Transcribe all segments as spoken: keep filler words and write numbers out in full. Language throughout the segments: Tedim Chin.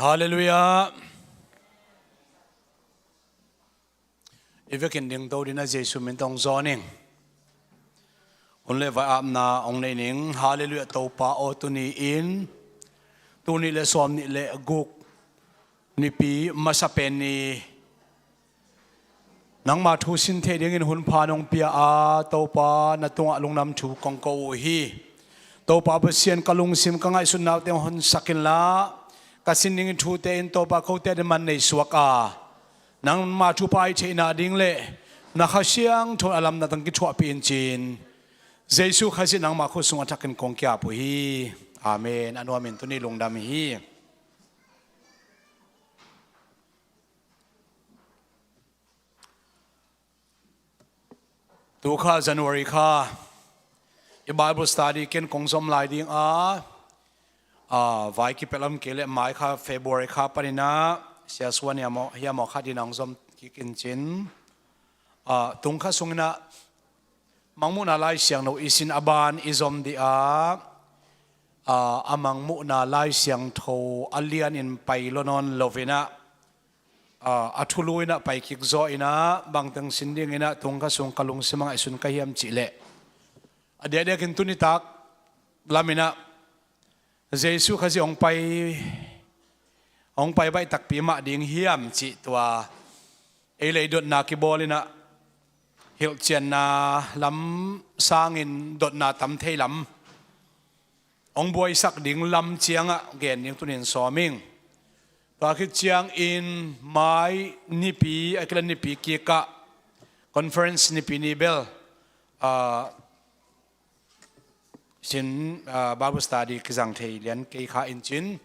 Halleluiah. I vekin dingto dingin a Jesu min tawh hong zawn ing. Hun le vai apna hong nei ning. Halleluiah Topa aw, tuni-in tul nih le sawm nih le guk Nipi masa pen ni, nangma thu sin theih dingin hun pha nong pia a, Topa na tungah lungdam thu kong ko uh hi. Topa Pasian, ka lungsim ka ngaihsutnau teng honsak inla, ka sin dingin thute in Topa kote adingin man nei suak a, nangma thupha i theihna ding le na Kha Siangtho in a lamdang tang kithuahpih in ci-in, Jesu Khazih nangma khut sungah thakin kong ki-ap uh hi. Amen. A nuamin tuni lungdam hi. Tu kha January kha i Bible study ken kong zom lai ding a, a, vai kipelh lam kei le mai kha February kha panin a, Sia Suan hiam aw, hiam aw khat in hong zom kik in cin. A, tung kha sungin a, Mangmuhna Lai Siangtho i sin a ban i zom dih a, a, a Mangmuhna Lai Siangtho a lianin pai lo nawn loin a, a, a thulu in a pai kik zaw in a, bangteng sin dingin a tung kha sung ka lungsim a ngaihsun ka hiam cih leh, a diakdiakin tuni tak lamin a Jesu Khazih hong pai, hong pai baih takpi mah ding hiam cih tua ei lei dotna kibawl in a, hilhcianna lam sangin dotna tam thei lam, hong buaisak ding lam ciangah gen ding tunin sawm ing. Tua khit ciangin mai nipi, a kilan nipi kikah conference nipi ni bel, ah, sin, ah, Bible study kizang thei lian kei kha in cin.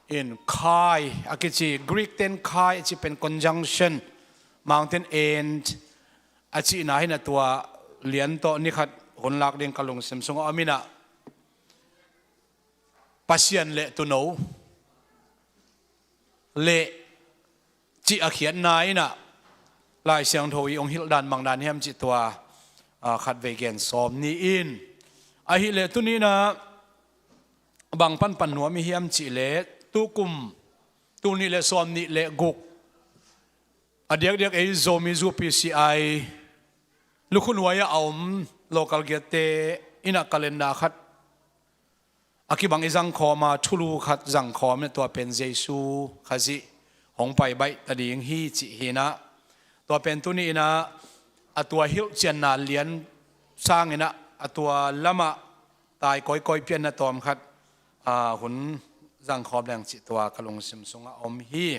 In kai a kici, Greek ten kai a ci pen conjunction, Mangten and a cihna hi in a, tua lian tawh ni khat hun lak ding ka lungsim sungah om in a, Pasian le tuuno le cih a khiatna in a, Lai Siangtho i hong hilh dan bang dan hiam cih tua, a, khatvei gen sawm ni in. Ahih leh tuni in a bang panpan nuam i hiam cih leh, tukum tul nih le sawm nih le guk, a diakdiak ei Zomi Zu P C I lukhu nuai-ah a om local giatte in a calendar khat a kibang i zangkhawm a, thulu khat zangkhawm in a, tua pen Jesu Khazih hong pai baih ta ding hi cih hi in a, tua pen tuni in a, a tua hilhcianna lian sangin a, a tua lamah tai kawikawi pianna tawm khat, a, hun zangkhawm leng cih tua ka lungsim sungah om hi.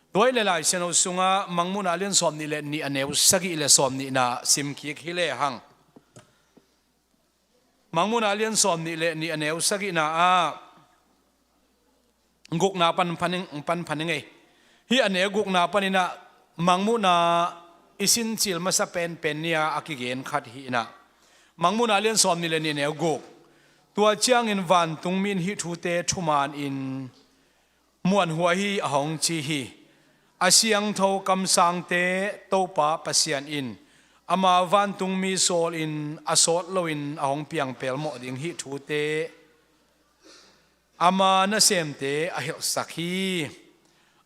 Tua ahih leh Lai Siangtho sungah Mangmuhna lian sawm nih le nih, a neu sagih le sawm nihna sim kik hi lehang. Mangmuhna lian sawm nih le nih, a neu sagihna ah gukna pan phan ing, pan phan ing ei. Hih a neu gukna panin a Mangmuhna i sin cil masa penpen ni-a a kigen khat hi in a, Mangmuhna lian sawm nih le nih, neu guk. Tua ciangin vantungmi in hih thute thuman in muanhuai hi, a hong ci hi. A siangtho kamsangte Topa Pasian in ama vantungmi sawlin a sawt loin a hong piang pelmawh ding hih thute ama nasemte a hilhsak hi.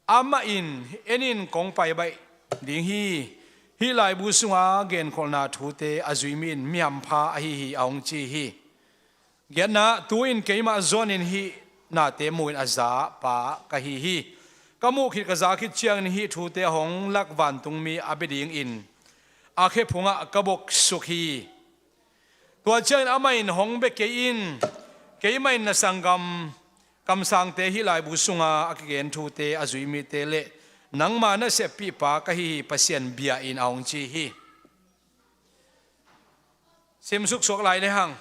Amah in, "En in, kong pai baih ding hi. Hih laibu sunga genkholhna thute a zui mi in mi hampha ahi hi," a hong ci hi. Giatna, "Tu-in keimah zuanin hih nate mu-in a za pa ka hi hi. Ka muh khit, ka za khit ciangin hih thute a hong lak vantungmi a bia dingin a khe phungah ka boksuk hi. Tua ciangin amah in hong bia kei in, keimah in na sanggam kamsangte hih laibu sunga a kigen thute a zui mite le nangma naseppihpa ka hi hi, Pasian bia in," a hong ci hi. Simsuk suak lai lehang.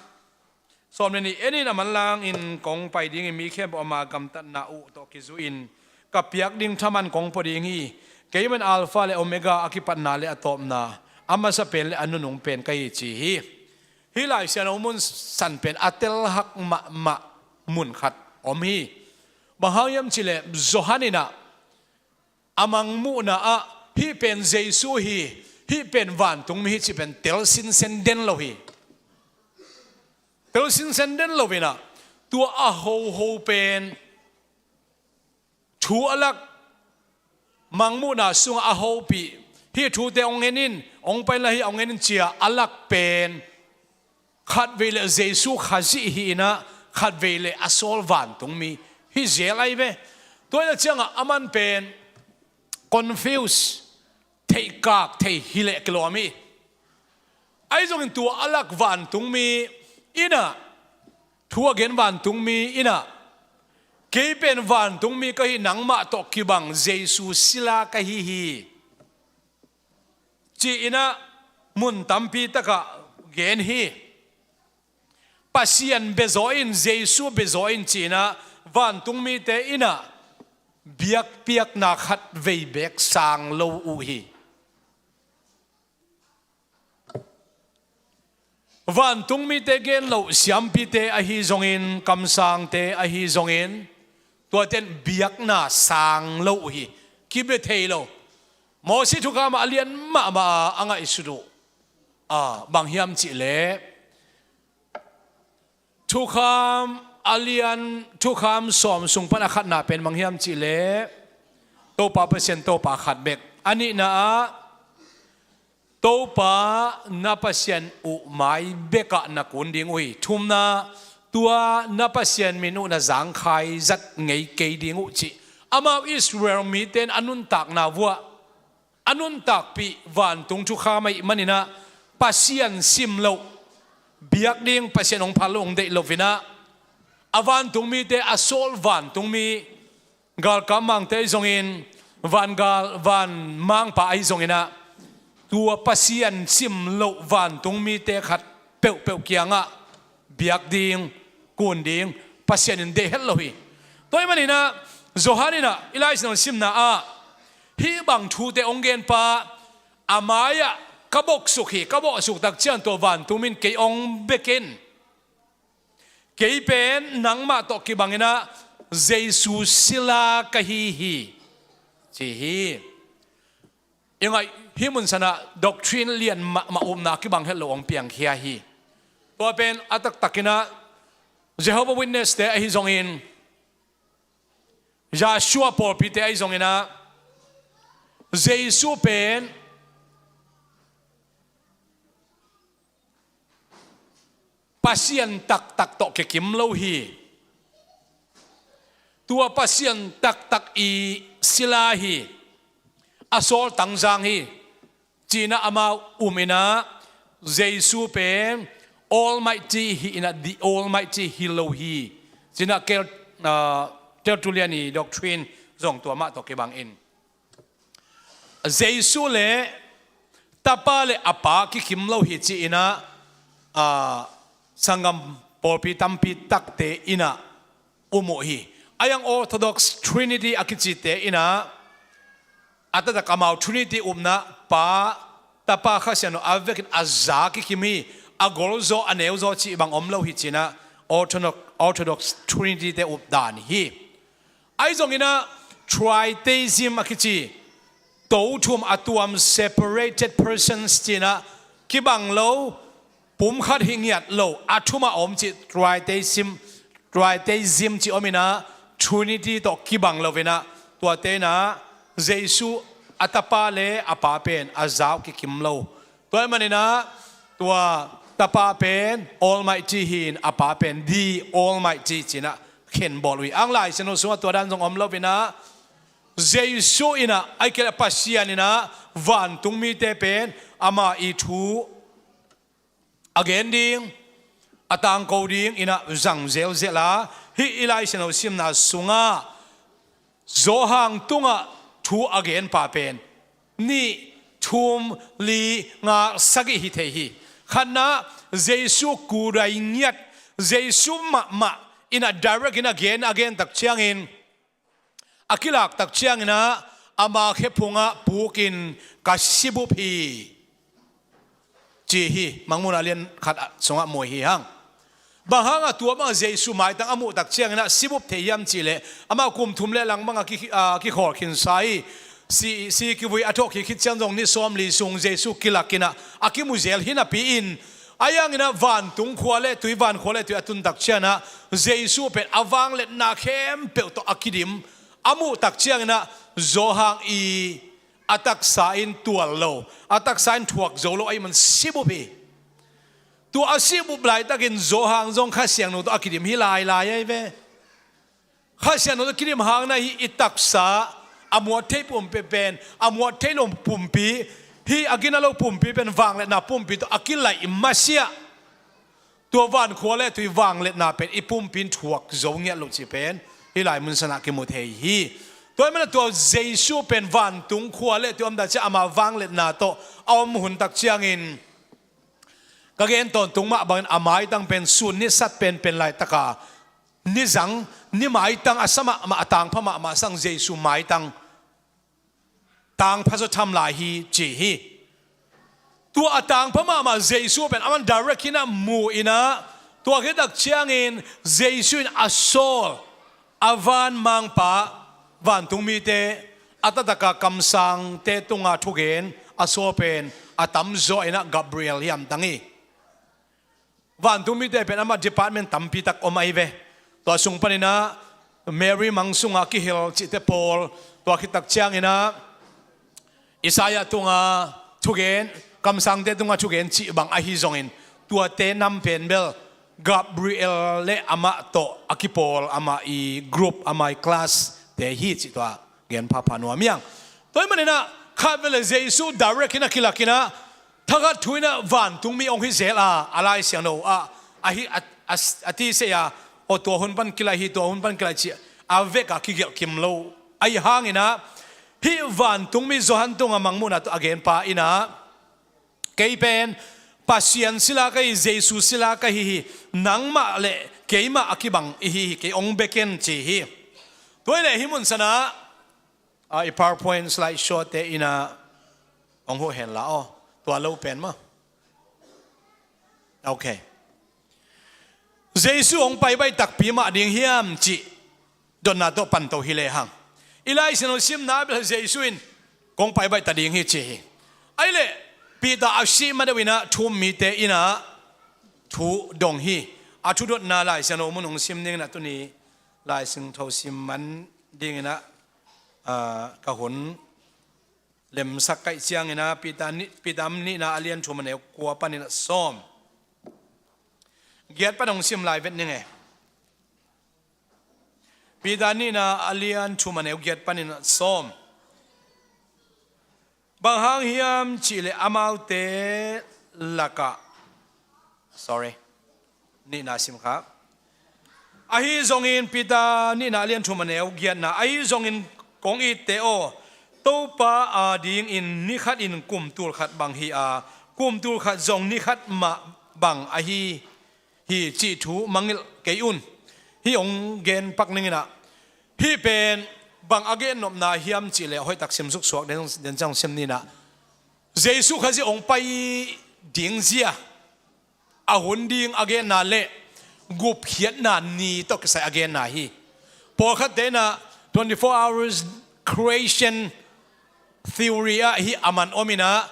Sawm le nih, "En in, a manlangin kong pai dingin mi khempeuh ama gamtatna uh tawh kizui-in ka piak ding thaman kong pua ding hi. Keimah in Alpha le Omega, a kipatna le a tawpna, a masa pen le a nunung pen ka hi," ci hi. Hih Lai Siangtho mun san pen a telhak mahmah mun khat om hi. Bang hang hiam cih leh Johan in a, a Mangmuhna ah hih pen Jesu hi, hih pen vantungmi hi cih pen tel sinsen den lo hi. Tel sinsen den lo in a, tua a hoho pen thu a lak, mangmuhna sungah a hopih, hih thute hong en in, hong paina hi, hong en in ci-a a lak pen khatvei le Jesu Khazih hi-in ah, khatvei le a sawl vantungmi hi zel ahi ve. Tua hi a ciangah aman pen confuse, theihkak thei hi leh kilawm hi. Ahi zongin tua a lak vantungmi in ah, thu a gen vantungmi in ah, kei pen vantungmi ka hi, nangmah tawh kibang Jesu sila ka hi hi, ci-in ah mun tampi takah gen hi. Pasian bezaw in, Jesu bezaw in ci-in ah vantungmite in ah biakpiakna khatvei beek sang lo uh hi. Vantungmite gen loh, siampite ahi zongin, kamsangte ahi zongin, tuate in biakna sang lo uh hi. Kibia thei lo. Mawsi thukham ah a lian mahmah a, a ngaihsut uh, a, bang hiam cih leh, thukham a lian, thukham sawm sung pan a khatna pen bang hiam cih leh, Topa Pasian, Topa khat bek. A nihna ah, Topa na Pasian uh mai bekah na kun ding uh hi. Thumna, tua na Pasian min uh na zangkhai zat ngei kei ding uh, cih. Amau Israel mite in a nuntakna vuah, a nuntakpih vantung thukham ahih manin ah, Pasian sim loh, biak ding, Pasian hong phal loh hong deih lo-in ah, a vantungmite, a sawl vantungmi, galkap mangte ahi zongin, vangal, van mangpa ahi zongin ah, tua Pasian sim loh vantungmite khat peuhpeuh kiangah biak ding, kun ding, Pasian in deih het lo hi. Tua ahih manin ah, Johan in ah, i Lai Siangtho simna ah, hih bang thute hong genpa, a mai-ah ka boksuk hi, ka boksuk tak ciang tua vantungmi in kei hong bek in, kei pen nangmah tawh kibangin ah Jesu sila ka hi hi, ci hi. I ngaih, hih mun sanah doctrine lian mahmah upna kibang het lo hong piangkhia hi. Tua pen a taktakin ah Jehovah Witness-te ahi zongin, Joshua pawlpite ahi zongin ah, Jesu pen Pasian taktak tawh kikim lo hi. Tua Pasian taktak i sila hi. A sawl tangzang hi, ci-in ah amau um in ah, Jesu pen Almighty hi-in ah, the Almighty hi lo hi, ci-in ah Kel-, ah, Tertullian i doctrine zong tua mah tawh kibang in. Jesu le Tapa le a Pa kikim lo hi, ci-in ah, aa, sanggam pawlpi tampi takte in ah um uh hi. A yang Orthodox Trinity a kicite in ah, a taktak amau Trinity upna, Pa, Tapa, Kha Siangtho a vekin a za kikim hi, a golzaw, a neuzaw cih bang om lo hi, ci-in ah Orthodox, Orthodox Trinity-te updan hi. Ahi zongin ah, Tritheism a kici, to thum a tuam, separated persons, ci-in ah kibang lo, pumkhat hi ngiat lo, a thumah a om cih, Tritheism, Tritheism cih om in ah, Trinity tawh kibang lo-in ah, tuate in ah Jesu a Tapa le a Pa pen a za uh kikim lo. Tua ahih manin ah, tua Tapa pen Almighty hi-in, a Pa pen the Almighty ci-in ah khenbawl uh hi. Ang Lai Siangtho sungah tua dan zong om lo-in ah, Jesu in ah, ahih kei leh Pasian in ah, vantungmite pen ama i thu a gen ding, a tangko ding in ah zang zelzel a, hih i Lai Siangtho simna sungah Johan tungah thu a genpa pen nih, thum, li, nga, sagih hi thei hi. Khatna, Jesu kudai ngiat, Jesu mahmah in ah direct in a gen, a gen tak ciangin, a kilak tak ciangin ah, ama khephungah pukin ka sibup hi, ci hi. Mangmuhna lian khat sungah mu hi hang. Bang hangah tua bangah Jesu maitang a muh tak ciangin ah sibup thei hiam cih leh, amah kum thum le lang bangah ki, a, kikhawl khinsa hi. Si, si kivui a thawhkik khit ciang zong ni sawmli sung Jesu kilak in ah a kimu zel hi napi-in, ahi hangin ah vantung khua le tui, van khua le tui a tun tak ciangin ah, Jesu pen a vangliatna khempeuh tawh a kidim, a muh tak cianginah Johan i a taksa in tual lo, a taksa in thuak zo lo ahih man sibup hi. Tua a sibup laitakin Johan zong Kha Siangtho tawh a kidim hi lailai ahi ve. Kha Siangtho tawh kidim hangin ah hih i taksa, a muat theih pumpi pen, a muat theih lo pumpi, hih a gina lo pumpi pen vangliatna pumpi tawh a kilaih masiah. Tua vankhua le tui vangliatna pen i pumpi in thuak zo ngiat lo cih pen hih lai mun sanah kimu thei hi. Tua ahih manin tua Jesu pen vantung khua le tui om dan ciah ama vangliatna tawh a om hun tak ciangin ka gen tawntung mah bangin a maitang pen sun ni sat penpen laitaka ni zang, ni maitang a sa mahmah, a tangpha mahmah sang Jesu maitang tangpha zaw tham lai hi ci hi. Tua a tangpha mahmah Jesu pen aman direct inah mu inah, tua khit tak ciangin Jesu in a sawl, a van mangpa, vantungmite a taktaka kamsangte tunga thugen a sawl pen a tamzaw inah Gabriel hi hamtang hi. Vantungmite pen amah department tampi tak om ahi ve. Tua sung paninah Mary mang sunga kihel cihte pawl, tua khit tak cianginah Isaiah tunga thugen, kamsangte tunga thugen cih bang ahi zongin, tuate nam pen bel Gabriel le amah tawh a kipawl, amah i group, amah i class te hi cih tua gen phapha nuam hiang. Tua ahih maninah khatvei le Jesu direct inah kilakinah thakhat thu inah vantungmi hong hi zel a, a Lai Siangtho ah a hi a, a, a ti sei a, aw tua hun pan kilaih hi, tua hun pan kilaih cih a vek a kigelh kim lo. Ahi hanginah hih vantungmi Johan tunga mangmuhna tawh a genpa inah, kei pen Pasian sila ka hi, Jesu sila ka hi hi, nangmah le keimah a kibang i hi hi, kei hong bia ken ci hi. Tua ahih leh hih mun sanah a, i PowerPoint slide show te inah hong huh hen la aw. Tua lo pen maw? Ok. Jesu hong pai baih takpi mah ding hiam cih dotna tawh panto hi lehang, i Lai Siangtho simna bel Jesu in kong pai baih ta ding hi ci hi. Ahih leh Peter a sih ma deuh inah thu um mite inah thu dong hi. A thu dotna Lai Siangtho mun hong sim dinginah tuni Lai Siangtho sim man dinginah, ah, ka hun lemsak kaih cianginah Peter ni, Peter nihna a lian thum a neu kua paninah sawm giat pan hong sim lai vet ning e. Peter nihna a lian thum a neu giat paninah sawm. Bang hang hiam cihleh amaute lakah, sorry, nihna sim kha. Ahi zongin Peter nihna a lian thum a neu giatna, ahi zongin kong itte aw, Topa adingin ni khat in kum tul khat bang hi a, kum tul khat zong ni khat mah bang ahi hi cih thu mangngilh kei un. Hih hong gen pak ninginah, hih pen bang a gen nopna hiam cihleh hoihtak simsuk suak den, den ciang sim ninah, Jesu Khazih hong pai ding zia, a hun ding a genna le gupkhiatna ni tawh kisai a genna hi. Pawlkhatte inah twenty-four hours creation theory ah hih a man om inah,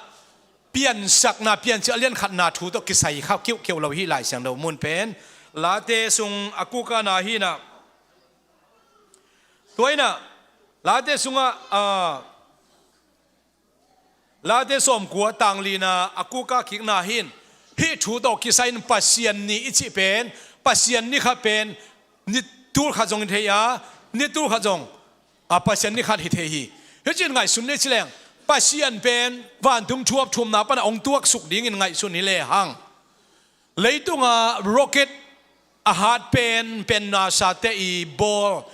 piansakna, piancil a lian khatna thu tawh kisai kha kiuhkeuh lo hi Lai Siangtho mun pen. Late sung a kukana hinah, tua inah Late sungah, ah, Late sawmkua tanglina a kuka kikna hin, hih thu tawh kisai in Pasian ni i cih pen, Pasian ni khat pen ni tul khat zong i thei a, ni tul khat zong, a, Pasian ni khat hi thei hi. Hih cin ngaihsun ni ci leng, Pasian pen vantung thuap thumna pana hong tuaksuk dingin ngaihsun hi lehang, leitunga rocket a hat pen pen NASA te i bawl,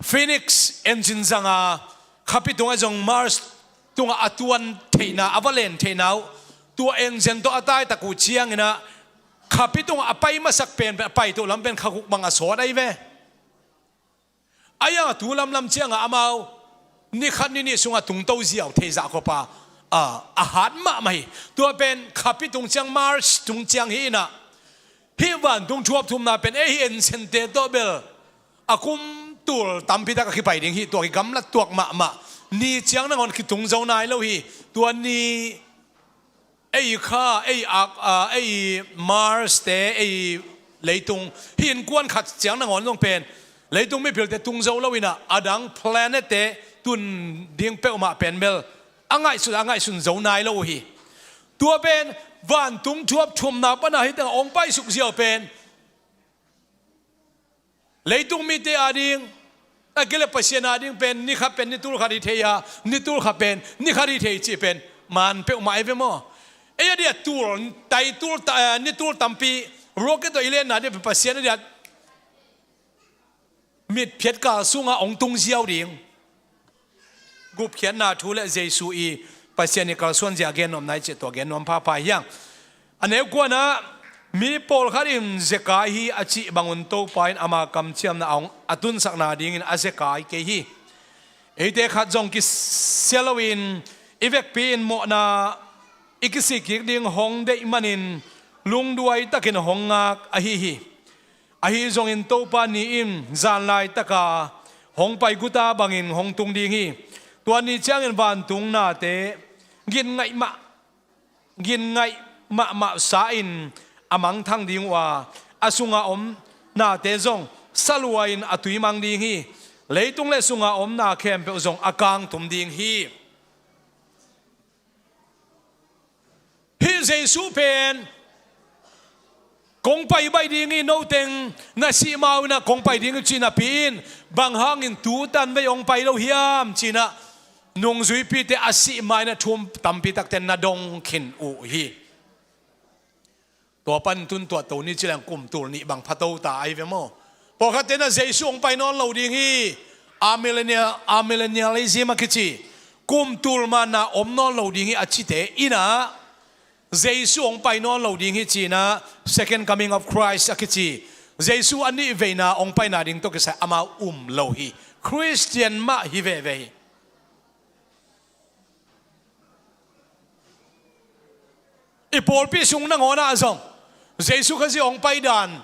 Phoenix engine zanga khapi tungah zong Mars tungah a tuan theihna, a va len theihna uh, tua engine tawh a taitak uh cianginah khapi tungah a pai masak pen, pen a pai tuh lam pen kha guk bang a sawt ahi ve. Ahi hang a tu lamlam ciangah amau ni khat ni nih sungah tungto ziau thei zah khop a, a, a hat mahmah hi. Tua pen khapi tung ciang, Mars tung ciang hi inah, hih vantung thuap thumna pen ei hih engine te tawh bel a kum tul tampi tak a kipai ding hi. Tua kigamlat tuak mahmah. Ni ciang nangawn kitung zo nai lo hi. Tua ni ei kha, ei ak, a, ei Mars te, ei leitung, hih innkuan khat ciang nangawn zong pen Leitung mipilte tung zo lo in ah, a dang planet-te tun ding peuhmah pen bel a ngaihsun, a ngaihsun zo nai lo uh hi. Tua pen vantung thuap thumna pana hi tengah hong paisuk ziau pen leitung mite ading, a kile Pasian ading pen ni khat pen ni tul khat hi thei a, ni tul khat pen ni khat hi thei cih pen man peuhmah ahi ve maw? Ei a dia tul, tai tul, ta-, eh, ni tul tampi rocket tawh i lenna dia pen Pasian a dia mitphiat kal sungah hong tung ziau ding. Gupkhiatna thu le Jesu i Pasian i kalsuan zia gen nuam nai cih tua gen nuam phapha hiang. A neu kuanah mi pawlkhat in zekai hi a cih bangun Topa in ama kamciamna a hong a tunsak nadingin a zekai kei hi. Eite khat zong kisia loin i vekpi in mawhna i kisik kik ding hong deih manin lungduai takin hong ngak ahi hi. Ahi zongin Topa ni in zan laitaka hong pai guta bangin hong tung ding hi. Tua ni ciangin vantung nate gin ngaih mah, gin ngaih mahmah sa-in a mangthang ding uh a, a sunga om nate zong salua in a tui mang ding hi. Leitung le sunga om na khempeuh zong a kangtum ding hi. Hih Jesu pen kong pai baih ding hi, noteng na sih ma-in ah kong pai ding hi ci napi in, bang hangin tu tan vei hong pai lo hiam ci-in ah nungzuipite a sih ma-in ah thu tampi takte na dong khin uh hi. Tua pan tun tua to ni ci leng kum tul nih bang pha to ta ahi ve maw? Pawlkhatte in ah Jesu hong pai nawn lo ding hi. Amillennial, amillennialism a kici. Kum tul manna om nawn lo ding hi a cite in ah Jesu hong pai nawn lo ding hi ci-in ah Second Coming of Christ a kici. Jesu a nih veina hong paina ding tawh kisai amau um lo hi. Khristian mah hi veve hi. I pawlpi sung nangawnah zong Jesu Khazih hong pai dan,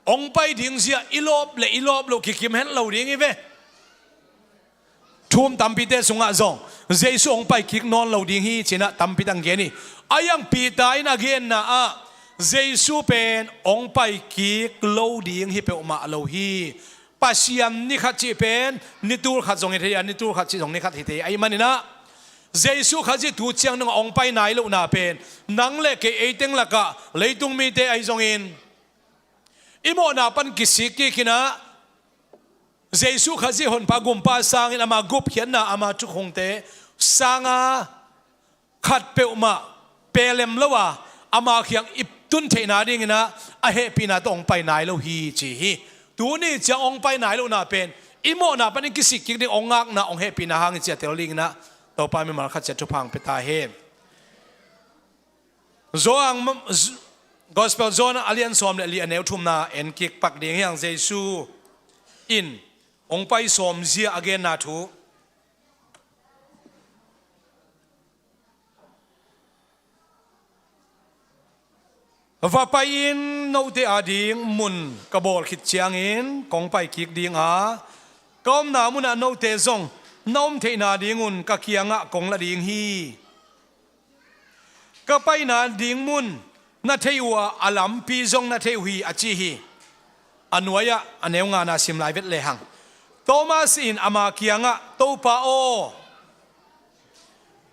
hong pai ding zia i lawp le i lawp loh kikim hen lo ding hi ve. Thu-um tampite sungah zong Jesu hong pai kik nawn lo ding hi ci-in ah tampi tak gen hi. A iang Peter in a genna ah Jesu pen hong pai kik lo ding hi peuhmah lo hi. Pasian ni khat cih pen ni tul khat zong hi thei a, ni tul khat cih zong ni khat hi thei ahih manin ah Jesu Khazih tu ciang dong hong pai nai lohna pen nang le kei ei teng lakah leitung mite ahi zongin i mawhna pan kisik kik in ah Jesu Khazih honpa gumpa sangin ama gupkhiatna, ama thukhunte sanga khat peuhmah pelem lo a, ama kiang i tun theihna dingin ah a hehpihna tawh hong pai nai lo hi ci hi. Tuni ciang hong pai nai lohna pen i mawhna panin kisik kik ding, hong ngakna, hong hehpihna hang hi ci a tel dingin ah Topa mimal khat ciat thupha hong pia ta hen. Johan, Gospel John a lian sawm le li, a neu thumna en kik pak ding hiang. Jesu in hong pai sawm zia a genna thu. Va pai in, note ading mun ka bawl khit ciangin kong pai kik ding a, ka omna munah note zong na om theihna dingun ka kiangah kong la ding hi. Ka paina ding mun na thei uh a, a lampi zong na thei uh hi, a ci hi. A nuai-ah a neu ngana sim lai vet lehang. Thomas in ama kiangah, Topa aw,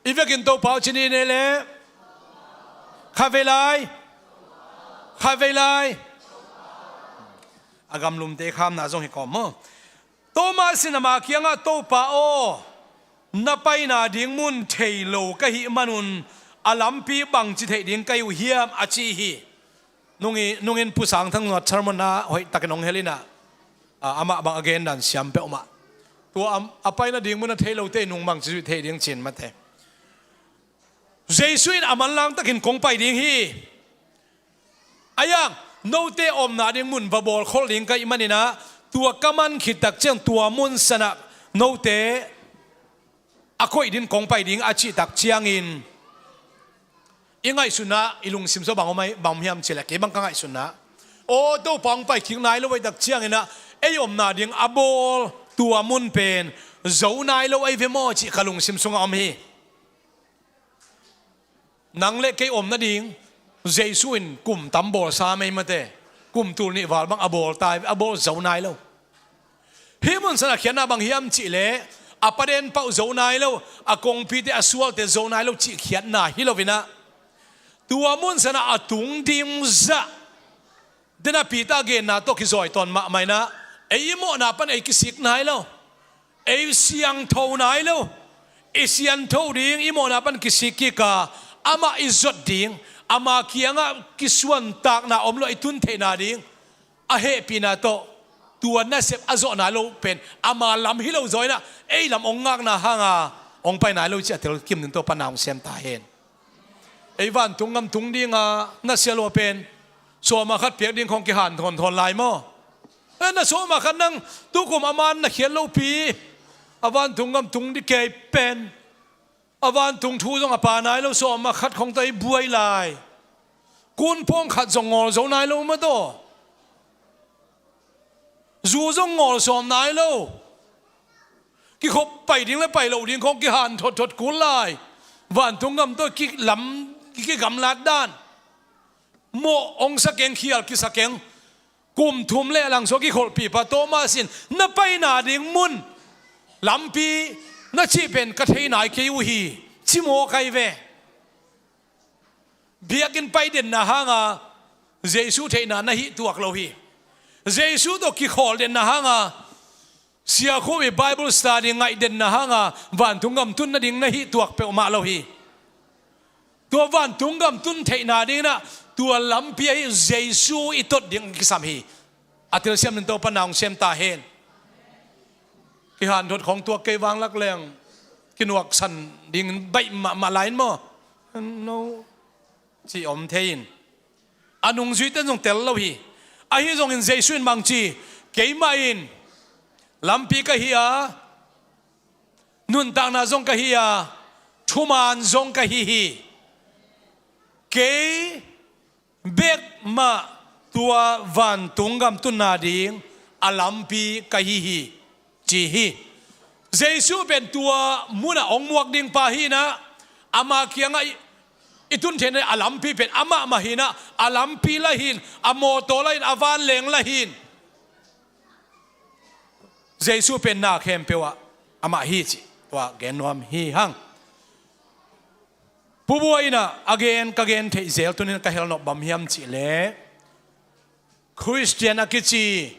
i vekin Topa aw ci ni nei le, khatvei lai, khatvei lai. A gamlumte khamna zong hi kawm maw? Thomas in ama kiangah, Topa aw, na paina ding mun thei lo ka hih manun a lampi bangci theih ding ka hi uh hiam, a ci hi. Nungin, nungin Pu Sang Thang Nuat sermon ah hoihtakin hong hel in ah, a, amah bang a gen dan siam peuhmah. Tua a, a paina ding mun a thei lote nung bangci zuih theih ding cin mate. Jesu in a manlang takin kong pai ding hi. A iang, note omna ding mun va bawlkhol ding ka hih manin ah, tua ka man khit tak ciang tua mun sanah note a koih ding kong pai ding a cih tak ciangin i ngaihsunah i lungsim sungah bang om, bang om hiam cih leh, kei bang ka ngaihsunah, aw, Topa hong pai kik nai lo ahih tak ciangin ah ei omna ding a bawl tua mun pen zo nai lo ahi ve maw cih ka lungsim sungah om hi. Nang le kei om nading Jesu in kum tam bawlsa mei mate, kum tul nih val bang a bawl ta hi ve, a bawl zo nai lo. Hih mun sanah khiatna bang hiam cihleh, a paden pauh zo nai lo, a kongpite a sualte zo nai lo cih khiatna hi lo inah, tua mun sanah a tung ding zah, dena Peter genna tawh kizawi tawn mahmah inah, ei i mawhna pan ei kisik nai lo, ei siangtho nai lo, i siangtho ding, i mawhna pan kisik kik a, amah i zot ding, ama kiangah kisuantakna om lo, i tun theihna ding a hehpihna tawh, tua nasep a zawh nai lo pen ama lam hi lo zaw inah, ei lam hong ngakna hanga hong pai nai lo cih a telkim ding tawh pan na hong sem ta hen. Ei vantung gam tung dinga na sia lua pen sawm ah khat piak ding khong kihanthawn thawn lai maw? Eh, na sawm ah khat nang tukum a man na khiat lopi, a vantung gam tung ding kei pen a vantung thu zong a pha nai lo, sawm ah khat khong tawh i buai lai. Kunphawng khat zong ngawl zo nai lo mataw. Zu zong ngawl sawm nai lo. Kikhop pai ding le pai loh ding khong kihanthawn thawn kul lai. Vantung gam tawh kilam, kigamlat dan. Mawh hong sa keng, khial kisa keng. Kum thum le lang sua kikholhpih pa Thomas in, na paina ding mun, lampi na cih pen ka thei nai kei uh hi, ci mawk ai ve. Biakinn pai denna hanga Jesu theihna na hih tuak lo hi. Jesu tawh kikhawl denna hanga siakhua i Bible study ngaih denna hanga vantung gam tun nading na hih tuak peuhmah lo hi. Tua vantung gam tun theihna ding inah tua lampi ahi Jesu i tot ding kisam hi. A telsiam ding Topa na hong sem ta hen. Kihanthawn khong tuak kei vanglak leng kinuaksan ding baih mahmah lai in maw? No. Ci om thei in. A nungzuite zong tel lo hi. Ahi zongin Jesu in bang ci, keimah in lampi ka hi a, nuntakna zong ka hi a, thuman zong ka hi hi. Kei bek mah tua vantung gam tunna ding a lampi ka hi hi, ci hi. Jesu pen tua munah hong muak ding pa hi inah, ama kiangah i, i tun theihna a lampi pen amah mah hi inah, a lampi la hi in, a mawtaw la hi in, a vanleng la hi in. Jesu pen na khempeuh ah amah hi cih tua gen nuam hi hang. Pu Buai inah a gen, ka gen theih zel tunin ka hel nop bang hiam cihleh, Khristian a kici,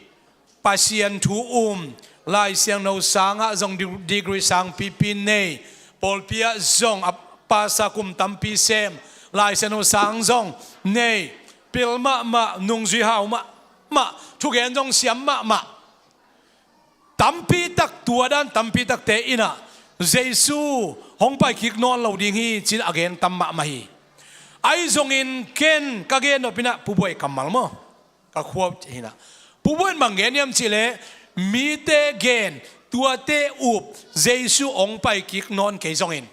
Pasian thu um, Lai Siangtho sangah zong di-, degree sangpipi nei, pawlpi ah zong a pasa kum tampi sem, Lai Siangtho sang zong nei, pil mahmah, nungzui hau mahmah, thugen zong siam mahmah, tampi tak, tua dan tampi takte inah Jesu hong pai kik nawn lo ding hi, ci-in a gen tam mahmah hi. Ahi zongin ken ka gen nop inah Pu Buai kammal maw, ka khua hi inah, Pu Buai in bang gen hiam cihleh, mite gen, tuate up, Jesu hong pai kik nawn kei zongin,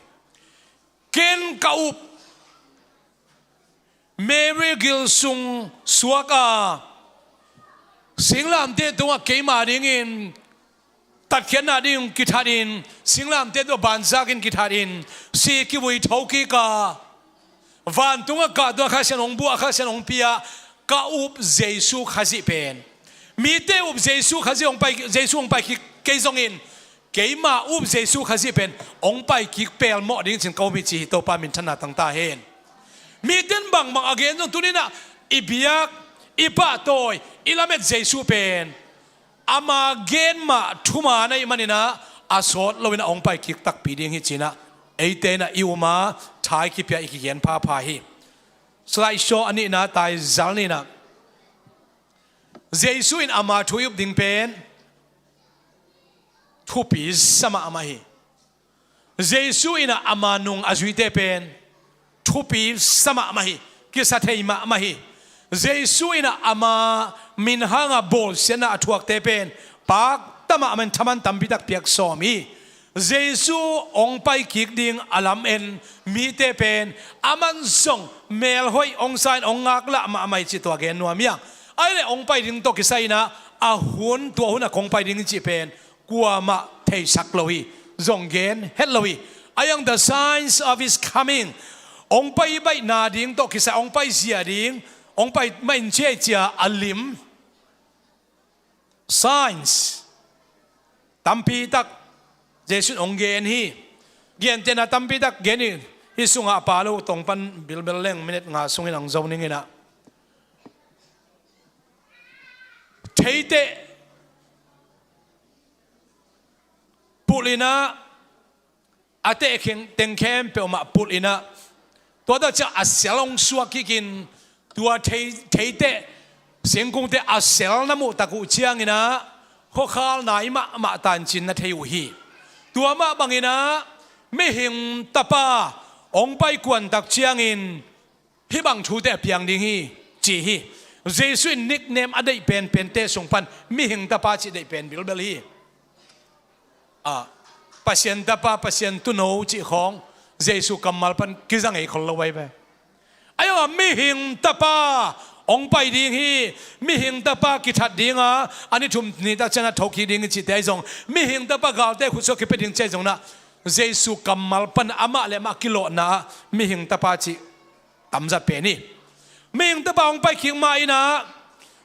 ken ka up, Mary gil sung suak a, singlamteh tungah keima dingin tatkhiatna ding kithatin, singlamteh tungah banzakin kithatin, si kivui tho kik a, vantungah kah tungah Kha Sian hong buak, Kha Sian hong pia, ka up Jesu Khazih pen, mite up Jesu Khazih hong pai, Jesu hong pai kik kei zongin, keima up Jesu Khazih pen hong pai kik pelmawh ding cin ka um hi, ci hi. Topa minthanna tang ta hen. Mite in bangbang a gen zong tuni inah i biak, i pahtawi, i lamet Jesu pen ama gen mah thuman ahih man inah a sawt lo inah hong pai kik takpi ding hi, ci inah eite inah i um a, tha i kipia, i kigen phapha hi. Slide show a nihna, taizal nihna. Jesu in ama thu i up ding pen thupi sa mahmah hi. Jesu inah ama nung a zuite pen thupi sa mahmah hi, kisa thei mahmah hi. Jesu inah ama min hanga bawlsiatna a thuakte pen pakta mahmah in thaman tampi tak piak sawm hi. Jesu hong pai kik ding a lam en mite pen aman zong melhoih hong sa in hong ngaklah mahmah hi, ci tua gen nuam hi hang. Ahih leh hong pai ding tawh kisai inah a hun, tua hun a kong pai ding cih pen kuamah theisak lo hi, zong gen het lo hi. Ahi hang the signs of his coming, hong pai baihna ding tawh kisai, hong pai zia ding, hong pai mah in ciai cia a lim, signs, tampi tak Jesu in hong gen hi. Gentehna tampi tak gen hi. Hih sungah a pha lo tong pan bilbel leng minute nga sungin hong zo ning in ah, theiteh pulh in ah, a tehkheng teng khempeuh mah pulh in ah, tua tak ciang a sel hong suak kik in, tua thei, theiteh singkungte a sel na muh tak uh ciangin ah, khuakhal nai mahmah ta in cin na thei uh hi. Tua mah bangin ah, Mihing Tapa hong pai kuan tak ciangin hih bang thute a piang ding hi, ci hi. Jesu in nickname a deih penpente sung pan Mihing Tapa cih deih pen bilbel hi. Ah, Pasian Tapa, Pasian Tuuno cih khawng Jesu kammal pan kiza ngei khol lo ahi ve. Ahi zongin Mihing Tapa hong pai ding hi. Mihing Tapa kithat ding a, a ni thum ni tak ciang a thokik ding hi cihte ahi zong, Mihing Tapa galte khut sungah kipia ding ci ahi zong in ah, Jesu kammal pan amah le amah kilawhna ah Mihing Tapa cih tamzat pen hi. Mihing Tapa hong pai kik ma in ah,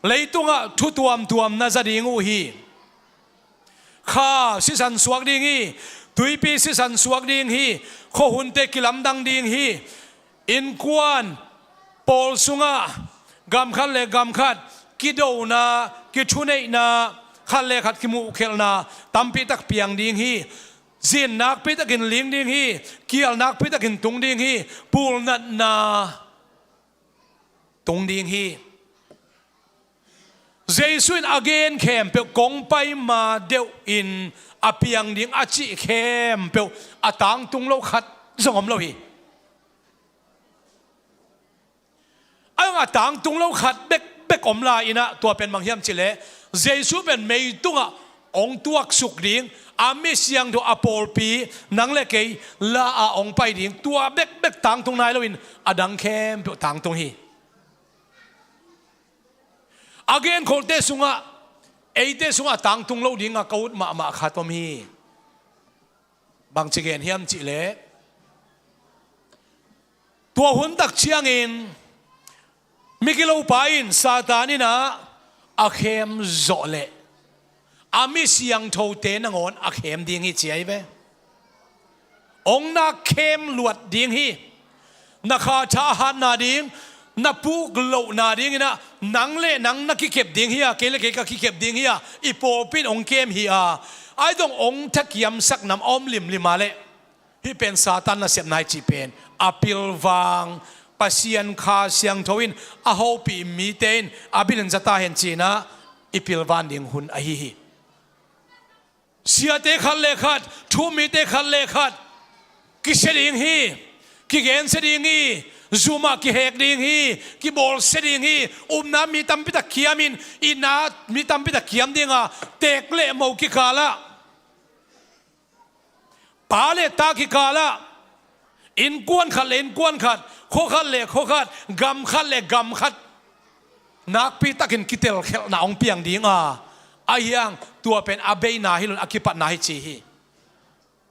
leitungah thu tuamtuam na za ding uh hi. Kha sisan suak ding hi. Tuipi sisan suak ding hi. Khuahunte kilamdang ding hi. Innkuan pawl sungah gam khat le gam khat kidona, kithuneihna, khat le khat kimuhkhelhna tampi tak piang ding hi. Zin nakpi takin ling ding hi. Kial nakpi takin tung ding hi. Pulnatna tung ding hi. Jesu in a gen khempeuh, kong pai ma deuh in a piang ding a cih khempeuh a tangtung lo khat zong om lo hi. A, a tangtung lo khat bekbek om lai in ah, tua pen bang hiam cih leh, Jesu pen meitungah hong tuaksuk ding, a mi siangtho, a pawlpi, nang le kei la a hong pai ding, tua bekbek tangtung nai loin a dang khempeuh tangtung hi. A genkholhte sungah, eite sungah tangtung lo ding a ka ut mahmah khat om hi. Bangci gen hiam cih leh, tua hun tak ciangin migilopa in, Satan in ah a khem zawh leh a mi siangthote nangawn a khem ding hi ci ahi ve. Hong na khem luat ding hi. Na kha tha a hatna ding, na puk lohna dingin ah, nang le nang na kikep ding hi a, kei le kei ka kikep ding hi a, i pawlpi in hong kem hi a, ahi zong hong thakiamsak nam a om limlim a leh, hih pen Satan nasepna hi cih pen a pilvang, Pasian Kha Siangtho in a hopih mite in a bilin za ta hen ci-in ah i pilvan ding hun ahi hi. Siate khat le khat, thu-um mite khat le khat kisia ding hi, kigensia ding hi, zum ah kihek ding hi, kibawlsia ding hi, upna mi tampi tak kiamin, itna mi tampi tak kiam ding a, teek le mo kikal ah, pa le ta kikal ah, innkuan khat le innkuan khat, khua khat le khua khat, gam khat le gam khat nakpi takin kitelkhelhna hong piang ding a, ahi hang tua pen a beina hi lo in a kipatna hi ci hi.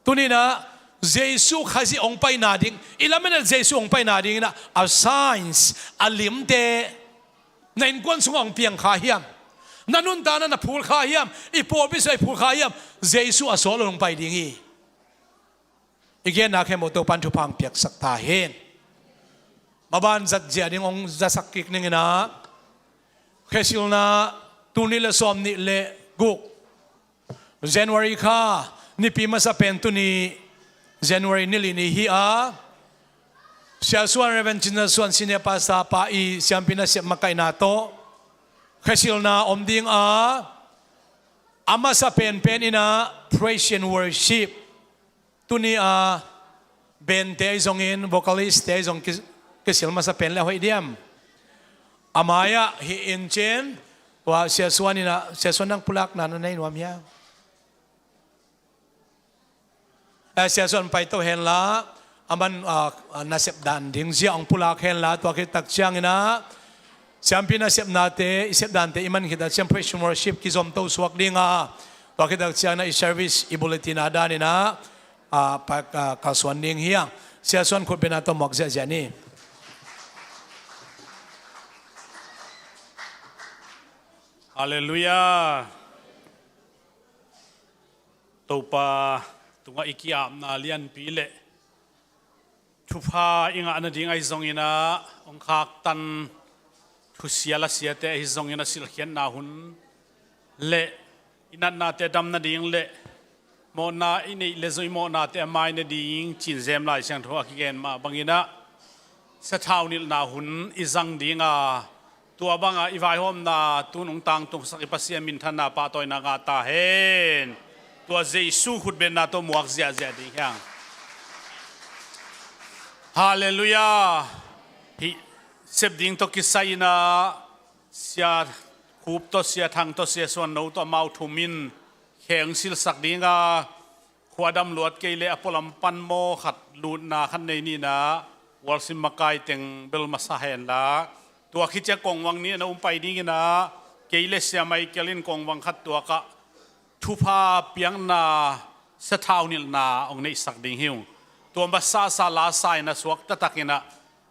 Tuni-in ah Jesu Khazih hong paina ding, i lamet ah Jesu hong paina dingin ah, a signs, a limte, na innkuan sungah hong piang kha hiam? Na nuntakna ah na phul kha hiam? I pawlpi sungah i phul kha hiam? Jesu a sawt lo hong pai ding hi. I genna khempeuh Topa'n thupha hong piaksak ta hen. Maban zat zia ding hong zasak kik ning in ah, Khesilna tul nih le sawmnih le guk, January kha, Nipi masa pen tuni January ni li ni hi a, Sia Suan, Reverend Cin Za Suan, Senior Pastor pa i siampi nasep makaihna tawh Khesilna om ding a, a masa penpen in ah praise and worship. Tuni a band te ahi zongin, vocalist te ahi zong ki, kisil masa pen le hoih diam? A mai-ah hih in cin, tua Sia Suan in ah, Sia Suan, nang pulakna na nei nuam hia? Eh, Sia Suan paito henla, aman, ah, ah, nasep dan ding zia hong pulak henla, tua khit tak ciangin ah siampi nasepnate, i sep dante i man khit tak ciang praise and worship kizom to suak ding a, tua khit tak ciangin ah i service, i bulletin a danin ah, ah, pa, ah, kalsuan ding hi a. Sia Suan khutbetna tawh muak ziahziah ni. Halleluiah. Topa tungah i ki-apna lianpi le thupha i ngah nading ahi zongin ah, hong khaktan thusia lasiate ahi zongin ah, silkhiatna hun le i natnate dam nading le mawhna i neih le zong i mawhnate a mai nading cinzem Lai Siangtho a kigen mah bangin ah, sathau nilhna hun i zang ding a, tua banga i vaihawmna tun hong tangtungsak i Pasian minthanna pahtawina ngah ta hen. Tua Jesu khutbenna tawh muak ziahziah ding hi hang. Halleluiah. Hih sep ding tawh kisai-in ah, Sia Khup tawh, Sia Thang tawh, Sia Suan No tawh, amau thum in khe hong silsak ding a, khua dam luat kei leh a pualam pan maw khat, lutna khat nei ni-in ah, worship makai teng bel masa hen la, tua khit ciang kongvang ni-in ah hong pai dingin ah, kei le Sia Michael in kongvang khat tuak ah thupha piakna, sathau nilhna hong neihsak ding hi ung. Tua masasa lasa-in ah, suak taktakin ah,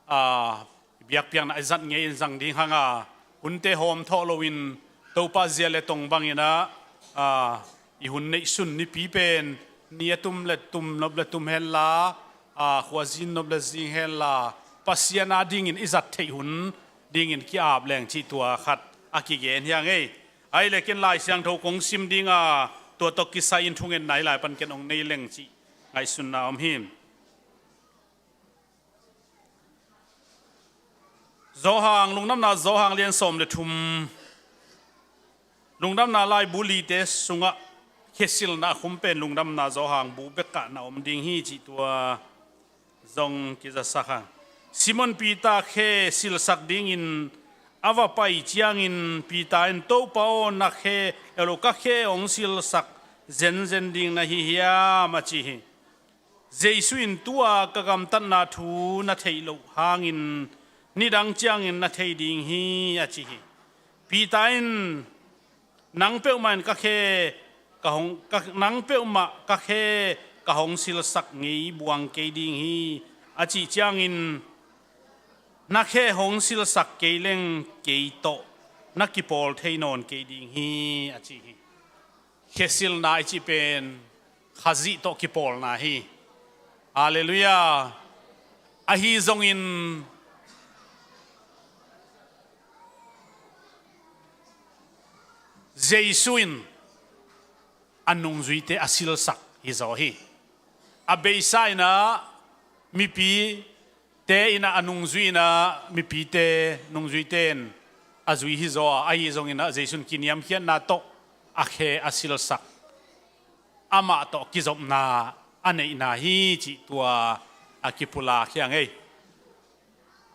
aa, biakpiakna i zat ngei-in zang ding hang a, hunte hawm thawh loin Topa zia le tong bangin ah, aa, i hun neihsun nipi pen ni a tum le tum, nop le tum hen la, aa, khua zin nop le zing hen la, Pasian a dingin i zat theih hun dingin ki-ap leng cih tua khat a kigen hi hang ei. Ahih leh ken Lai Siangtho kong sim ding a, tua tawh kisai-in thungetna hih lai pan ken hong nei leng cih ngaihsunna om hi. Johan, Lungdamna Johan lian sawm le thum. Lungdamna laibu lite sungah khesilna a khum pen Lungdamna Johan bu bekah na om ding hi cih tua zong kizasak a. Simon Peter khe silsak dingin a va pai ciangin Peter in, "Topa aw, na khe, elo, ka khe hong silsak zenzen ding na hi hiam?" a ci hi. Jesu in, "Tua ka gamtatna thu na theih loh hangin nidang ciangin na thei ding hi," a ci hi. Peter in, "Nang peuhmah in ka khe ka hong, ka, nang peuhmah ka khe ka hong silsak ngei buang kei ding hi," a cih ciangin, "Na khe hong silsak kei leng kei tawh na kipawl thei nawn kei ding hi," a ci hi. Khesilna i cih pen Khazih tawh kipawlna hi. Halleluiah. Ahi zongin Jesu in a nungzuite a silsak hi zaw hi. A beisa in ah mipi te in ah, a nungzui in ah mipite, nungzuite in a zui hi zaw a, ahi zongin ah Jesu in kiniamkhiatna tawh a khe a silsak, amah tawh kizopna a neihna hi cih tua a kipulak hi hang ei.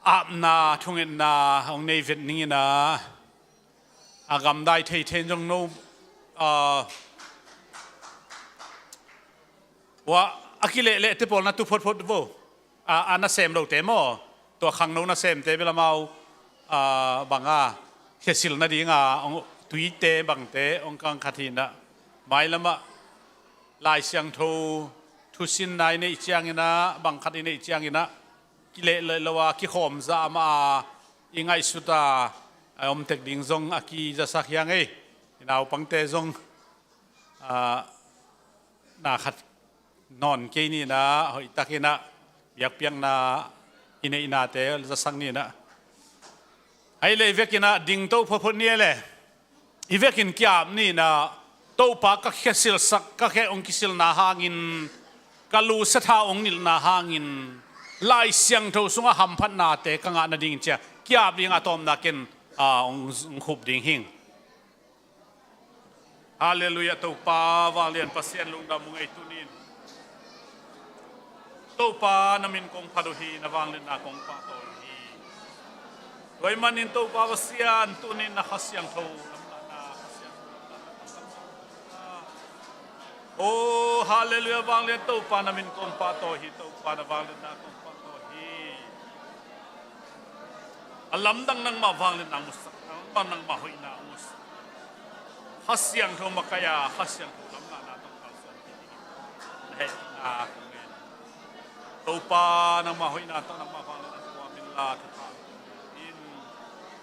Apna thungetna hong nei vet ning in ah, a gamdai theithei in zong no, ah, ua, a kilehleh te pawl na tu photphot vo. A, a nasem lote maw, tua khangno nasemte bel amau, a, banga khesil nadinga hong, tuite bangte hong kangkhat hi in ah, mailamah Lai Siangtho thusinna i neih ciangin ah, bangkhat i neih ciangin ah, kilehleh lo a kikhawm zah mah a, i ngaihsut a, a om tek ding zong a kizasak hi hang ei. I naupangte zong, a, na khat nawn kei ni in ah, hoihtakin ah biakpiakna i neihnate zasak ni in ah. Ahih leh i vekin ah dingto photphot ni e le, i vekin ki-ap ni in ah, "Topa, ka khe silsak, ka khe hong kisilna hangin, ka lu sathau hong nilhna hangin Lai Siangtho sungah hamphatnate ka ngah nading," ci-a ki-ap ding a tawpna ken, a, hong, hong khup ding hing. Halleluiah. Topa vanglian Pasian, lungdam ung ei, tuni in Topa na min kong phat uh hi, na vangliatna kong pahtawi uh hi. Tua ahih manin Topa Pasian, tuni in na Kha Siangtho lamlahna, Kha Siangtho lamlahna, oh, halleluiah, vanglian Topa na min kong pahtawi hi, Topa na vangliatna kong pahtawi hi. A lamdang nangmah vangliatna hong musak, a lamdang nangmah hoihna hong musak. Kha Siangtho makaih a, Kha Siangtho lamlahna tawh kalsuan kik dingin na hehpihna kong ngen. Topa, nangmah hoihna tawh nangmah vangliatna tawh kong min la thupha kong ngen in.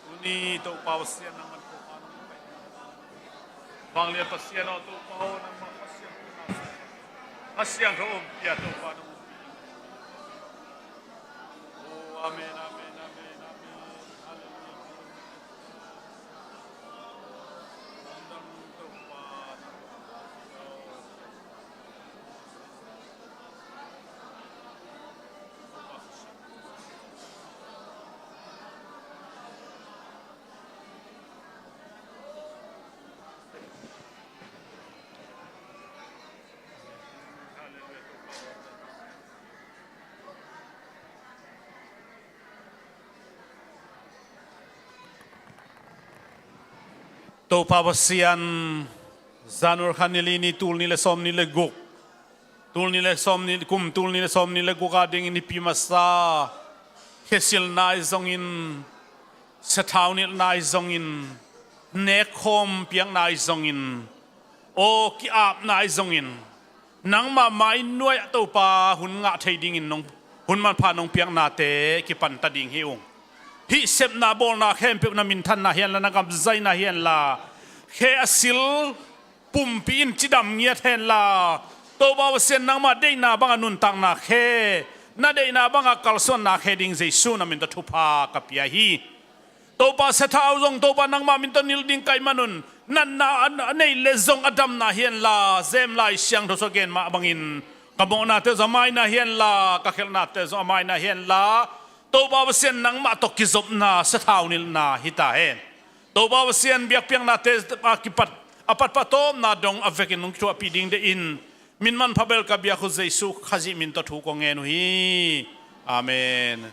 Tuni Topa Pasian, nangmah Topa nangmah vanglian Pasian aw, Topa aw, nangmah Kha Siangtho na A siangtho ompih a, Topa nong ompih. Oh, amen, amen, amen, amen. Halleluiah. Lamdang Topa nong ompih a. Topa Pasian, January kha ni li ni, tul nih le sawm nih le guk, tul nih le sawm nih, kum tul nih le sawm nih le guk a dingin nipi masa khesilna ahi zongin, sathau nilhna ahi zongin, nekkhawm piakna ahi zongin, aw ki-apna ahi zongin, nangmah mai nuai-ah Topa hun ngah thei dingin nong, hun manpha nong piaknate kipanta ding hi ung. Hih sepna bawlna khempeuh na minthanna hi henla, na gamzaina hi henla, khe a sil pumpi in cidam ngiat henla, Topa Pasian nangmah deihna banga nuntakna khe, na deihna banga kalsuanna khe ding Jesu na min tawh thupha ka pia hi. Topa sathau zong Topa nangmah min tawh nilh ding ka hih manun, natna a, a neih le zong a damna hi henla, Zem Lai Siangtho sung a gen mah bangin, ka mawhnate zong a maina hi henla, ka khelhnate zong a maina hi henla, Topa Pasian nangmah tawh kizopna sathau nilhna hi ta hen. Topa Pasian biakpiaknate a kipat, a patpah tawpna dong a vekin nong kithuahpih ding deihin, min manpha bel ka biak uh Jesu Khazih min tawh thu kong ngen uh hi. Amen.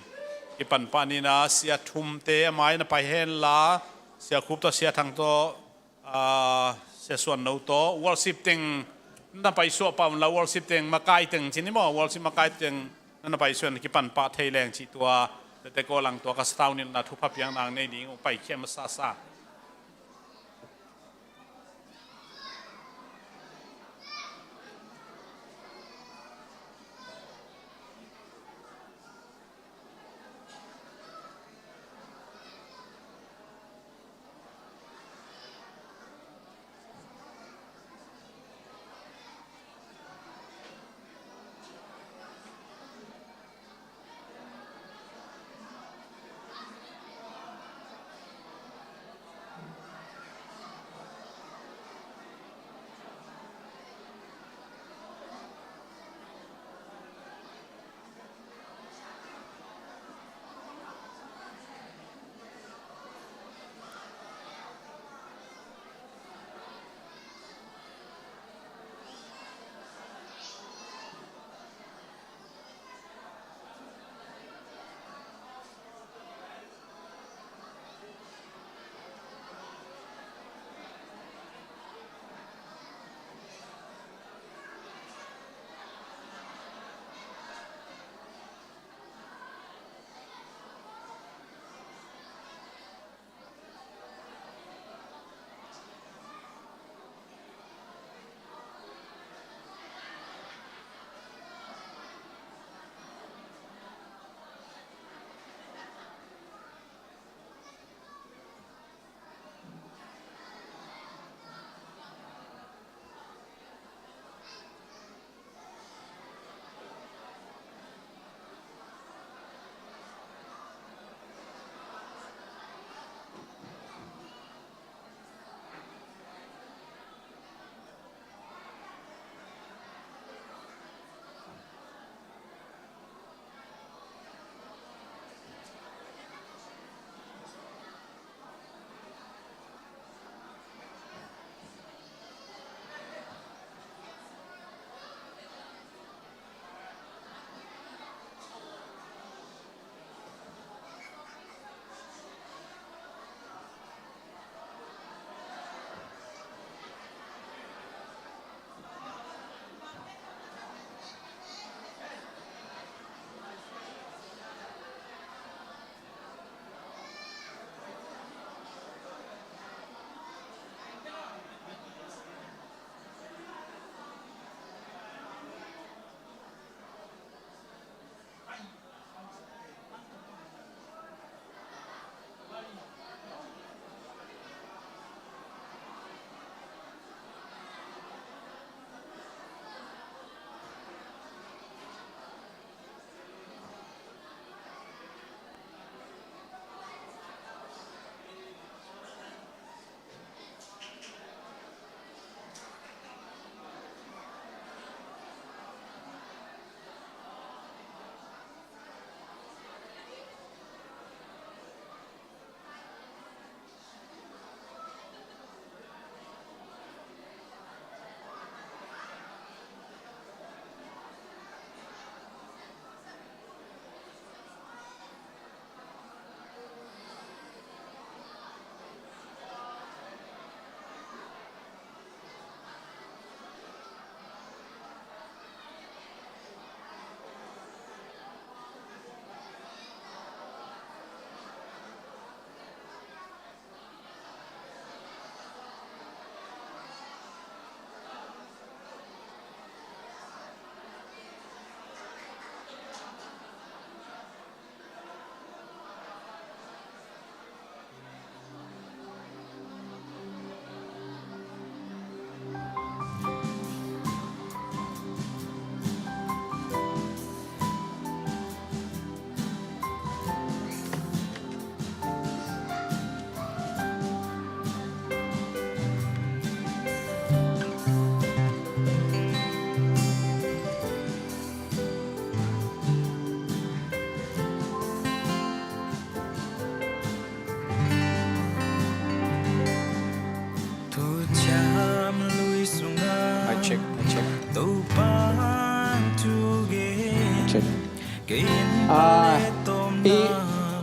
Kipan pah ni. Na sia thumte a mai na pai henla, Sia Khup tawh, Sia Thang tawh, aa, Sia Suan No tawh worship teng na paisuah pah unla, worship teng makai teng ci ni maw, worship makai teng na na paisuah na kipan pah thei leng cih tua, tete ko lang tua ka sathau nilhna thupha piakna nei ding uh, paikhia masa sa.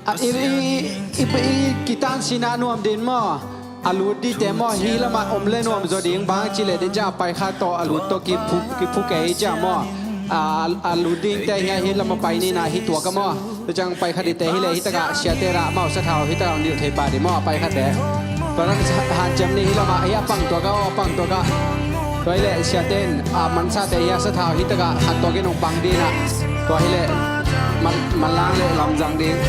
A, i, i, i, i, i kitan sina nuam din maw? A lut dite maw? Hi lama om le nuam zaw ding, bang ci le di ca pai kha tawh a lut tawh kiphuk, kiphuk ei cia maw? A, a lut dingte hi, hi lama pai nina hi tua ka maw? Tua ciang pai kha dite hi le hi taka siate ra mau sa thau hi taka nil thei pa di maw? Pai kha te. Tua nan hanciam ni hi lama hi a pang tua ka, a pang tua ka. Tua hi le siate in a mansate hi a sa thau hi taka khat tua ki nong pang dina. Tua hi le man, manlang le lamzang ding.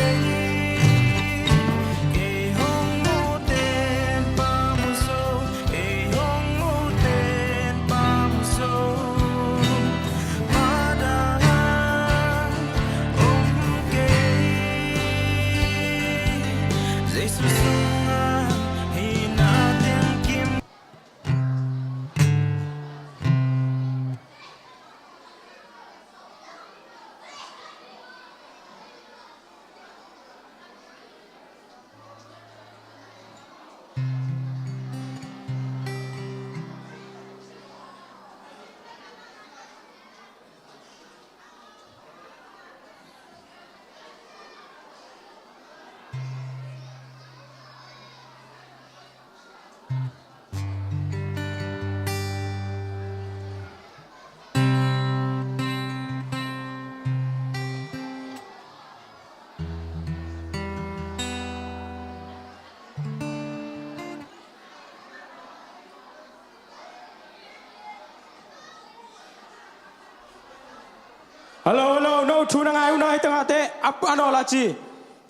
Hello, hello, no, thu na ngai uh na, hi tengahte a, a nawl a ci.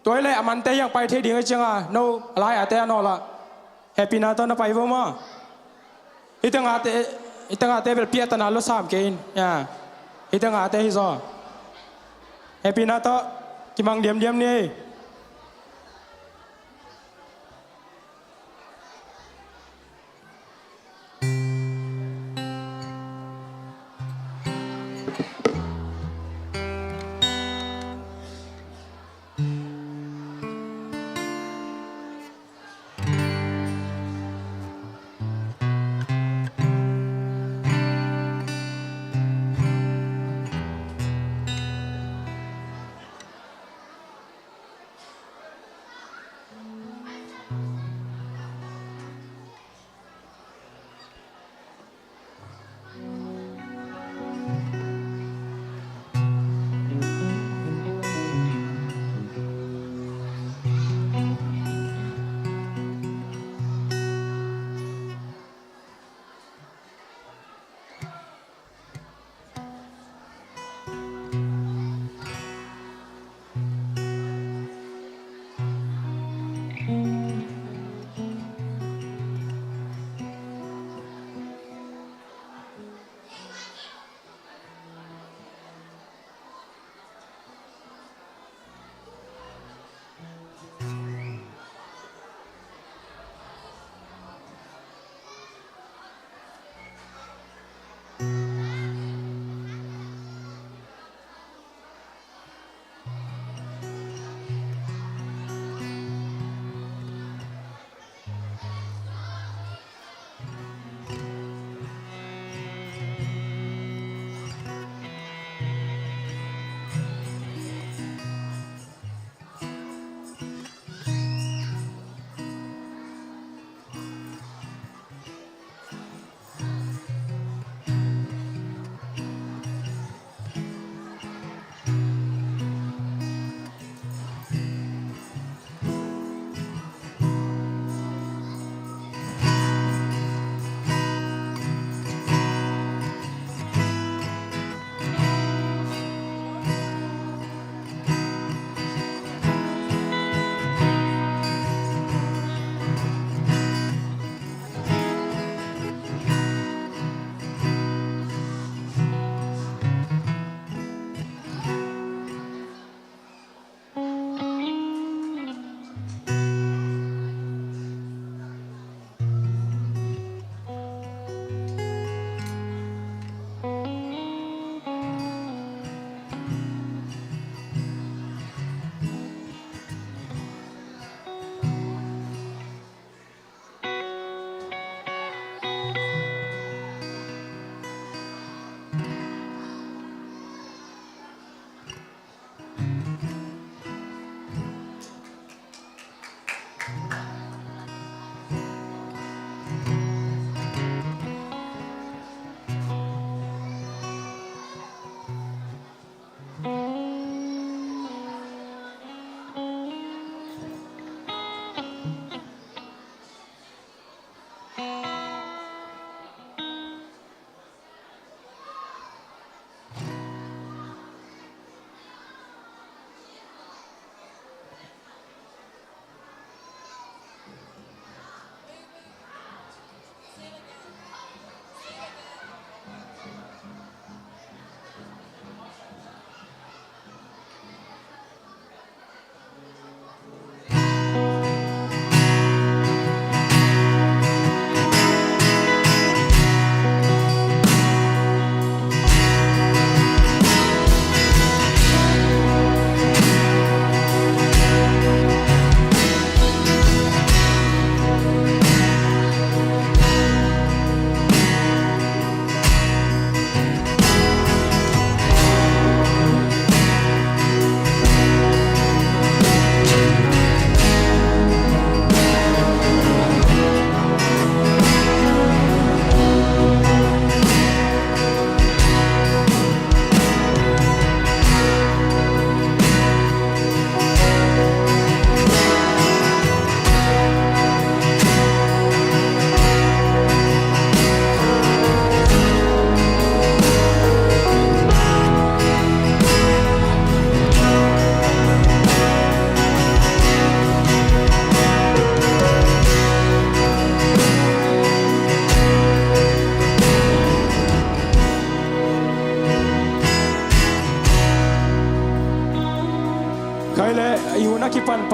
Tua hi le a mante hiang pai thei ding a cianga, no, a lai ate a nawl a. Happy na tawh na pai vo maw. Hi tengahte, hi tengahte bel piahtana lo sam kei in. Ya. Hi tengahte hi zaw. Happy na tawh kimang diamdiam ni.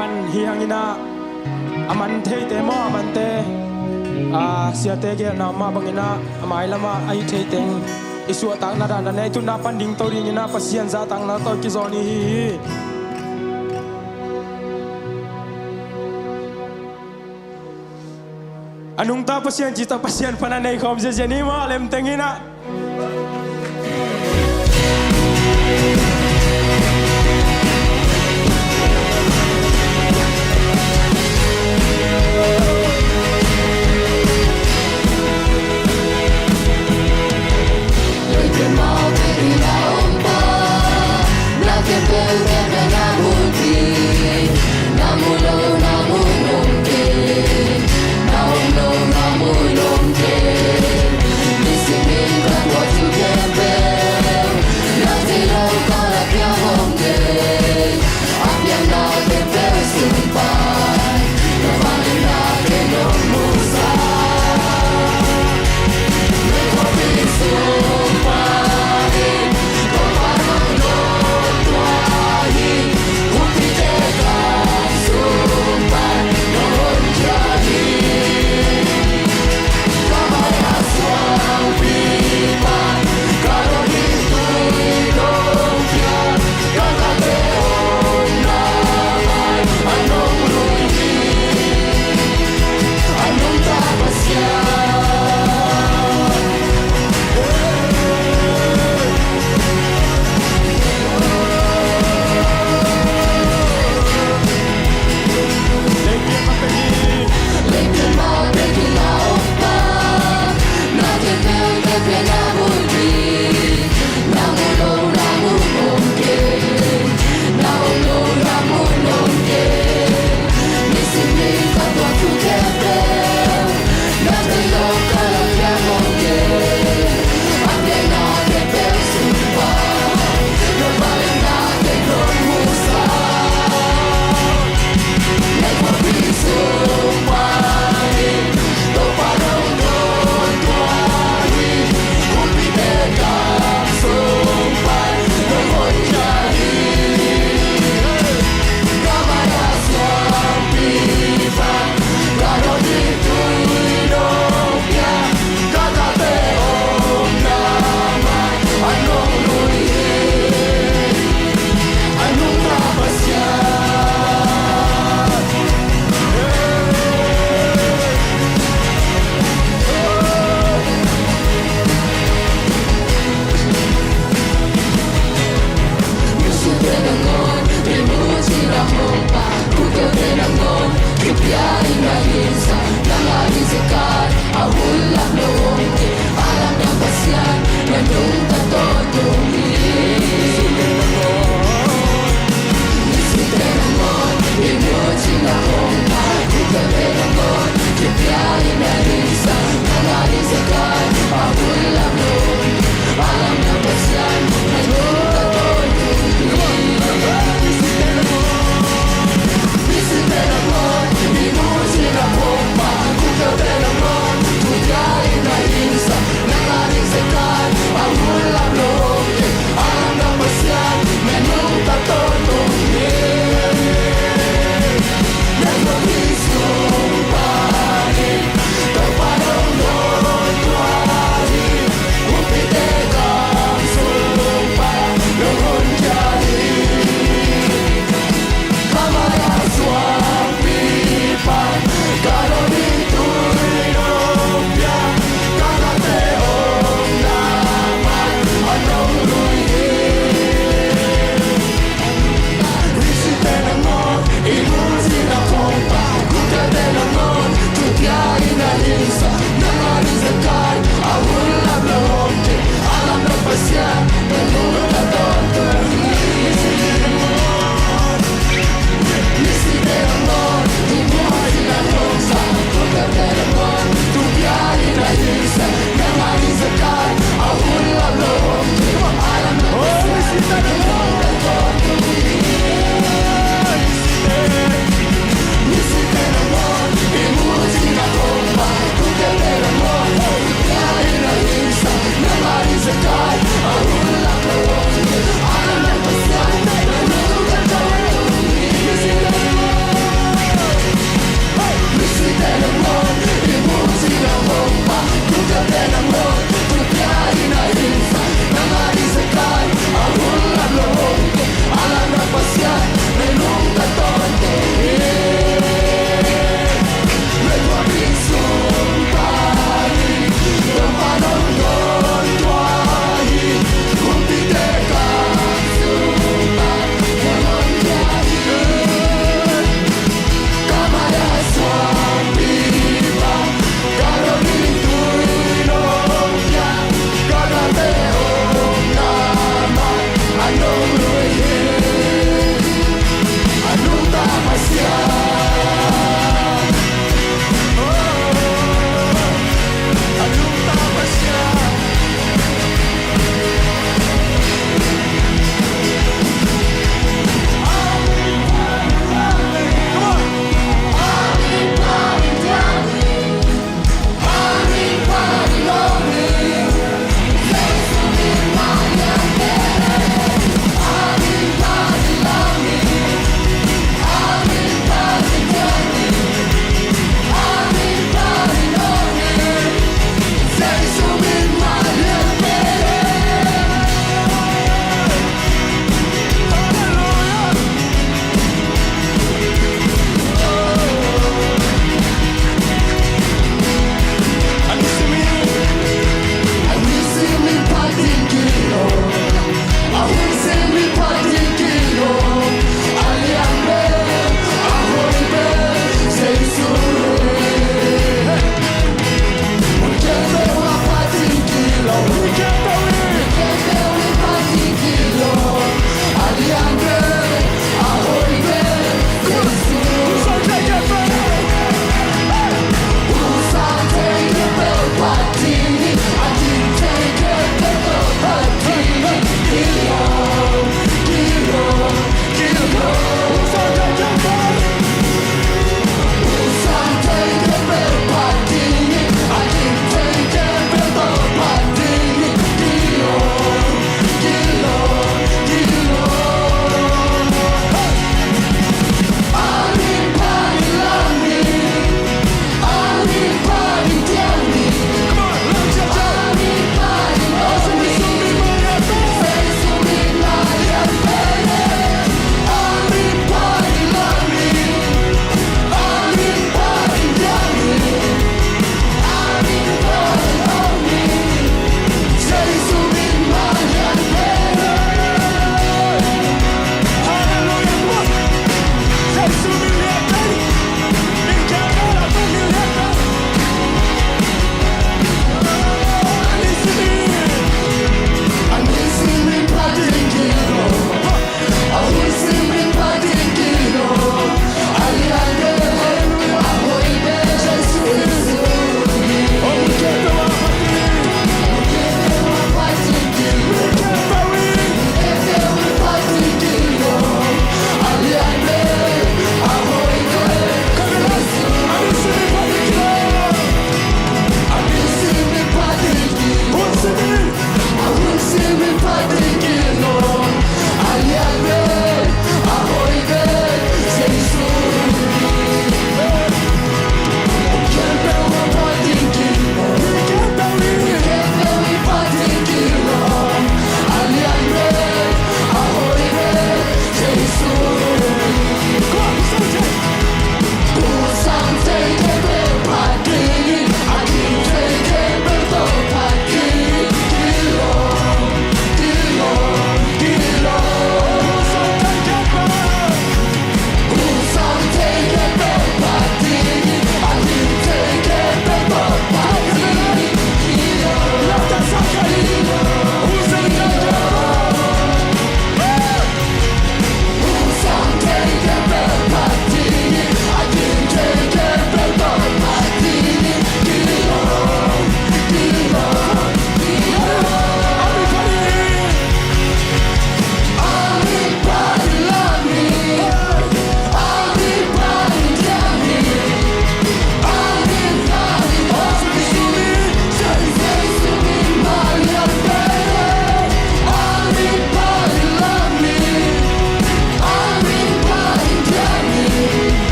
Pan hi hangin ah, a man theite maw, a mante, a, siate gelna mah bangin ah, a mailam ah a hih theiteng i suahtakna dan dan, ei tutna pan dingto dingin ah Pasian zahtakna tawh kizawn i hi hi. A nungta Pasian ci ta, Pasian pan a nei khawm ziazia ni maw, lemteng in ah.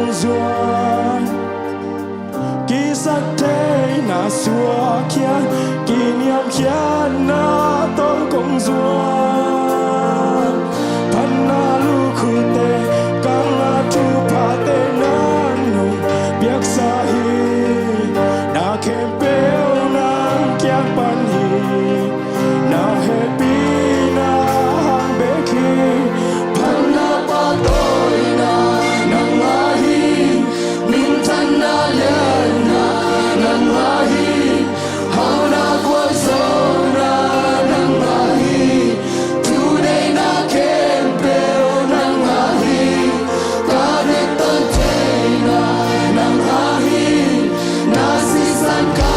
zuan, kisaktheihna suahkhiat, kiniamkhiatna tawh kong zuan. Phatna lukhute kang a thuphate nang nong piaksa hi. Na khempeuh nang kiang pan hi. Na hehpihna hang bek hi. Phatna pahtawina nang ngah hi. Minthanna lianna nang ngah hi. Hauhna gualzawhna nang ngah hi. Thuneihna khempeuh nang ngah hi. Ka dikton theihna nang ngah hi. Na sisan ka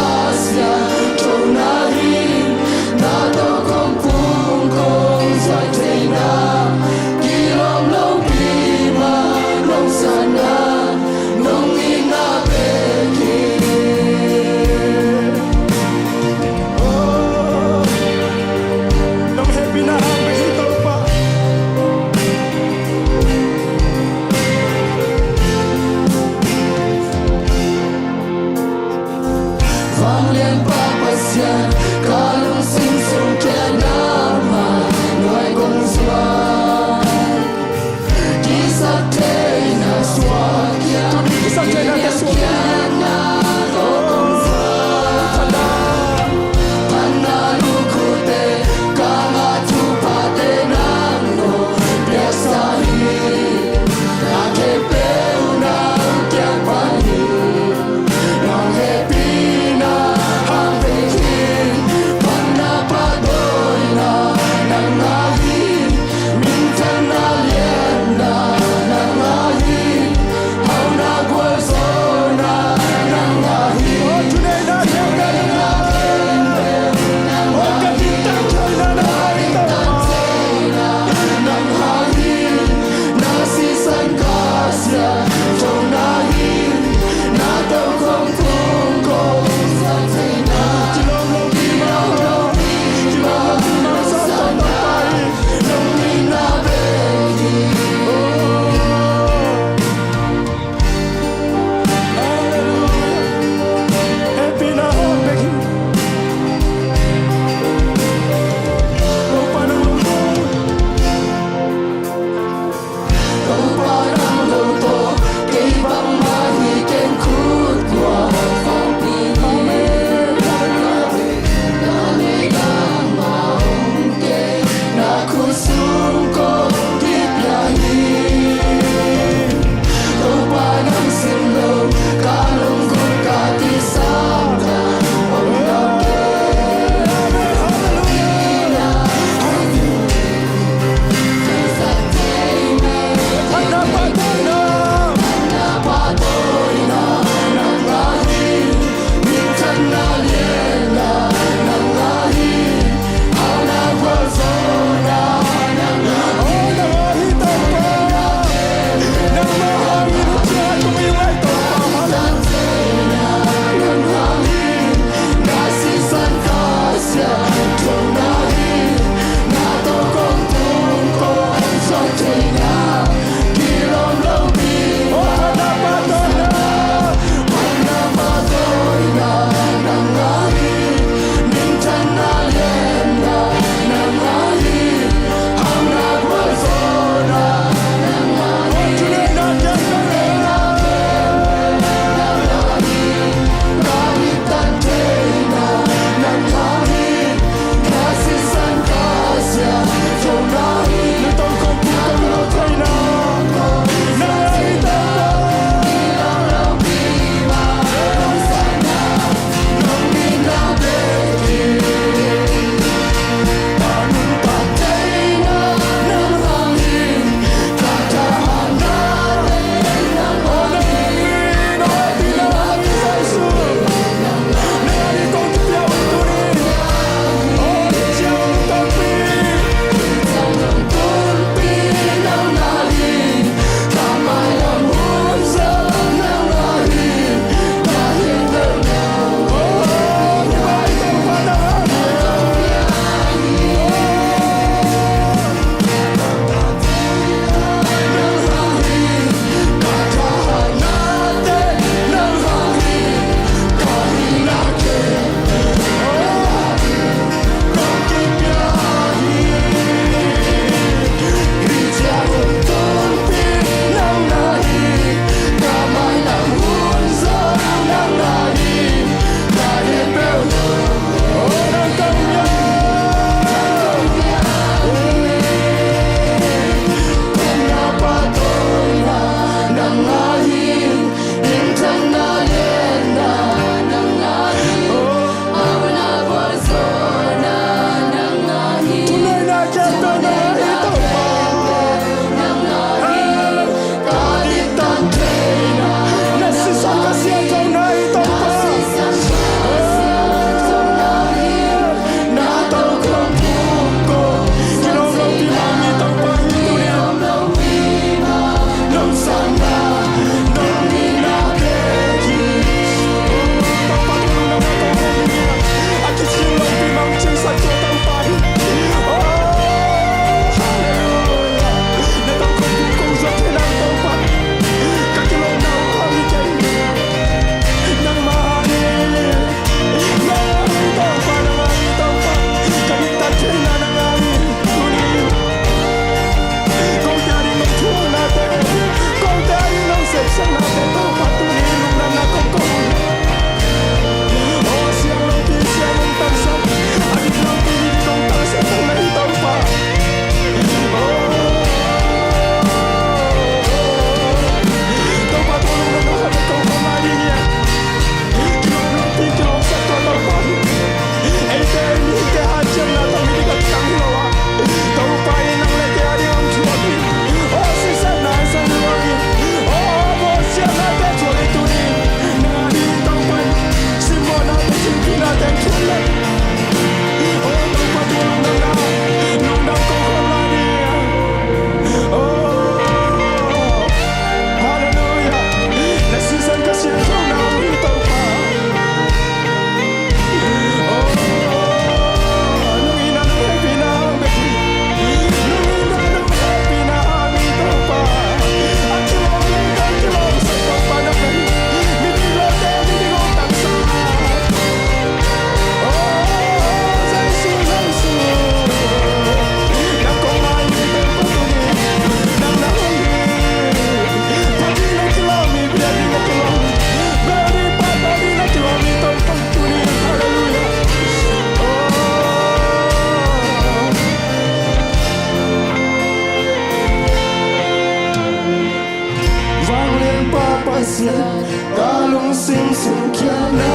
Ka lungsim sung kia na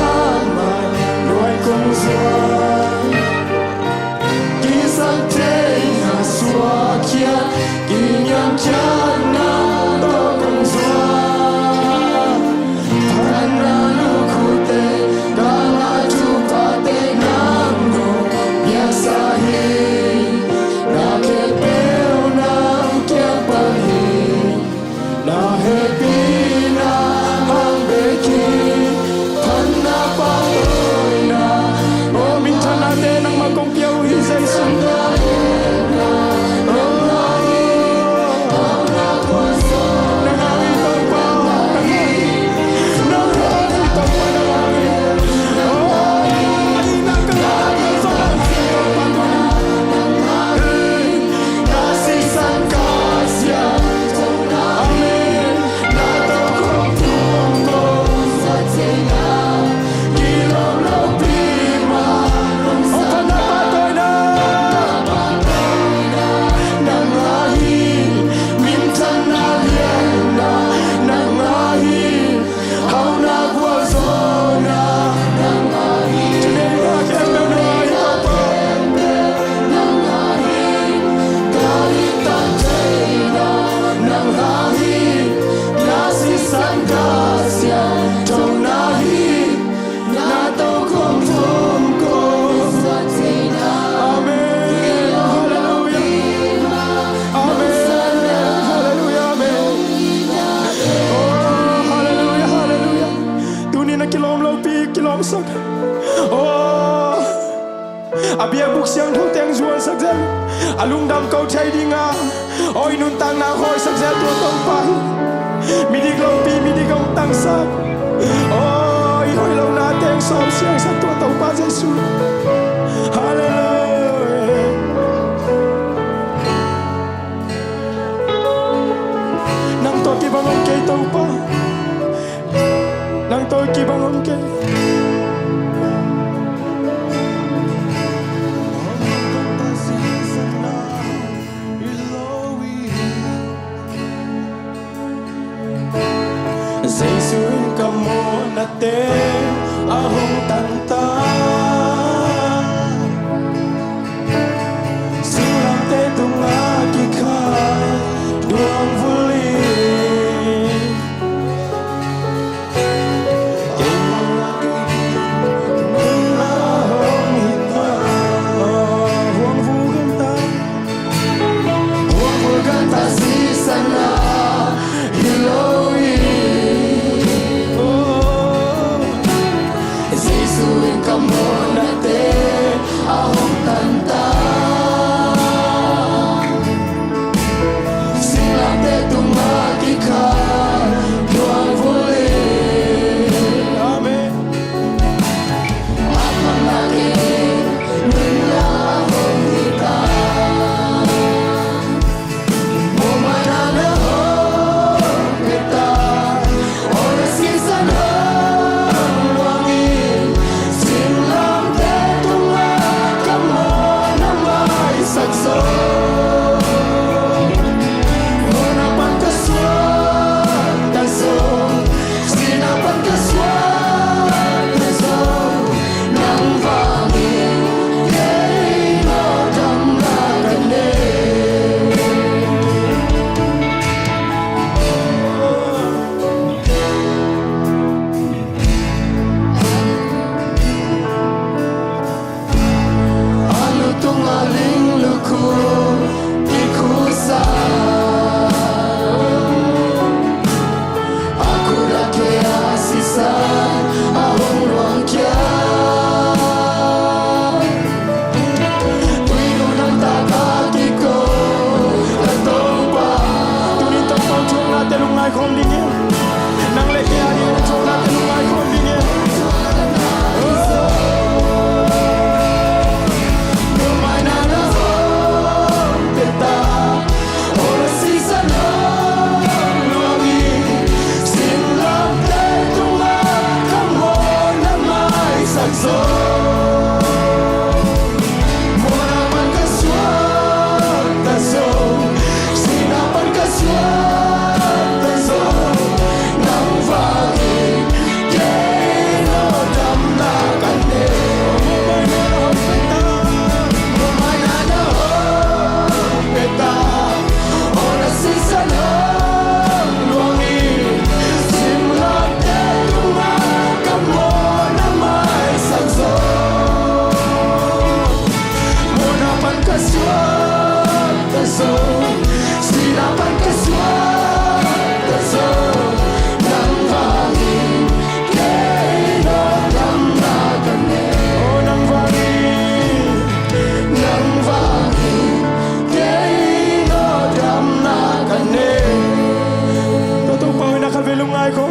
mai nuai kong zuak. Kisang thei na suak kia, kiniam kia na to kong zuak. Phan na lukhute ka la tu pate nang no biasa hi. Na ke peo nang kia pang hi. Na hehpihna hang bek hi, phatna pahtawina. O, minthanna te nangmah kong pia uh hi Jesu. O, nang hang hi Topa, nang hang hi. Nang hang hi Topa, nang hang hi. O, na ka la Amen. Amen. Halleluia. Amen. Halleluia. Amen. Oh, halleluia, halleluia. Tuni na kilawm lopi, kilawmsak. Oh. A biakbuk siangtho teng zuansak zel, a lungdam ko thei dinga, aw, i nuntakna hawisak zel tua Topa hi. Midik lopi, midik hong tangsak, aw, i hoih lohna teng sawm siangsak tua Topa Jesu. Halleluia. Nang tawh kibang om kei Topa. Nang tawh kibang om kei. Jesu in ka mawhnate a hong tangtak. Singlamteh tungah kikhai duang vuli. Keimah lak in nunna hong hi ta. Huang vul ganta, huang vul ganta sisan na hi lo hi. Oh, Jesu in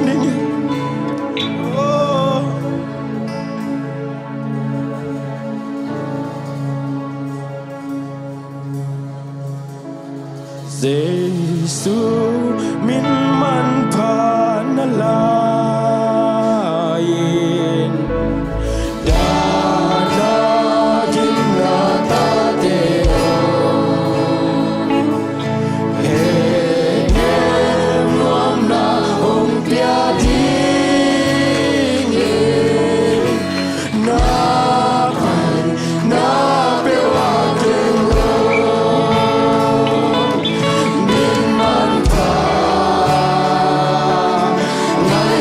ding hi. Oh. Jesu min manpha na lai-in, dahna gimna tate aw, hehnem nuamna hong pia ding hi. Na pai na peuh a keng lo, min manpha ngai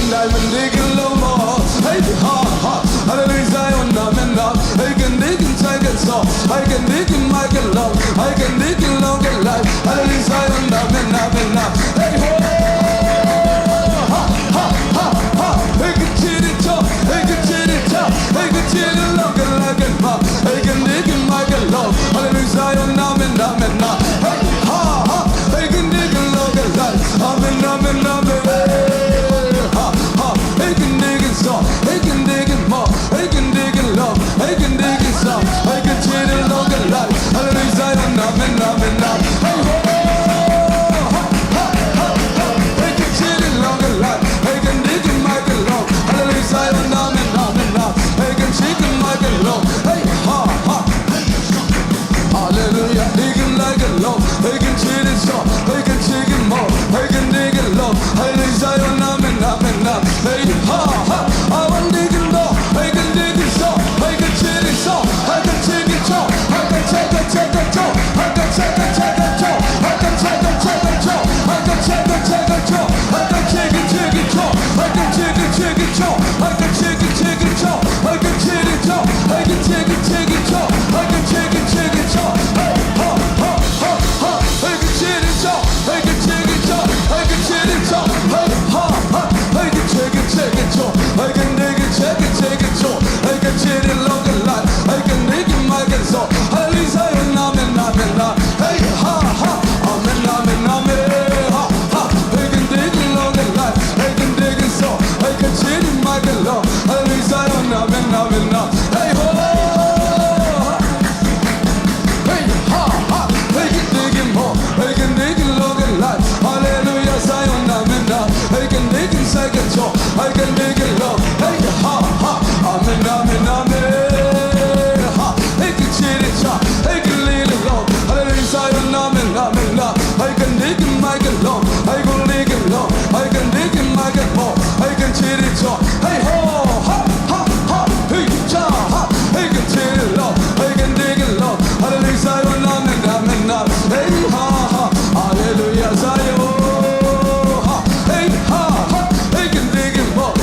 Diamond digging low mo. Hey, ha, ha. Hallelujah, Zion, amen, amen. Hey, can digging, take it so. Hey, can digging, make it low. Hey, can digging, low, get life. Hallelujah, Zion, amen, amen, amen. Hey, ho. Ha, ha, ha, ha. Hey, can cheer it up. Hey, can cheer it up. Hey, can cheer it low, get like it, ma. Hey, can digging, make it low. Hallelujah, Zion, amen, amen, amen. Hey, ha, ha. Hey, can digging, low, get life. Amen, amen, amen. Ha, ha. Hey, can digging, so. Hey, can digging, mo. Hey, can digging, low. Hey, can digging, so. Hey, can cheer it low, get life. Hallelujah, Zion, amen, amen, amen. Hey, ho. Ha, ha, ha, ha. Hey, can cheer it low, get life. Hey, can digging, make it low. Hallelujah, Zion, amen, amen, amen. Hey, can cheer it, make it low. Hey, ha, ha. Hallelujah, he can like it low, he can cheat it so, he can cheat it more, he can dig it low. Hallelujah, Zion, amen, amen, amen. Hey, ha, ha, I want dig it low, he can dig it so, he can cheat it so, he can cheat it so, he can check it, check it so, he can check it, check it so, he can check it, check it so, he can check it, check it so, he can check it, check it so, he can check it, check it so, he can check it, check it so, he can cheat it so, he can check it, check it so, he can check it, check it so. Hey, ha, ha, ha, ha. Hey, can cheer it up. Hey, can cheer it up. Hey, can cheer it up. Hey, ha, ha. Hey, can check it, check it up. Hey, can dig it, check it, check it up. Hey, can cheer it, look it like. Hey, can dig it, make it so. Hallelujah, amen, amen, amen. Hey, ha, ha. Amen, amen, amen. Ha, ha. Hey, can dig it, look it like. Hey, can dig it so. Hey, can cheer it, make it low. Hallelujah, amen, amen, amen. Hey, ho. Hey, ha, ha. Hey, can dig it more. Hey, can dig it long and light. Hallelujah, Zion, amen, amen. Hey, can dig it second so. Hey, can dig it long. Hey, ha, ha. Amen, amen, amen. Ha. Hey, can cheer it up. Hey, can lead it long. Hallelujah, Zion, amen, amen, amen. Hey, can dig it, make it long. Hey, can dig it long. Hey, can dig it, make it more. Hey, can cheer it up. Hey, ho, ha, ha, ha. Hey, cha, ha. Hey, can cheer it long. Hey, can dig it long. Hallelujah, Zion, amen, amen, amen. Hey, ha, ha. Hallelujah, Zion. Ha. Hey, ha, ha. Hey, can dig it more.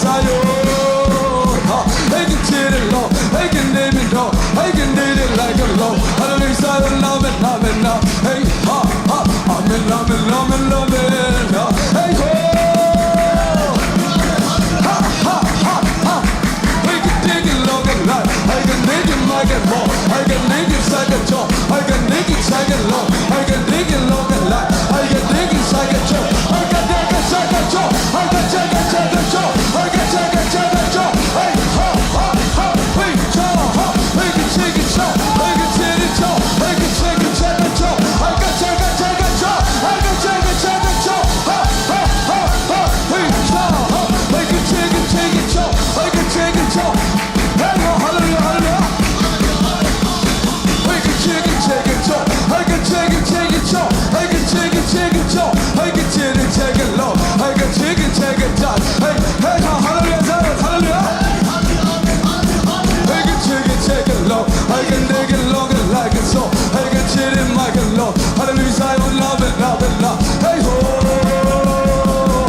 Zion, ha, hey, can take it low, hey, can take it low, hey, can take it like a low. Hallelujah, Zion, amen, amen, amen. Hey, ha, ha, amen, amen, amen, amen, ha. Hey, ho. Ha, ha, ha, ha. Hey, can take it low, can lie. Hey, can take it, my can more. Hey, can take it, second job. Hey, can take it, second low. Hey, can take it low, can lie. Hey, can take it, second job. Hey, can take it, second job. Hey, can take it, second job. Hey, can take it, second job. Hey, ha, ha, ha. Hey, cha, ha. Hey, can take it, cha. Hey, can take it, cha. Hey, can take it, second job. Hey, can take it, second job. Hey, can take it, second job. Ha, ha, ha, ha. Hey, cha, ha. Hey, can take it, take it, cha. Hey, can take it, cha. Hey, oh, hallelujah, hallelujah. Hey, can take it, take it, yo. Hey, can take it, take it, yo. Hey, can take it, take it, yo. Hey, can take it, take it, low. Hey, can take it, take it, down. Hey, hey, ha, hallelujah, Zion, hallelujah. Hey, can take it, take it, low. Hey, can take it, low, can like it, so. Hey, can take it, make it low. Hallelujah, Zion, love it, love it, love. Hey, ho.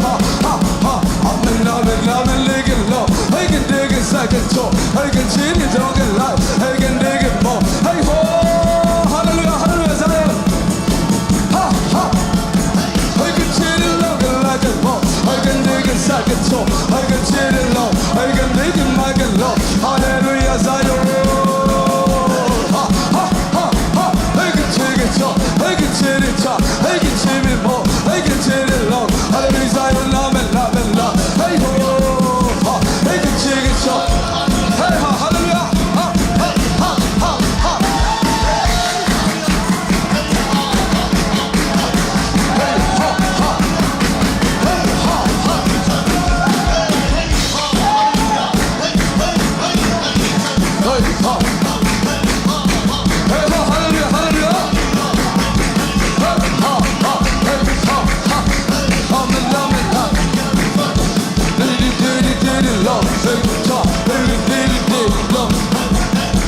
Ha, ha, ha. Amen, amen, amen, make it low. Hey, can take it, second, yo. Hey, can take it, don't get light. Hey, can take it more. Hey, ho. Hallelujah, hallelujah, Zion. Ha, ha. Hey, can take it longer like a boss. Hey, can take it, second, yo. Hey, can take it low. Hey, can take it, make it low. Hallelujah, Zion. Ha, ha, ha, ha. Hey, can take it, yo. Hey, can take it, yo. Hey, can take it more. Hey, can take it low. Hallelujah, Zion, amen, amen, amen. Hey, ho, ha. Hey, can take it, yo. Hey, ha, hallelujah. Ha, ha, ha, ha, ha.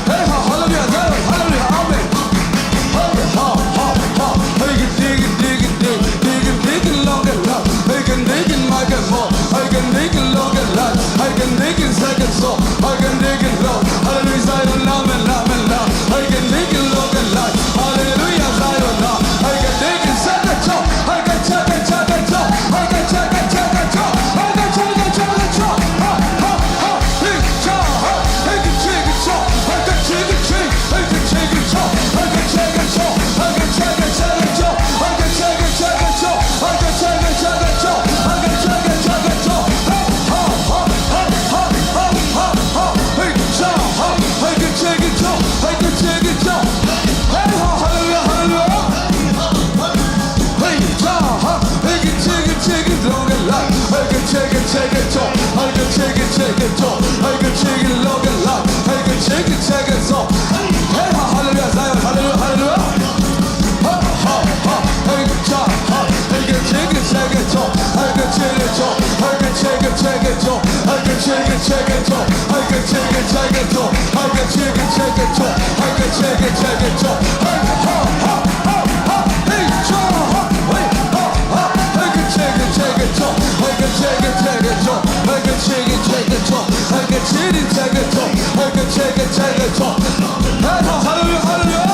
Hey, ha, hallelujah, hallelujah, amen. Hey, ha, ha, ha. Hey, can take it, take it, take it, take it, take it longer, love. Hey, can take it, make it more. Hey, can take it longer, love. Hey, can take it, second soul. Hey, can take it low. Hallelujah, Zion, amen, amen, amen. Hey, can take it longer, love. Hallelujah, Zion, love. Hey, can take it, second soul. Hey, can take it, second soul. Hey, can take it, second soul. Hey, can take it, second soul. Ha, ha, ha. Hey, cha, ha. Hey, can take it, cha. Hey, can take it, take it. Hey, cha, ha. Hey, can take it, take it, long and light. Hey, can take it, take it, talk. Hey, can take it, take it, talk. Hey, can take it, long and light. Hey, can take it, take it, talk. Hey, ha, hallelujah, Zion, hallelujah, hallelujah. Ha, ha, ha. Hey, cha, ha. Hey, can take it, take it, talk. Hey, can take it, talk. Hey, can take it, take it, talk. Hey, can take it, take it, talk. Hey, can take it, take it, talk. Hey, can take it, take it, talk. Hey, can take it, take it, talk. Hey, ha, ha, ha, ha. Hey, cha, ha. Hey, ha, ha. Hey, can take it, take it, talk. Hey, can take it, take it, talk. Hey, can take it, take it, talk. Hey, can take it, take it, talk. Hey, can take it, take it, talk. Hey, ha, hallelujah, hallelujah.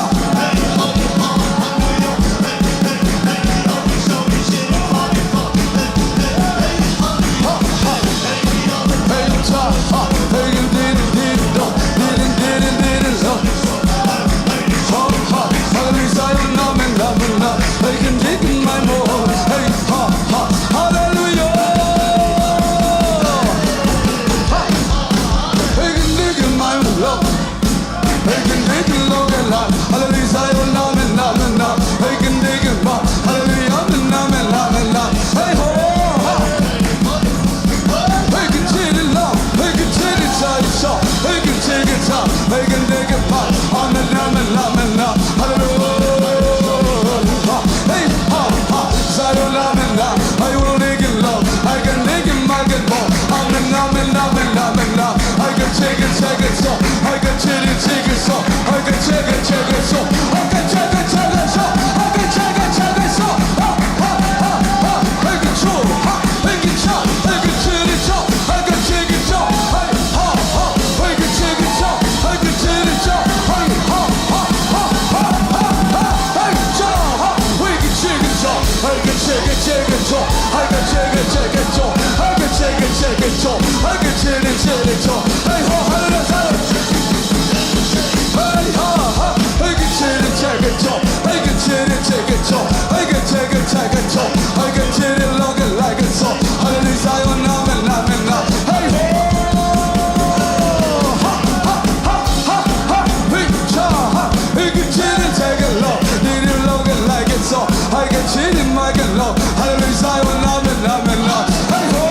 Hallelujah, Zion, amen, amen, amen. Hey, ho,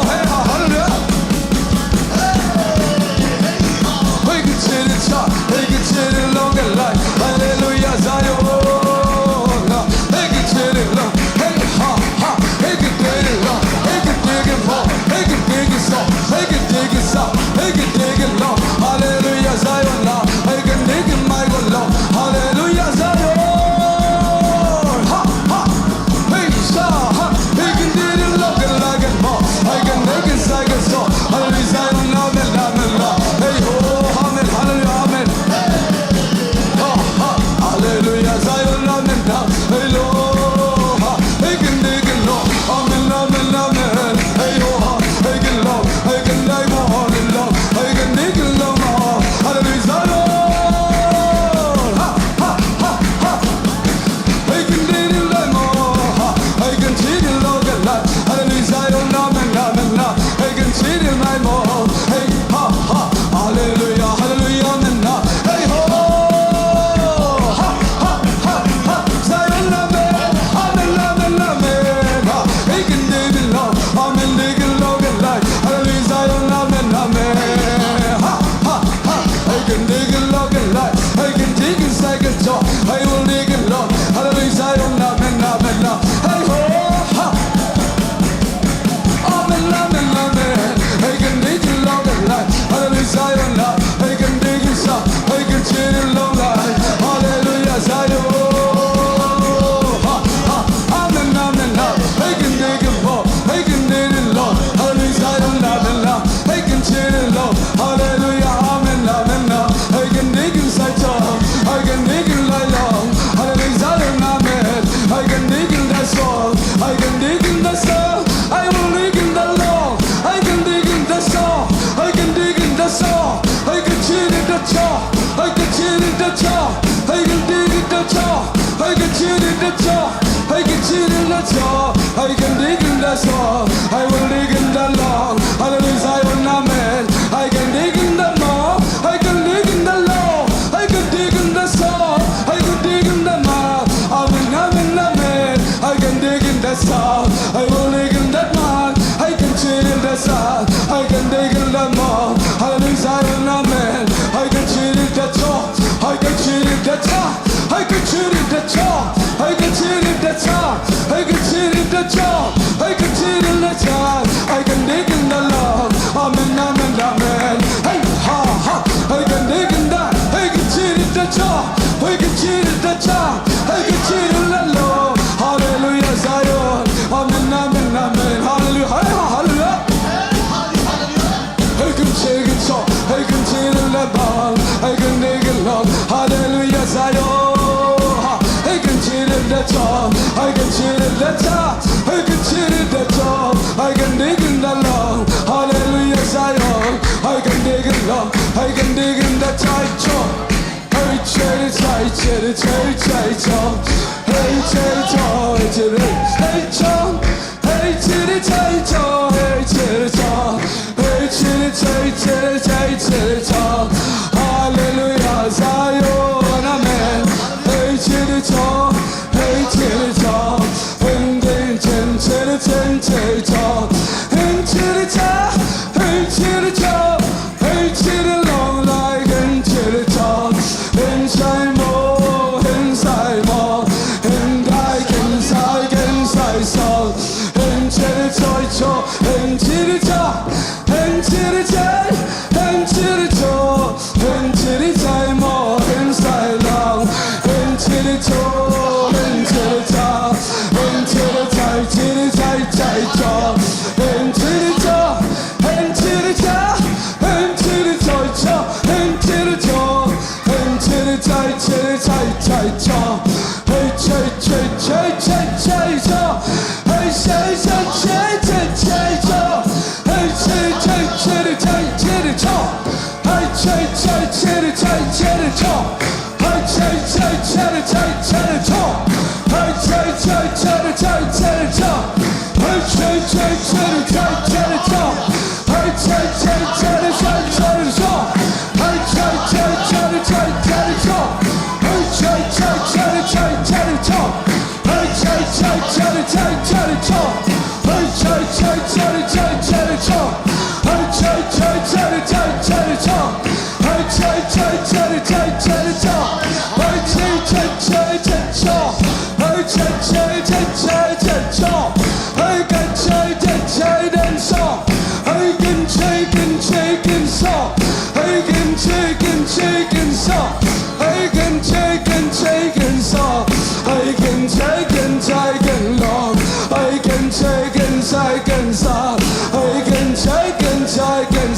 hey, ha, hallelujah. Hey, can see the top, hey, can see the long and light. Hallelujah, Zion. Hey, can see the long, hey, ha, ha. Hey, can dig it long, hey, can dig it more, hey, can dig it soft, hey, can dig it soft, hey, can dig it long. Hallelujah, Zion. Hey, can dig it, my God, long. Hallelujah, Zion. Ha, ha. Hey, sha, ha. Hey, can dig it long and like it more. Hey, can dig it, like it so. Hallelujah, Zion, amen, amen, amen. Hey, oh, amen, hallelujah, amen. Ha, ha. Hallelujah, Zion, amen, amen. Hey, Lord, ha. Hey, can dig it long. Amen, amen, amen. Hey, oh, ha. Hey, can love. Hey, can die more in love. Hey, can dig it long, ha. Hallelujah, Zion. Ha, ha, ha, ha. Hey, can dig it long, ha. Hey, can dig it long, ha. Hallelujah, Zion, amen, amen, amen. Hey, can dig it long, ha. Hey, ha, ha. Hallelujah, hallelujah, amen, ha. Hey, ho. Ha, ha, ha, ha. Zion, amen. Amen, amen, amen. Ha. Hey, can dig it long. Amen, dig it long and light. Hallelujah, Zion, amen, amen. Ha, ha, ha. Hey, can dig it long and light. Hey, can dig it, like it so. Hey, will dig it long. Hallelujah, Zion, amen, amen, amen. Hey, ho, ha. Amen, amen, amen. Hey, can dig it long and light. Hallelujah, Zion, ah. Hey, can dig it soft. Hey, can dig it long light. Hallelujah, Zion. Ha, ha. Amen, amen, ah. Hey, can dig it more. Hey, can dig it long. Hallelujah, Zion, amen, ah. Hey, can dig it long. Hallelujah, amen, amen, ah. Hey, can dig it, say, John. Hey, can dig it, like, long. Hallelujah, Zion, amen. Hey, can dig it, that's all. Hey, can dig it, that's all. I will dig in the Lord. I can dig in the soul. I can dig in the soul. I can cheat in the jaw. I can cheat in the jaw. I can dig in the jaw. I can cheat in the jaw. I can cheat in the jaw. I can dig in the soul. I will dig in the Lord. Hallelujah, Zion, amen. I can dig in the Lord. I can dig in the Lord. I can dig in the soul. I can dig in the mouth. Amen, amen, amen. I can dig in the soul. I will dig in that man. I can cheat in the sun. I can dig in the mouth. Hallelujah, Zion, amen. I can cheat in the jaw. I can cheat in the jaw. I can cheat in the jaw. I can cheat in the jaw. I can cheat in the jaw. I can cheat in the jaw. I can dig in the Lord. Amen, amen, amen. Hey, ha, ha. I can dig in the, I can cheat in the jaw. I can cheat in the jaw. I can cheat in the Lord. Hallelujah, Zion. Amen, amen, amen. Hallelujah. Hey, ha, hallelujah. Hey, can take it so. Hey, can take it, let down. Hey, can take it, Lord. Hallelujah, Zion. Hey, can take it, let down. Hey, can take it, let down. Hey, can take it, let down. Hey, can take it, let down. Hallelujah, Zion. Hey, can take it, Lord. Hey, can take it, let down. Hey, chitty, chitty, chitty, chitty, chitty, chitty, chitty, chitty, chitty. Hey, chitty, chitty, chitty, chitty, chitty. Hey, chitty, chitty, chitty, chitty, chitty. Hallelujah, Zion, amen. Hey, chitty, chitty, hey, chitty, chitty. Hey, chitty, chitty, chitty, chitty. Hey, chitty, chitty, hey, chitty, chitty. Hey, chitty, long like, hey, chitty, chitty. Hey, shine more, hey,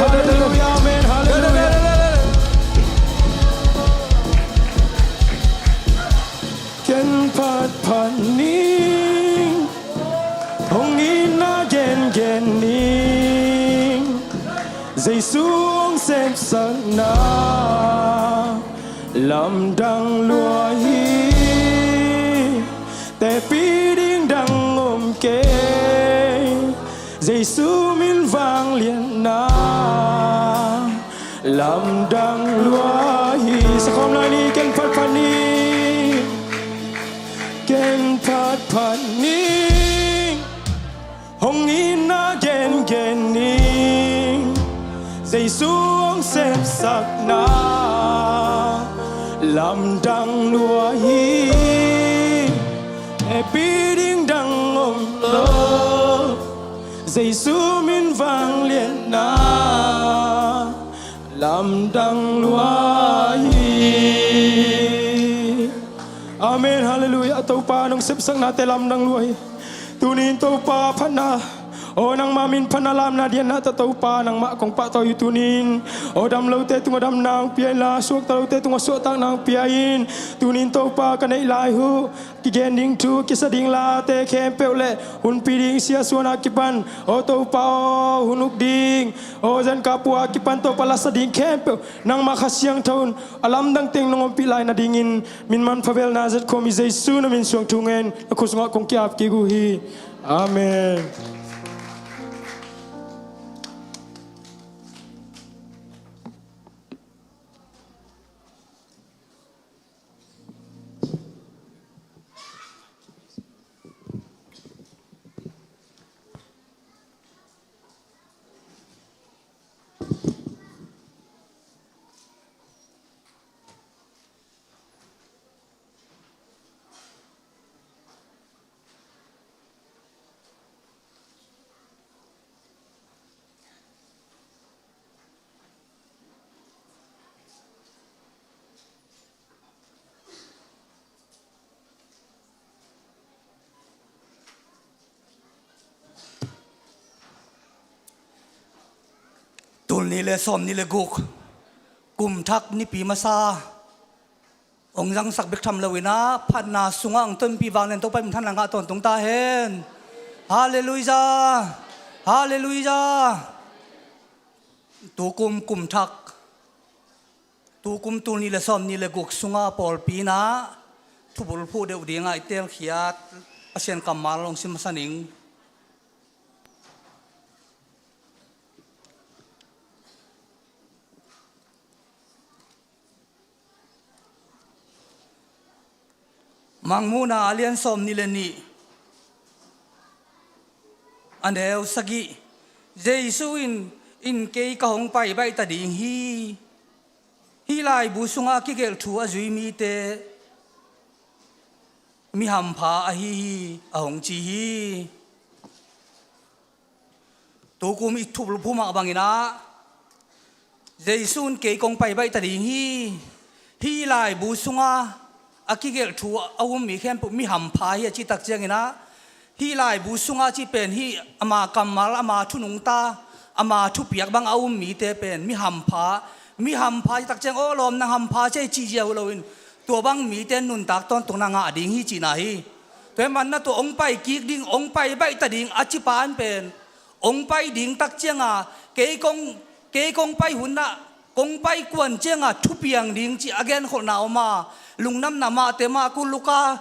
Halleluia, amen, halleluia. Ken phatphat ning, hong itna gengen ning, Jesu hong sepsakna lamdang lua hi. Tepih ding dang om kei, Jesu min vangliatna lamdang lua hi. Sakhawm lai ni. Ken phatphat ning, ken phatphat ning, hong itna gengen ning, Jesu hong sepsakna lamdang lua hi. Hehpih ding dang om lo, Jesu min vangliatna lamdang lua hi. Amen, halleluia. Topa nong sepsaknate lamdang lua hi. Tuni in Topa phatna Aw nangmah min phatna lamna dianna tawh Topa nangmah kong pahtawi uh tunin. Aw dam lote tungah damna hong pia inla, suakta lote tungah suahtakna hong pia in. Tunin Topa ka neih lai uh kigen ding thu, kisa ding late khempeuh le hunpi ding siasuan a kipan, aw Topa aw hun uk ding, aw zen ka pua a kipan Topa lasa ding khempeuh nangmah Kha Siangtho in a lamdang teng nong ompih lai nadingin, min manpha bel Nazareth khuami Jesu na min suang thu ngen na khut sungah kong ki-ap kik uh hi. Amen. Tul nih le sawm nih le guk kum thak nipi masa hong zangsak bek tham loin ah phatna sungah hong tonpih vang len Topa in thanna ngah tawntung ta hen. Halleluijah. Halleluijah. Tukum kum thak, tukum tul nih le sawm nih le guk sungah pawlpi in ah thubul phuh deuh dingah i teelkhiat Pasian kammal hong sim masa ning. Mangmuhna a lian sawm nih le nih, a neu sagih. Jesu in, in kei ka hong pai baih ta ding hi. Hih laibu sungah a kigelh thu a zui mite mi hampha ahi hi, a hong ci hi. Tukum i thubul phuh mah bangin ah Jesu in kei kong pai baih ta ding hi. Hih laibu sungah a kigelh thu a um mi khempeuh mi hampha hi a cih tak ciangin ah, hih laibu sungah cih pen hih ama kammal, ama thu nungta, ama thupiak bang a um mite pen mi hampha. Mi hampha cih tak ciang aw lawm nang hampha ci ei cih ziau uh loin tua bang mite nuntak tawntungna ngah ding hi cihna hi. Tua ahih manin ah tua hong pai kik ding, hong pai baih ta ding a cipa in pen hong pai ding tak cianga kei kong, kei kong pai hun ah kong pai kuan cianga thupiang ding cih a genkholhna om a, lungdamna mahte mah kul Luka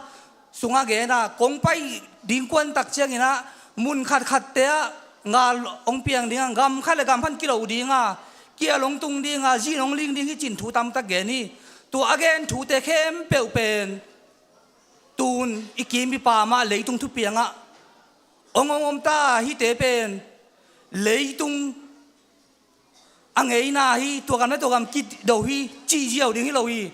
sungah gen a, kong pai ding kuan tak ciangin ah mun khatkhatte ah ngal hong piang ding a, gam khat le gam khat kilo ding a, kial hong tung ding a, zin hong ling ding hi cin thu tamtak gen hi. Tua a gen thute khempeuh pen tun i kim i pam ah leitung thupiangah hong hong om ta. Hihte pen leitung a ngeina hi, tua gam le tua gam kido hi cih ziau ding hi lo hi.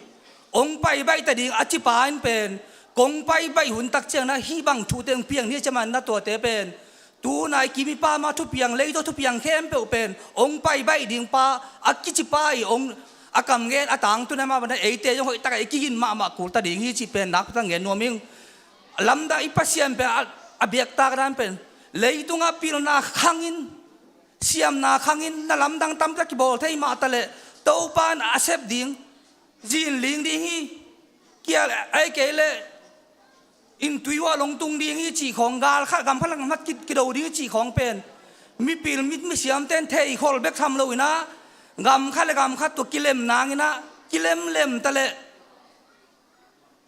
Hong pai baih ta ding a cipa in pen kong pai baih hun tak ciangin ah hih bang thute hong piang ni a ci ahih manin ah tuate pen tuna i kim i pam ah thupiang, leitung thupiang khempeuh pen hong pai baih ding pa a kicipa i hong a kam ngen a tangtun ahih manin ah eite zong hoih takah i kigin mahmah kul ta ding hi cih pen nakpitak ngen nuam ing. Lamdang i Pasian pen a, a biaktak dan pen leitungah pilna khangin, siamna khangin na lamdang tamtak kibawl thei mah taleh Topa in a sep ding, zin ling ding hi. Kial ai kei leh in tui uah long tung ding hi cih khawng, gal khat gam khat le gam khat ki, kido ding hi cih khawng pen mipil mi, misiamte in theikhol bek tham loin ah gam khat le gam khat tua kilem nangin ah kilemlem taleh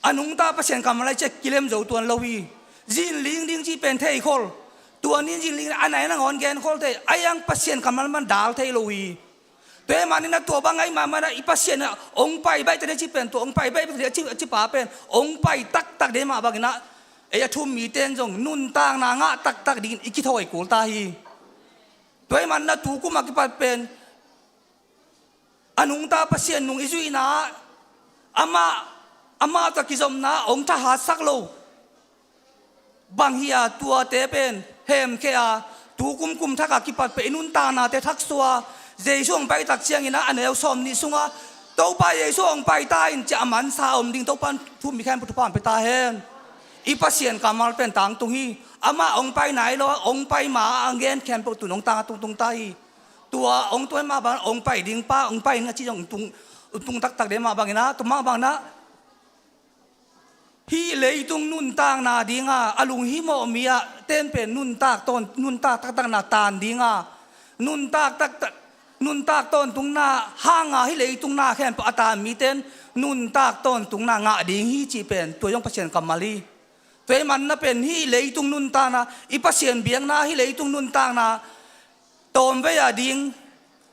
a nungta Pasian kammal ah i ciah kilem zo tuan lo hi. Zin ling ding cih pen theikhol, tua ni in zin ling a nai nangawn genkhol thei, a iang Pasian kammal man dal thei lo hi. Tua ahih manin ah tua bang ahih mah manin ah i Pasian ah hong pai baih ta ding cih pen tua hong pai baih ta ding a ci, a cipa pen hong pai taktak ding mah bangin ah ei a thu um mite in zong nuntakna ngah taktak dingin i kithawi kul ta hi. Tua ahih manin ah tukum a kipat pen a nungta Pasian nung i zuihna ah amah, amah tawh kizopna ah hong thahatsak lo bang hi a, tuate pen hemkhia a, tukum kum thak a kipat pen i nuntaknate thaksuah a, Jesu hong pai tak ciangin ah a neu sawm nih sungah Topa Jesu hong pai ta in ci a mansa a om ding Topa in thu um mi khempeuh thupha hong pia ta hen. I Pasian kammal pen tangtung hi. Amah hong pai nai lo, hong pai ma a gen khempeuh tun hong tang a tungtung ta hi. Tua hong tuai mah bang hong pai ding pa, hong pai ning a ci zong tung, tung taktak de mah bangin ah, tua mah bangin ah, hih leitung nuntakna dinga a lunghimawh mi ah ten pen nuntak tawn, nuntak taktakna tan dinga, nuntak taktak, nuntak tawntungna hanga hih leitung na khempeuh a tan miten nuntak tawntungna ngah ding hi cih pen tua zong Pasian kammal hi. Tua hi manna pen hih leitung nuntakna, i Pasian biakna hih leitung nuntakna tawmvei a ding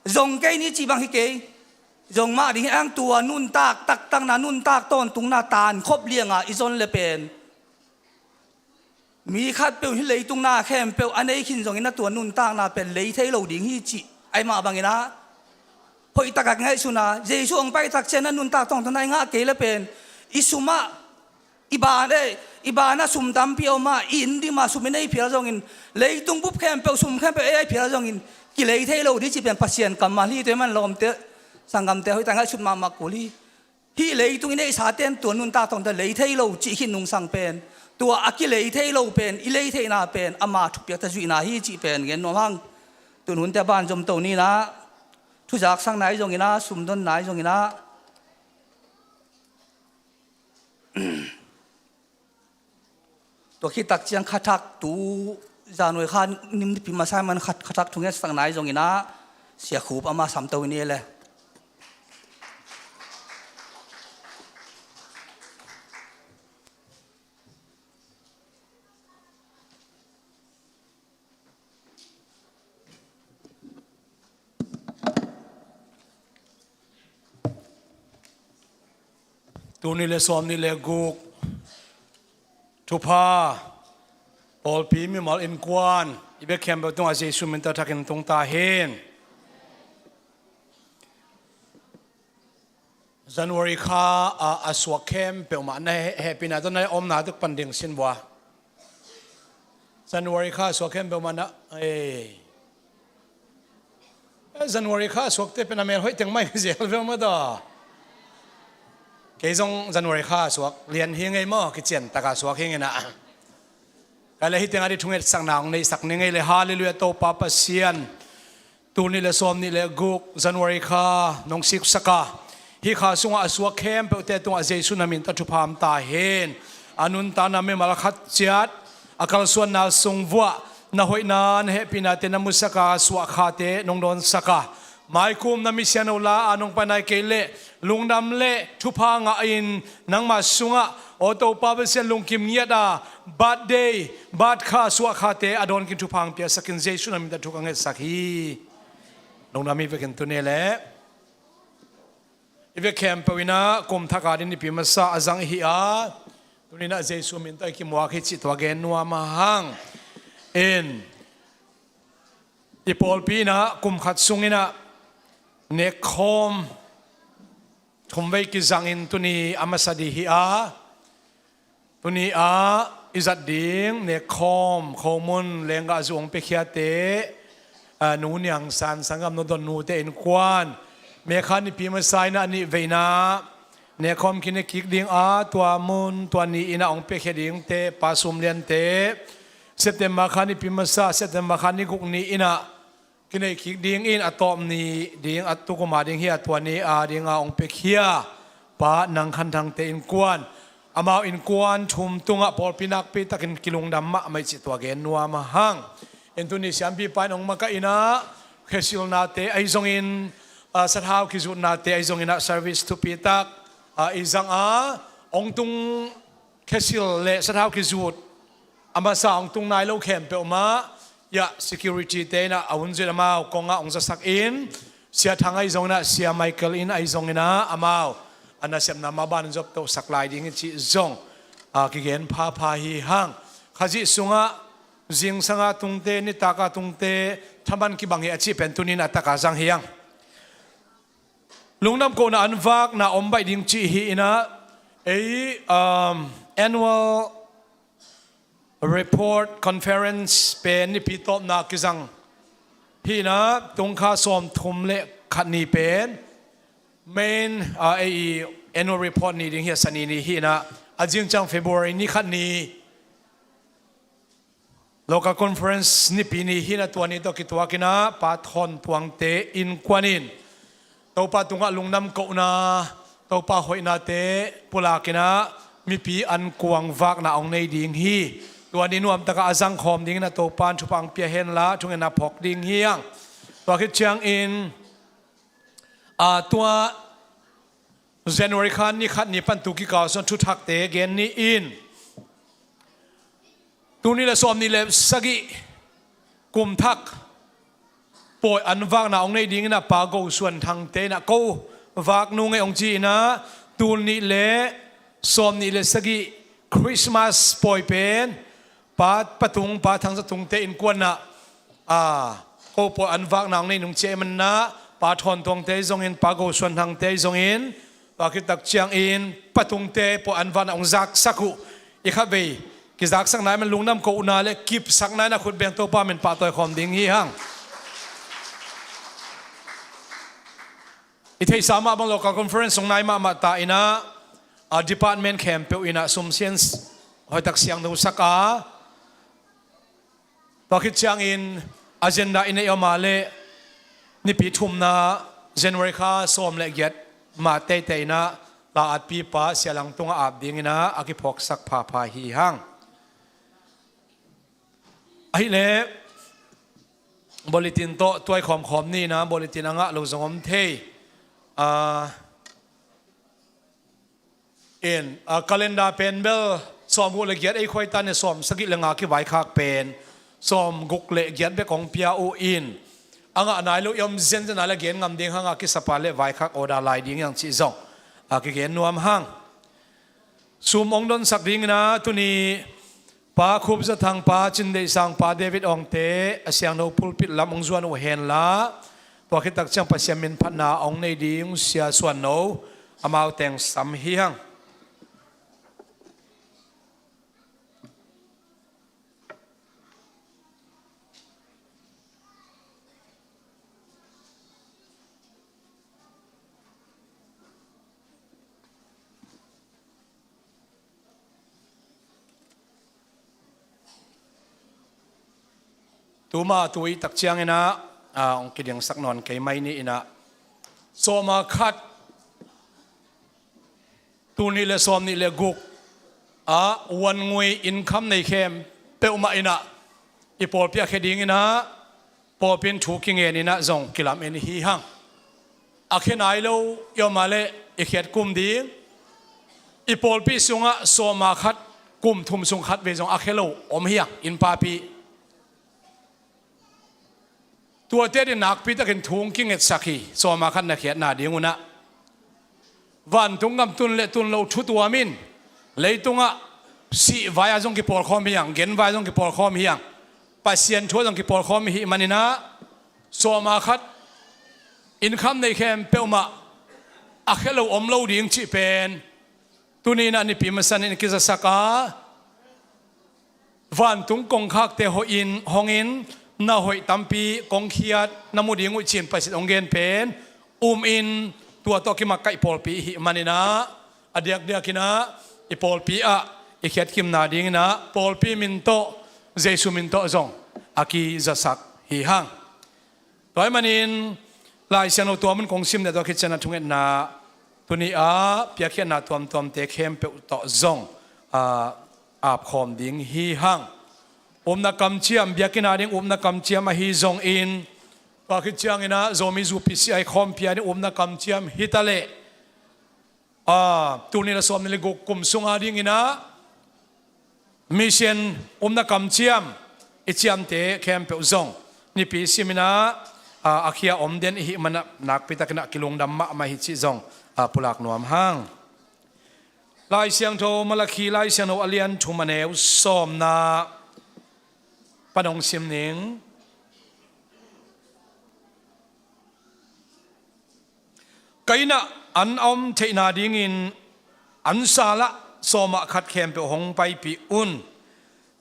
zong kei ni cih bang hi kei. Zong mah ding hi ang, tua nuntak taktakna, nuntak tawntungna tan khop lianga i zon le pen mi khatpeuh hih leitung na khempeuh a nei khin zongin a tua nuntakna pen lei thei lo ding hi cih ahi mah bangin ah, hoih takah ngaihsun a, Jesu hong pai tak ciang a nuntak tawntungna i ngah kei le pen i sum ah, i ban, eh, i ban ah sum tampi a om ah, i inn dim ah sum i nei phial zongin, leitung bup khempeuh, sum khempeuh ei a phial zongin kilei thei lo ding cih pen Pasian kammal hi. Tua hi man lawmte, sanggamte, hoih takah ngaihsut mahmah kul hi. Hih leitung i neihsa ten tua nuntak tawntungna lei thei lo cih khin nungsang pen, tua a kilei thei lo pen i lei theihna pen ama thupiakte zuihna hi cih pen gen nuam hang. Tun hunte banzom to ni in ah, thuzaksak nai zongin ah, sumdon nai zongin ah, tua khit tak ciang khathak tu, January kha, nipi masa man khat, khathak thungetsak nai zongin ah, Sia Khup ama sam to ni le. Tul nih le sawm nih le guk thupha, pawlpi, mimal, innkuan, i bek khempeuh tungah Jesu min tawh thakin tung ta hen. January kha a, a suak khempeuh mah na he-, hehpihna tawh na omna tuk pan ding sin vua. January kha a suak khempeuh mah na, eh. Eh, January kha a suakte pen a mel hoih teng mah hi zel ve maw taw. Kei zong January kha a suak lian hi ngei maw, kician taka suak hi ngei na. Kei le hih teng a di thungetsakna hong neihsak ni ngei le, Halleluiah, Topa Pasian. Tul nih le sawm nih le guk January kha nong siksak a, hih kha sungah a suak khempeuhte tungah Jesu na min tawh thupha om ta hen. A nuntakna mimal khat ciat a kalsuanna sung vuah na hoihna, na hehpihnate na musak a, suahkhate nong dawnsak a, maikum na misiangtho la a nong pai nai kei leh lungdam le thupha ngah in nangmah sungah, aw Topa Pasian, lungkim ngiat a, birthday, birth kha, suahkhate a dawn khin thupha hong piaksak in, Jesu na min tawh thu ka ngetsak hi. Lungdam hi. Vekin tuni le i vek khempeuh in ah kum thak a ding nipi masa a zang i hi a, tuni in ah Jesu min tawh i kimuak hi cih tua gen nuam a hang. In, i pawlpi in ah kum khat sung in ah nekkhawm thumvei kizang in tuni a masa ding hi a, tuni a i zat ding nekkhawm khomun lenggah zu hong piakhiate, a, Nu Niang San, sanggam, Nu Don, nute innkuan, May kha nipi masa in ah a nihveina nekkhawm kinei kik ding a, tua mun tua ni in ah hong piakhia dingte, Pa Sum Liante, September kha nipi masa, September kha ni guk ni in ah kinei kik ding in, a tawp ni ding, a tukum a ding hi a, tua ni a ding a hong piakhia Pa Nang Khan Thangte innkuan, amau innkuan thum tungah pawlpi nakpi takin kilungdam mahmah i cih tua gen nuam a hang. In tuni siampipa in hong makaih in ah khesilnate ahi zongin, a, sathau kizutnate ahi zongin ah service thupi tak, a, i zang a, hong tung khesil le sathau kizut a masa hong tung nai lo khempeuh mah, ya, security te in ah a hun zuih in amau kongah hong zasak in, Sia Thang ahi zongin ah, Sia Michael in ahi zongin ah, amau a nasepna mah banzop tosak lai ding hi cih zong, a, kigen phapha hi hang. Khazih sungah zingsang a tungte, nitak a tungte thaman kibang hi a cih pen tuni in a tak a zang hi hang. Lungdam kohna an vakna om baih ding cih hi in ah, ei, um, annual report conference pen nipi tawpna kizang hi in ah, tung kha sawmthum le khat ni pen main, a, ei annual report ni ding hi a, Sani ni hi in ah, a zing ciang February ni khat ni Local Conference Nipi ni hi-in ah, tua ni tawh kituakin ah Pa Thawn Tuangte innkuan in Topa tungah lungdam kohna, Topa hoihnate pulakin ah mipi ankuang vakna hong nei ding hi. Tua ni nuamtak ah a zangkhawm dingin ah Topa'n thupha hong pia henla, thungetna phawk ding hi hang. Tua khit ciangin, a, tua January kha ni khat ni pan tu kikal sung thuthakte gen ni in, tul nih le sawmnih le sagih kum thak pawi an vakna hong nei dingin ah Pa Go Suan Thangte in ah, ko vak nung ei hong ci-in ah, tul nih le sawmnih le sagih Christmas pawi pen Pa, Pa Tung, Pa Thang Za Tungte innkuan ah, a, ko pawi an vakna hong nei nung ci ahih manin ah, Pa Thawn Tuangte zongin, Pa Go Suan Thangte zongin, tua khit tak ciangin Pa Tungte pawi an vakna hong zaksak uh. I khatvei kizaksak nai man lungdam kohna le kipsakna in ah khut beng Topa min pahtawi khawm ding hi hang. I theihsa mah bang Local Conference hong nai mahmah ta in ah, a, department khempeuh in ah sumsian hoihtak siangthosak a, tua khit ciangin agenda i neih om a leh nipi thumna January kha sawm le giat ma teitei in ah la atpipa Sia Lang tungah ap dingin ah a kiphawksak phapha hi hang. Ahih leh bulletin tawh tuai khawmkhawm ni in ah, bulletin a ngah lo zong om thei. A, in, a, calendar pen bel sawmguk le giat ei khuai ta in, sawmsagih le nga kivaikhak pen sawmguk le giat bek hong pia uh in, a ngah nai lo i om zenzen a leh gen ngam ding hang, a kisapa leh vaikhak order lai ding hi hang cih zong a kigen nuam hang. Sum hong donsak dingin ah tuni Pa Khup Za Thang, Pa Cin Deih Sang, Pa David Awngte a siangtho pulpit lam hong zuan uh henla, tua khit tak ciang Pasian min phatna hong nei ding Sia Suan No, amau teng sam hi hang. Tuma tu i tak ciangin ah, a, hong kidingsak nawn kei mai ni in ah, sawma khat, tul nih le sawmnih le guk a, Wangui inn kham nei khempeuh mah in ah i pawlpi a khia dingin ah pawlpi in thu kingen in ah zong kilamen hi hang. A khia nai lo i om a leh i khiat kum ding. I pawlpi sungah sawma khat, kum thum sung khat vei zong a khia lo om hi hang, inn papi. Tuate adingin nakpi takin thu hong kingetsak hi, sawma khat na khiatna ding un ah. Vantung gam tun le tun lo thu tuam in, leitungah sih vai-ah zong kipawlkhawm hi hang, gen vai-ah zong kipawlkhawm hi hang, Pasian thu-ah zong kipawlkhawm i hih manin ah, sawma khat inn kham nei khempeuh mah a khia lo om lo ding cih pen tuni in ah nipi masa ni in kizasak a, vantung kongkhakte hoih in, hong in, na hoih tampi kong khiat na mu ding uh ci-in Pasian hong gen pen um in, tua tawh kimakaih pawlpi i hih manin ah, a diakdiakin ah i pawlpi ah i khiatkimna dingin ah pawlpi min tawh, Jesu min tawh zong a kizasak hi hang. Tua ahih manin Lai Siangtho tua mun kong sim ding, tua khit ciangin ah thungetna, tuni a piakkhiatna tuamtuamte khempeuh tawh zong, a, apkhawm ding hi hang. Upna kamciam, biakinn a ding upna kamciam ahi zongin, tua khit ciangin ah Zomi Zu P C I khawmpi a ding upna kamciam hi ta leh, a, tul nih le sawmnih le guk kum sung a dingin ah mission upna kamciam i ciamte khempeuh zong nipi simin ah, a, a khia om den i hih manin ah nakpi takin ah kilungdam mahmah hi cih zong, a, pulak nuam hang. Lai Siangtho Malakhi, Lai Siangtho a lian thum, a neu sawmna pan hong sim ning. Ka inn ah an a om theihna dingin an sal ah sawma khat khempeuh hong paipih un.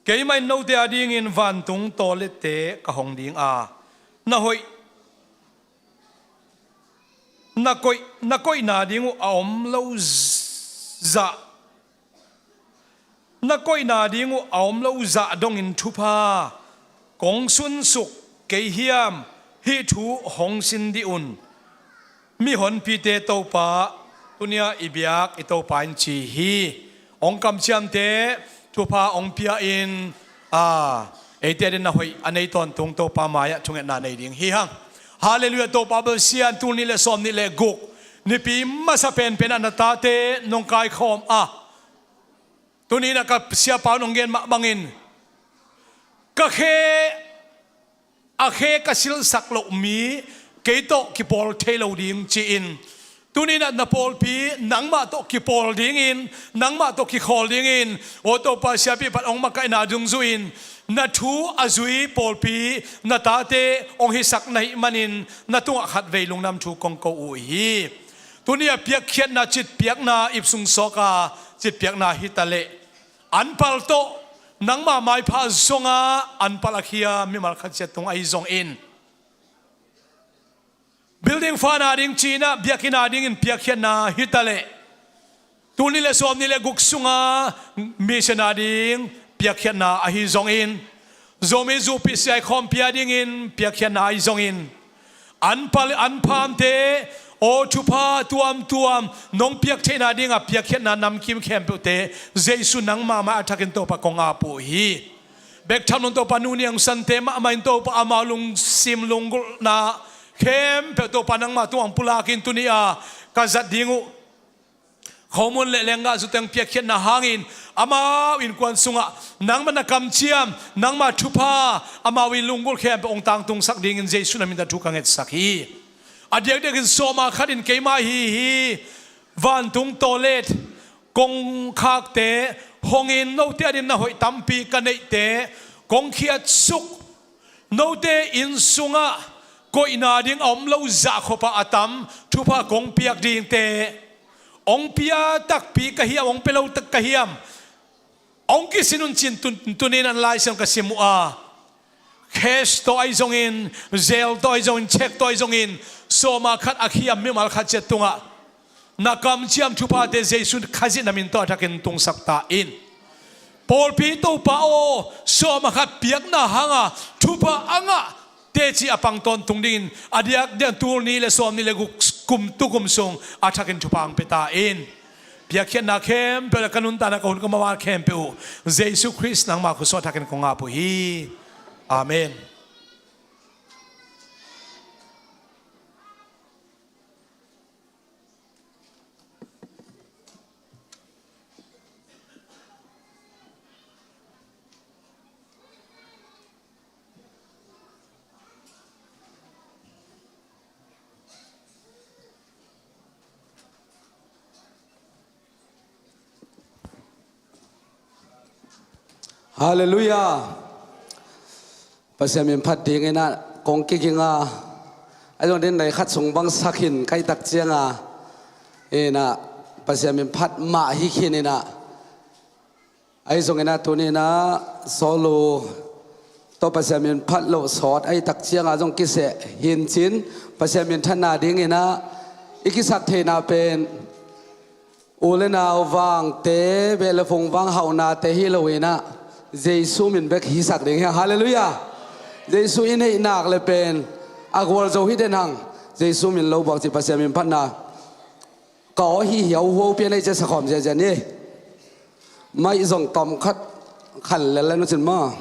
Keimah in note a dingin vantung tawlette ka hong ding a, na hoih, na koih, na koihna ding uh a om lo zah na koihna ding uh a om lo zah dongin thupha kong sunsuk kei hiam? Hih thu hong sin dih un. Mihonpite Topa, tunia i biak i Topa in ci hi. Hong kamciamte thupha hong pia in, a, eite adingin na hoih a nei tawntung Topa mai-ah thungetna nei ding hi hang. Halleluiah, Topa bel sian. Tul nih le sawm nih le guk, nipi masa penpen ah na tate nong kaikhawm a, tuni-in ah ka siapa un hong gen mah bangin, ka khe, a khe ka silsak loh mi kei tawh kipawl thei lo ding ci-in, tuni-in ah na pawlpi nangmah tawh kipawl dingin, nangmah tawh kikhawl dingin, aw Topa, siapi phat hong makaihna dungzui-in na thu a zui pawlpi na tate hong hisak na hih manin na tungah khatvei lungdam thu kong ko uh hi. Tuni-ah piakkhiatna, citpiakna ip sung sawk a, citpiakna hi ta leh, anpal tawh nangma maipha zong a, anpal a khia mimal khat ciat tung ahi zongin, building fahna ding ci-in ah, biakinn adingin piakkhiatna hi ta leh, tul nih le sawm nih le guk sunga mission ading piakkhiatna ahi zongin, Zomi Zupi Siai khawmpi adingin piakkhiatna ahi zongin, anpal, anphamte, aw thupha tuamtuam nong piak theihna dinga piakkhiatna namkim khempeuhte Jesu nangma mai-ah a thakin Topa kong ap uh hi. Bek tham lo-in Topa, Nu Niang Sante mahmah in Topa, amau lungsim lunggulhna khempeuh Topa nangma tungah hong pulakin, tuni-a ka zat ding uh khomun le lenggah zuteng piakkhiatna hangin, amau innkuan sungah nangma na kamciam, nangma thupha, amau inn lunggulh khempeuh hong tangtungsak dingin Jesu na min tawh thu ka ngetsak hi. A diakdiakin sawma khat in keima hi hi, vantung tawlet kongkhakte hongin, note adingin na hoih tampi ka neihte kong khiatsuk, note inn sungah koihna ding a om lo zah khopah a tam thupha kong piak dingte, hong pia takpi ka hiam, hong pia lo tak ka hiam, hong kisin un ci-in tun-, tuni-in ah Lai Siangtho ka sim uh a, cash tawh ahi zongin, zel tawh ahi zongin, cheque tawh ahi zongin, sawma khat a khiam mimal khat ciat tungah na kamciam thuphate Jesu Khazih na min tawh a thakin tungsak ta in. Pawlpi Topa aw, sawma khat piakna hanga thupha a ngah teci a pang tawntung dingin, a diakdiak tul nih le sawm nih le guk kum, tukum sung a thakin thupha hong pia ta in. Piakkhiatna khempeuh le ka nuntakna, ka hun, ka mawhna khempeuh uh Jesu Khrist nangma khutsung a thakin kong ap uh hi. Amen. Halleluiah. Pasian min phat dingin ah kong kiging a, ahi zong din nai khat sung bang sak khin ka hih tak ciangin ah, in ah, Pasian min phat mah hi khin in ah, ahi zongin ah tuni-in ah Solo tawh Pasian min phat loh sawt ahih tak ciangin zong kiseh hi-in cin, Pasian min phatna dingin ah i kisak theihna pen u le nau vangte, beh le phung vang hauhnate hi lo-in ah, Jesu min bek hisak ding hi hang. Halleluiah. Jesu i neih nak le pen a gualzo hi den hang. Jesu min lo buak cih Pasian min phatna. Ka aw hi hiauhuau pian ei, cia sakhawm ziazia ni. Maih zong tawm khat khan lel le nu cin maw.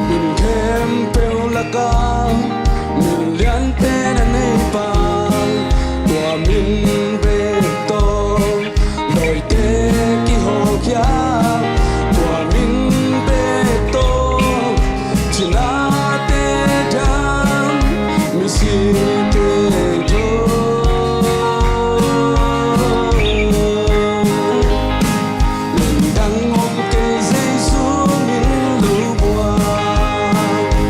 Min khempeuh lakah min lianpen a neipa, tua min bek tawh dawite kihawlkhia, tua min bek tawh cinate dam, misite tawh. Min dang om kei, Jesu min lo buak.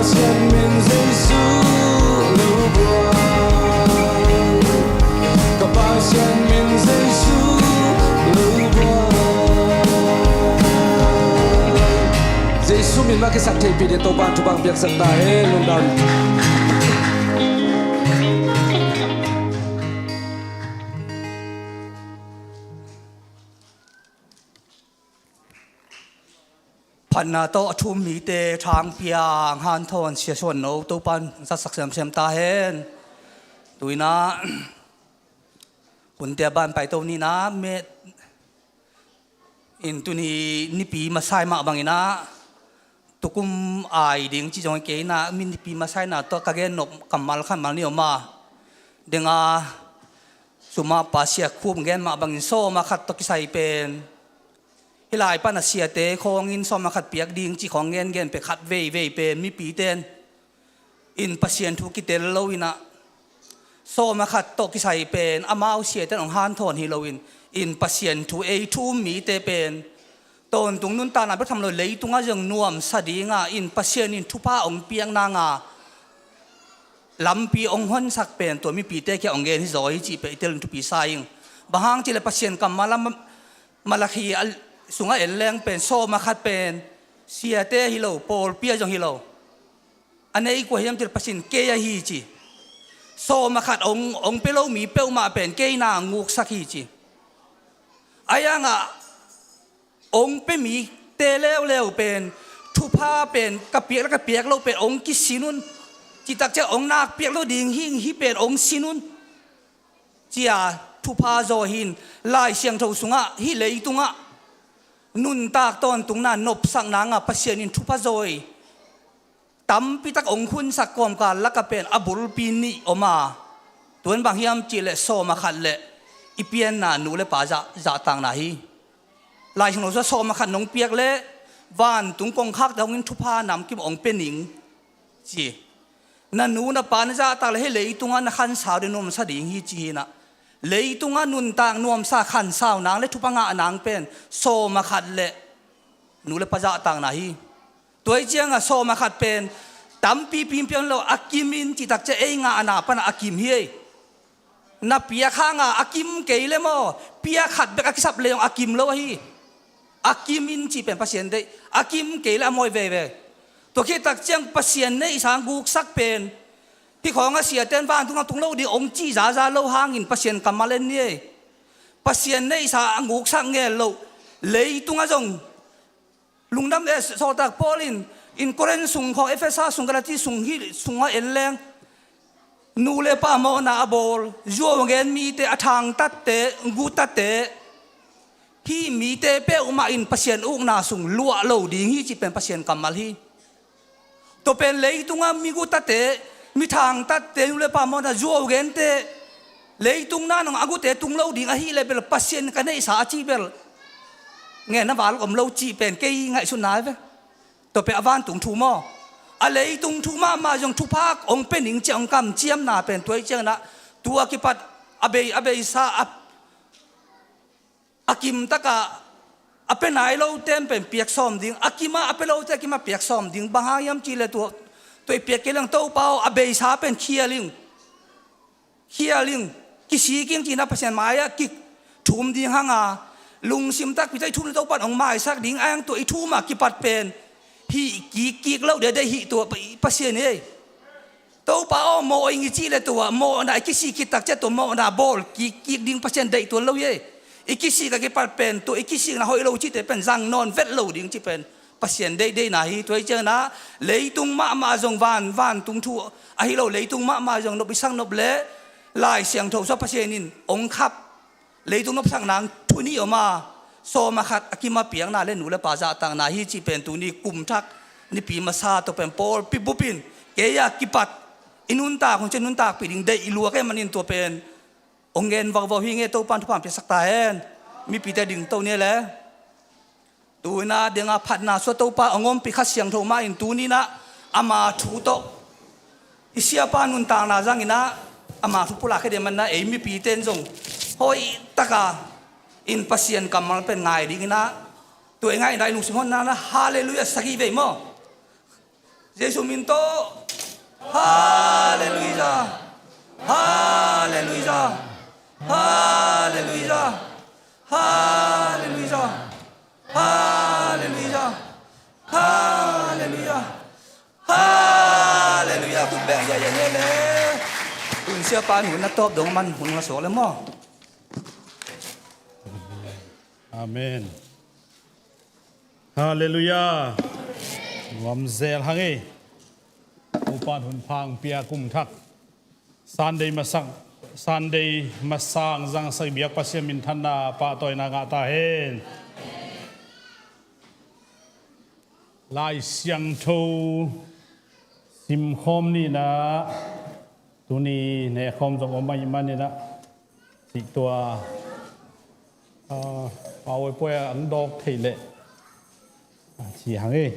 Pasian min Jesu lo buang. Ka Pasian min Jesu lo buang. Jesu min mah kisap theipi ding Topa thupha piaksak ta hen. Lungdam. Phatna tawh a thu-um mite thangpiang hanthawn siasuan no Topan zatsak semsem ta hen. Tu-in ah hunte a ban paito ni-in ah met in tuni nipi masa-in mah bangin ah tukum ai ding ci zong kei-in ah mi nipi masa-in ah tawh ka gen nop kammal khat mal ni om a, deng a sum a pa Sia Khup gen mah bangin sawm a khat tawh kisai pen hih lai pan a siate khawngin sawm a khat piak ding cih khawng gengen pen khat veivei pen mipite in Pasian thu kitel lo-in ah sawm a khat tawh kisai pen amau siate in hong hanthawn hi lo-in, in Pasian thu ei thu-um mite pen tawntung nuntakna bek tham lo, leitungah zong nuamsa ding a, in Pasian in thupha hong piak nang a lampi hong honsak pen tua mipite kiang hong gen hi zaw hi cih pen i tel in thupi sa ing. Bang hang cih leh Pasian kammal a Malakhi a sungah en leng pen sawm a khat pen siate hi lo, pawlpi ah zong hi lo, a nei kua hiam cih leh Pasian kei ahi ci. Sawm a khat hong, hong pia lo mi peuhmah pen kei na nguksak hi ci. Ahi hangah hong pia mite leuleu pen thupha pen ka piak le ka piak lo pen hong kisin un. Cih tak ciang hong nak piak lo ding hi, hih pen hong sin un, ci-a thupha zawi hi. Lai Siangtho sungah hih leitungah nuntak tawntungna nopsak nang a Pasian in thupha zawi tampi tak hong hunsak kawmkal lakah pen a bulpi nih om a, tua in bang hiam cih leh sawm a khat leh i pianna nu le pa zah, zahtakna hi. Lai Siangtho sungah sawm a khat nong piak leh vantung kongkhakte hong in thupha namkim hong pia ning ci. Na nu na pa na zahtak leh hih leitungah na khansau ding nuamsa ding hi ci hi-in ah, leitungah nuntak nuamsa khansau nang le thupha ngah nang pen sawm a khat leh nu le pa zahtakna hi. Tua hi ciangah sawm a khat pen tampipi piang lo, a kim in cih tak ciang ei ngahna panah a kim hi ei. Na piak hangah a kim kei leh maw, piak khat bek a kisap leh zong a kim lo ahi. A kim in cih pen Pasian deih, a kim kei leh a mawi veve. Tua khit tak ciang Pasian neihsa guksak pen hih khawng a siate in vantung a tung lo ding hong cih zaza lo hangin Pasian kammal en ni ei. Pasian neihsa a guksak ngel loh leitungah zong lungdam e. Sawltak Paul in, in Korin sung khawng, Efesa sung, Galati sung, hih sungah en leng nu le pa mawhna a bawl, zuau gen mite, a thangtatte, gutate, hih mite peuhmah in Pasian ukna sung luah lo ding hi cih pen Pasian kammal hi. Tua pen leitungah mi gutate, mi thangtatte, nu le pa mawhna zuau gente, leitung na nong a gute tung lo ding ahih leh bel Pasian ka neihsa a cih bel ngen na val om lo cih pen kei ngaihsutna hi ve. Tua pen a vantung thu maw? A leitung thu mahmah zong thupha hong pia ning ci-a hong kamciamna pen tua hi ciangin ah, tua kipat a bei, a beisa a, a kim takah a pia nai lote in pen piak sawm ding, a kimah a pia lote a kimah piak sawm ding. Bang hang hiam cih leh tua, tua i piak kei leng Topa aw, a beisa pen khial ing. Khial ing, kisik ing cihna Pasian mai-ah kithum ding hang a, lungsim takpi tawh i thum le Topa in hong maisak ding a, hang tua i thum a kipat pen hih kikkik loh dede hih tua Pasian hi ei. Topa aw, mawh ing i cih leh tua mawhna i kisik khit tak ciang tua mawhna bawl kikkik ding Pasian deih tuan lo hi ei. I kisik a kipat pen tua i kisikna hoih lo cihte pen zang nawn vet lo ding cih pen Pasian deihdeihna hi. Tua hi ciangin ah leitung mahmah zong van, vantung thu ahi lo, leitung mahmah zong nop i sak nop leh Lai Siangtho sungah Pasian in hong khap leitung nopsak nang thu nih om a, sawm a khat a kim a piakna le nu le pa zahtakna hi cih pen tuni kum thak nipi masa tawh pen pawlpi bup in kei a kipat i nuntak hun ciang nuntakpih ding deih i luak ahih manin tua pen hong gen vauvau hi ing e. Topa in thupha piaksak ta hen. Mipite dingto ni le. Tu-in ah deng a phatna sungah Topa hong ompih Kha Siangtho mah in tuni-in ah ama thu tawh i siapa nuntakna zangin ah ama thu pulak khia ding ahih manin ah ei mipite in zong hoih takin Pasian kammal pen ngai dingin ah, tua i ngaihna i lungsim honna ah Halleluiah sagih vei maw? Jesu min tawh. Halleluiah. Halleluiah. Halleluiah. Halleluiah. Halleluiah. Halleluiah. Halleluiah. Khut beng ziahziah ni le. Tun siapa in hun na tawp dong man hun la suak le maw. Amen. Halleluiah. Nuam zel hang ei. Upan hun pha hong pia kum thak Sunday masang, Sunday masang zangsak biak Pasian minthanna pahtawina ngah ta hen. Lai Siangtho simkhawm nihna tuni nekhawm zong om ahih maninah cih tua, ah, PowerPoint ah ang dawk thei leh, ah, ci hang ei.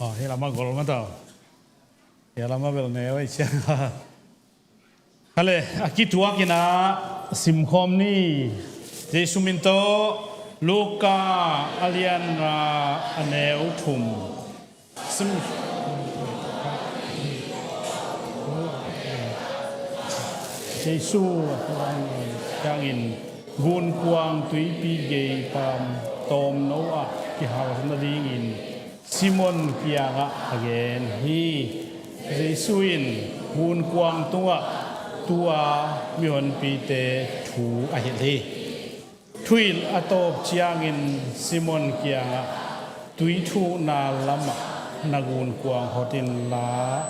Aw, hi lamah gol mah tau. Hi lamah bel neu ei ciang. Hale, a kituakinah simkhawm ni. Jesu min tawh Luka a lian nga a neu thum. Sim- Jesu a kuang ciangin gunkuang tuipi gei pam tawmno ah kihal nadingin Simon kiangah a gen hi. Jesu in gunkuang tungah tua mihonpite thu a hilh hi. Thuhilh a tawp ciangin Simon kiangah, "Tui thukna lamah na gunkuang hot inla,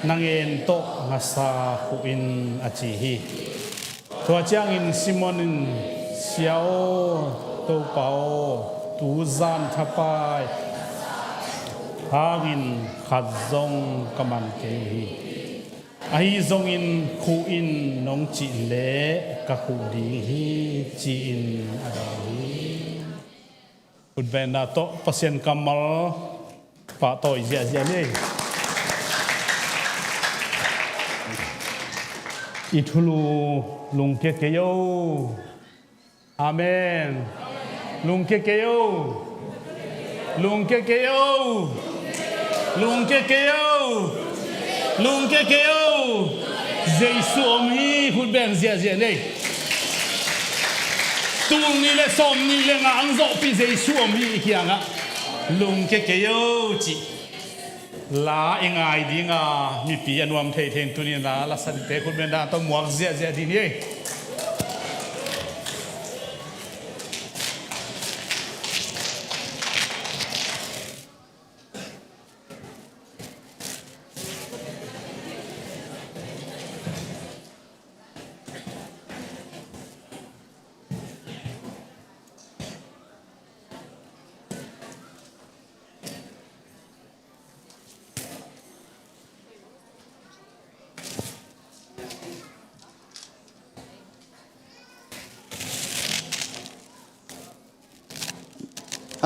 na ngen tawh ngasa khuh in," a ci hi. Tua ciangin Simon in, "Sia aw, Topa aw, tu zan thapai hangin khat zong ka man kei uh hi. Ahi zongin khuh in nong cih leh ka khuh ding hi," ci-in a dawng hi. Khutbetna tawh Pasian kammal pahtawi ziahziah ni. I thulu lungkia kei o. Amen. Lungkia kei o. Lungkia kei o. Lungkia kei o. Lungkia kei o. Jesu om hi. Khut beng ziahziah ni. Tul nih le sawmnih le nga ang zawhpih Jesu om hi i kiangah. Lungkia kei o cih la i ngai dinga mipi a nuam theithei in tuni-in la, la sante khutbetna tawh muak ziahziah ding hi.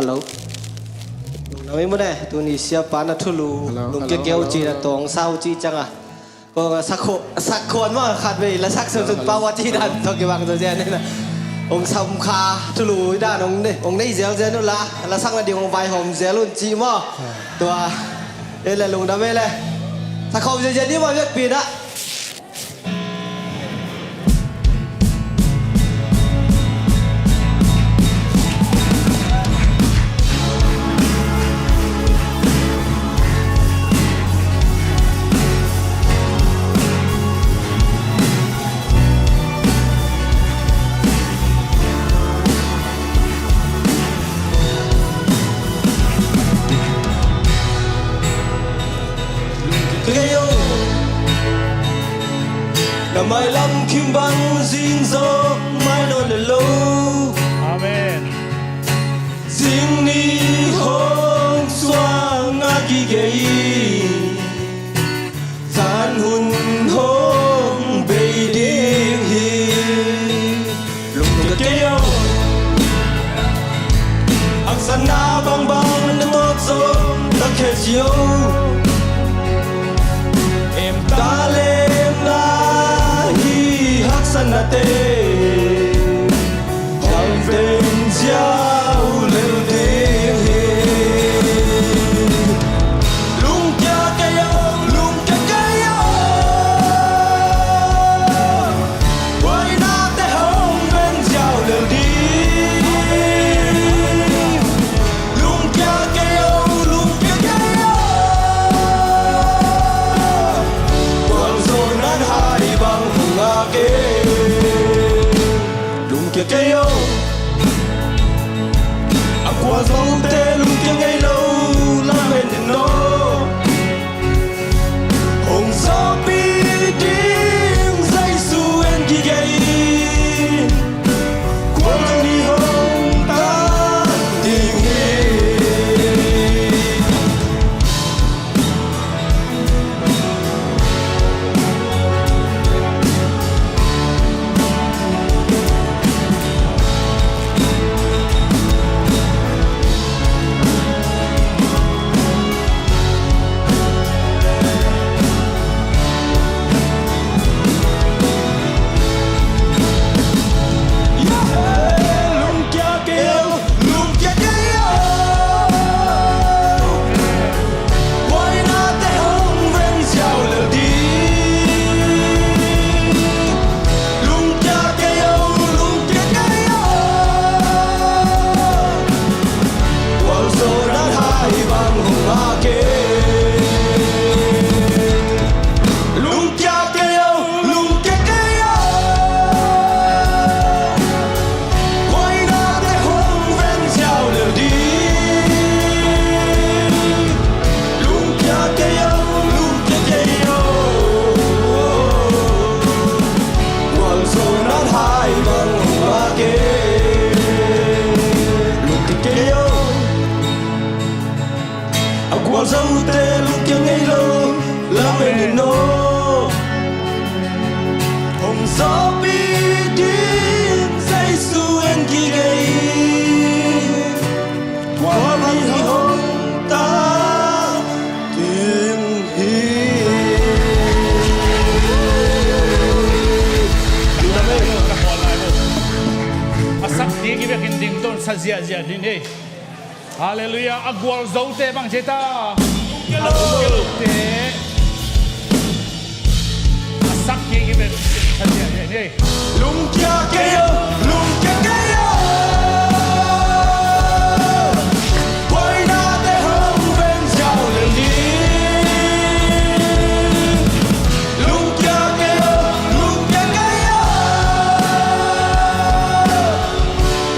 Hello. Lungdam ei maw ne, tuni siapa na thulu, hello, lungkia kei o cih na tawng sau cih ciangah. Ko nga sakho, sakho an ma khat vei la sak sun sun pau a cih dan tawh kibang zo zian na. Ong sam kha thulu dan ong nei, ong nei zel zel un la, la sak nading ong vaihawm zel un cih maw. Tua, ei le lungdam ei le. Sakho zel zel ni maw vekpi na. Kei o, na mailam kim bang zing zawh mai nawn le lo. Amen. Zing ni hong suang a kigei, zan hun hong bei ding hi. Lungkia kei o. Sana bangbang na tawt zo na khe zio. Em ta lem na hi haksan na te. Hong ven ziau lel ding hi. Lungkia kei o, lungkia kei o. Buainate hong ven ziau lel ding. Lungkia kei o, lungkia kei o. Gualzawhna hai bang hong ngak e. Lungkia kei o. A gualzote lungkia ngei lo lamen in no. Hong sawpi ding Jesu en gige in. Gualzo ni hong ta ding hi. Buainate hong ven ziau lel ding. Lungkia kei o, lungkia kei o. Gualzawhna hai bang hong ngak e. Lungkia kei o. A gualzote lungkia ngei lo lamen in no. Hong sawpi ding Jesu en gige in. Gualzo ni hong ta ding hi. A sak ding i bek in ding ton sa ziahziah ding ei. Halleluiah. A gualzote bang ci ta? A gualzote. A sak kik i pen sa ziahziah ni. Lungkia kei o, lungkia kei o. Buainate hong ven ziau lel ding. Lungkia kei o, lungkia kei o.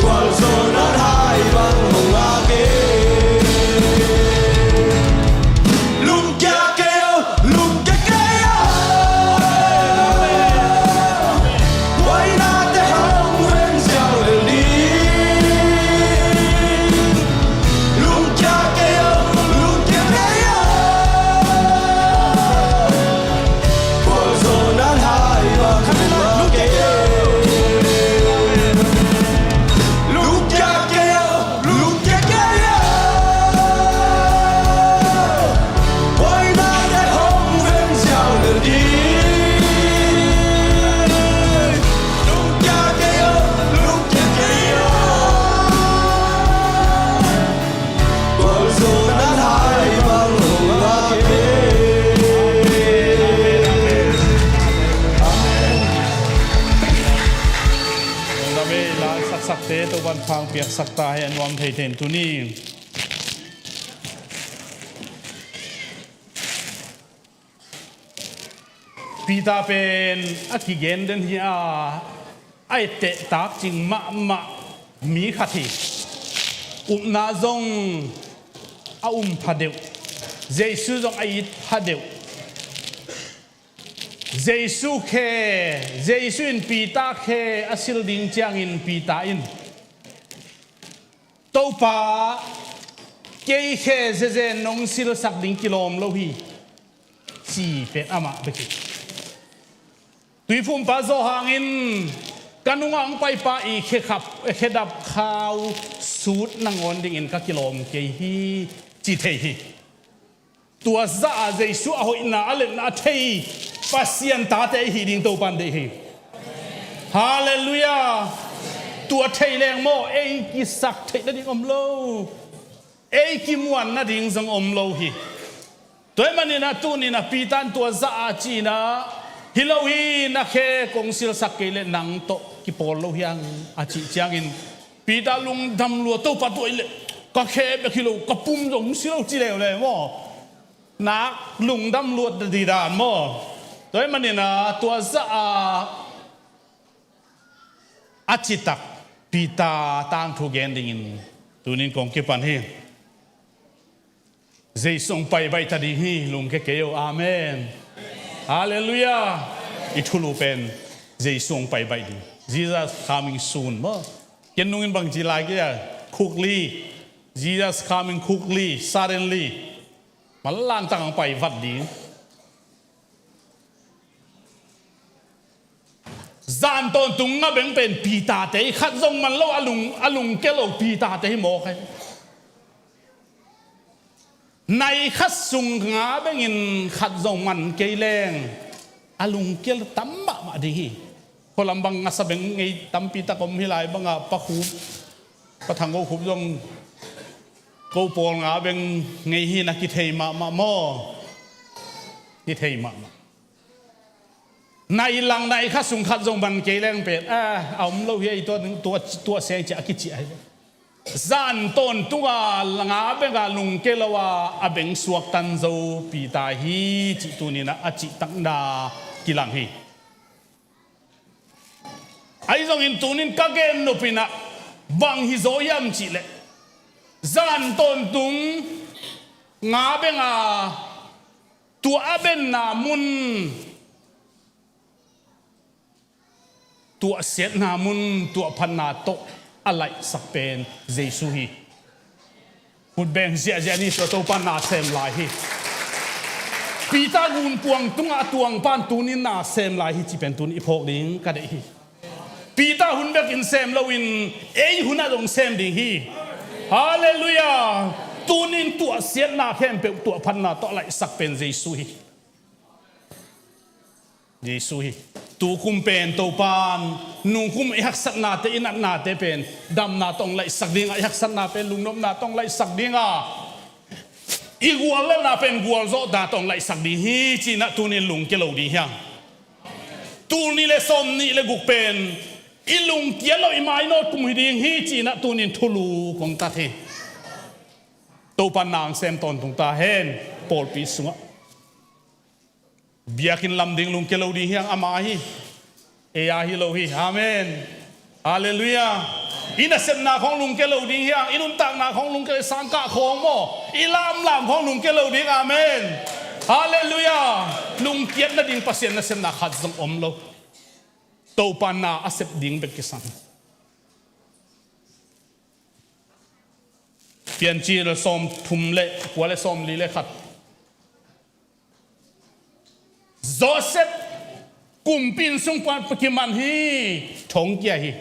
Gualzawhna hai bang hong ngak e. Lungkia kei o, lungkia kei o. Buainate hong ven ziau lel ding. Lungkia kei o, lungkia kei o. Gualzawhna hai bang hong ngak e. Lungkia kei o, lungkia kei o. Buainate hong ven ziau lel ding. Lungkia kei o, lungkia kei o. Gualzawhna hai bang hong ngak e. Amen. Amen. Lungdam ei, la saksakte Topa'n thupha piaksak ta hen, a nuam thei thei in tuni. Peter pen a kigen den hi a, a etteh tak cing mahmah mi khat hi. Upna zong a um pha deuh, Jesu zong a it pha deuh. Jesu khe, Jesu in Peter khe a sil ding ciangin Peter in, "Topa, kei khe zeze nong silsak ding kilawm lo hi," ci pen amah bek hi. Tuiphumpa Johan in, "Ka nungah hong paipa i khekhap, khedap khau sut nangawn dingin ka kilawm kei hi, ci thei hi. Tua zah a Jesu a hoihna a letna a thei Pasian tate i hih ding Topan deih hi. Halleluiah. Tua thei leng maw, ei kisak theih nading om lo. Ei kimuan nading zong om lo hi. Tua ahih manin a tunin a Peter in tua zah a ci-in a, "Hi lo hi, na khe kong silsak kei leh nang tawh kipawl lo hi hang," a cih ciangin Peter lungdam lua, "Topa, tua hi leh ka khe bek hi lo, ka pum zong si lo," ci leuleu maw. Nak lungdam luat ding dan maw. Tua ahih manin a tua zah a a citak Peter tangthu gen dingin tunin kong kipan hi. Jesu hong pai baih ta ding hi, lungkia kei o. Amen. Halleluiah. I thulu pen Jesu hong pai baih ding. Jesus coming soon maw. Ken nungin bangci lai kei a, quickly. Jesus coming quickly, suddenly. Manlang tak hong pai vat ding. Zan tawntung nga beng pen Peter-te hi, khat zong man lo, a lung, a lungkia lo Peter-te hi mawk hi. Nai khat sung nga bengin khat zong man kei leng a lungkia tam mahmah ding hi. Khualam bang ngasa beng ngei tampi tak om hi lai bangah Pa Khup, Pa Thang Go Khup zong ko pawl nga beng ngei hi, na kithei mahmah maw. Kithei mahmah. Nai lang nai khat sung khat zong man kei leng pen, "Ah, a om lo hi, ei tua, tua, tua seng," ci a kiciah hi. Zan tawntung a nga beng a lungkia lo a, a beng suaktan zo Peter hi cih tunin a, a cihtakna kilang hi. Ahi zongin tunin ka gen nop in a bang hi zaw hiam cih leh, zan tawntung nga beng a tua a benna mun, tuahsiatna mun, tuahphatna tawh a laihsak pen Jesu hi. Khut beng ziahziah ni, tua Topa na sem lai hi. Peter gunpuang tungah a tuangpa'n tunin na sem lai hi cih pen tunin i phawk ding ka deih hi. Peter hun bekin sem loin ei hunah zong sem ding hi. Halleluiah. Tunin tuahsiatna khempeuh tuahphatna tawh a laihsak pen Jesu hi. Jesu hi. Tukum pen Topan nungkum i haksatnate, i natnate pen damna tawh hong laihsak ding a, i haksatna pen lungnopna tawh hong laihsak ding a, i guallelhna pen gualzawhna tawh hong laihsak ding hi ci-in a tunin lungkia lo ding hi hang. Tul nih le sawmnih le guk pen i lungkia lo, i mainawt kum hi ding hi ci-in a tunin thulu kong tat hi. Topan na hong sem tawntung ta hen. Pawlpi sungah biakinn lam ding lungkia lo ding hi hang, ama hi. Ei a hi lo hi. Amen. Halleluiah. I nasepna khawng lungkia lo ding hi hang, i nuntakna khawng lungkia, sangkah khawng maw, i lamlam khawng lungkia lo ding. Amen. Halleluiah. Lungkiat nading Pasian nasepna khat zong om lo. Topan na a sep ding bek kisam. Piancil sawmthum le kua le sawmli le khat. Joseph kumpi inn sung pan kiman hi, thongkia hi.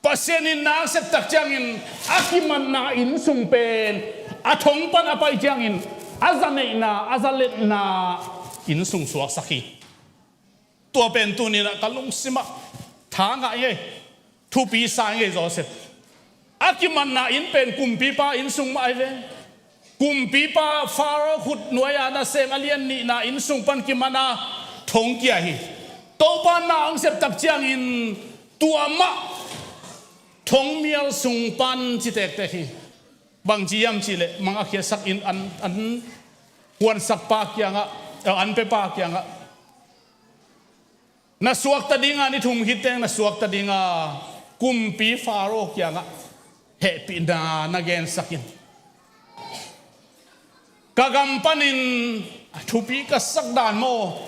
Pasian in na a sep tak ciangin a kimanna inn sung pen a thong pan a pai ciangin a zaneihna, a zaletna inn sung suaksak hi. Tua pen tuni-in ah ka lungsim ah tha ngah ing ei. Thupi sa ing ei Joseph. A kimanna inn pen kumpipa inn sung mah ahi ve. Kumpipa Pharaoh khut nuai-a nasem a lian nihna inn sung pan kiman a thongkia hi. Topa na hong sep tak ciangin tua mah thongmial sung pan ci tektek hi. Bangci hiam cihleh, mang a khiatsak in an, an huansak pa kiangah, eh, an pe pa kiangah, na suakta dinga, ni thum khit teng na suakta dinga kumpi Pharaoh kiangah hehpihna na gensak in. Ka gam panin, a thupi ka sak dan maw,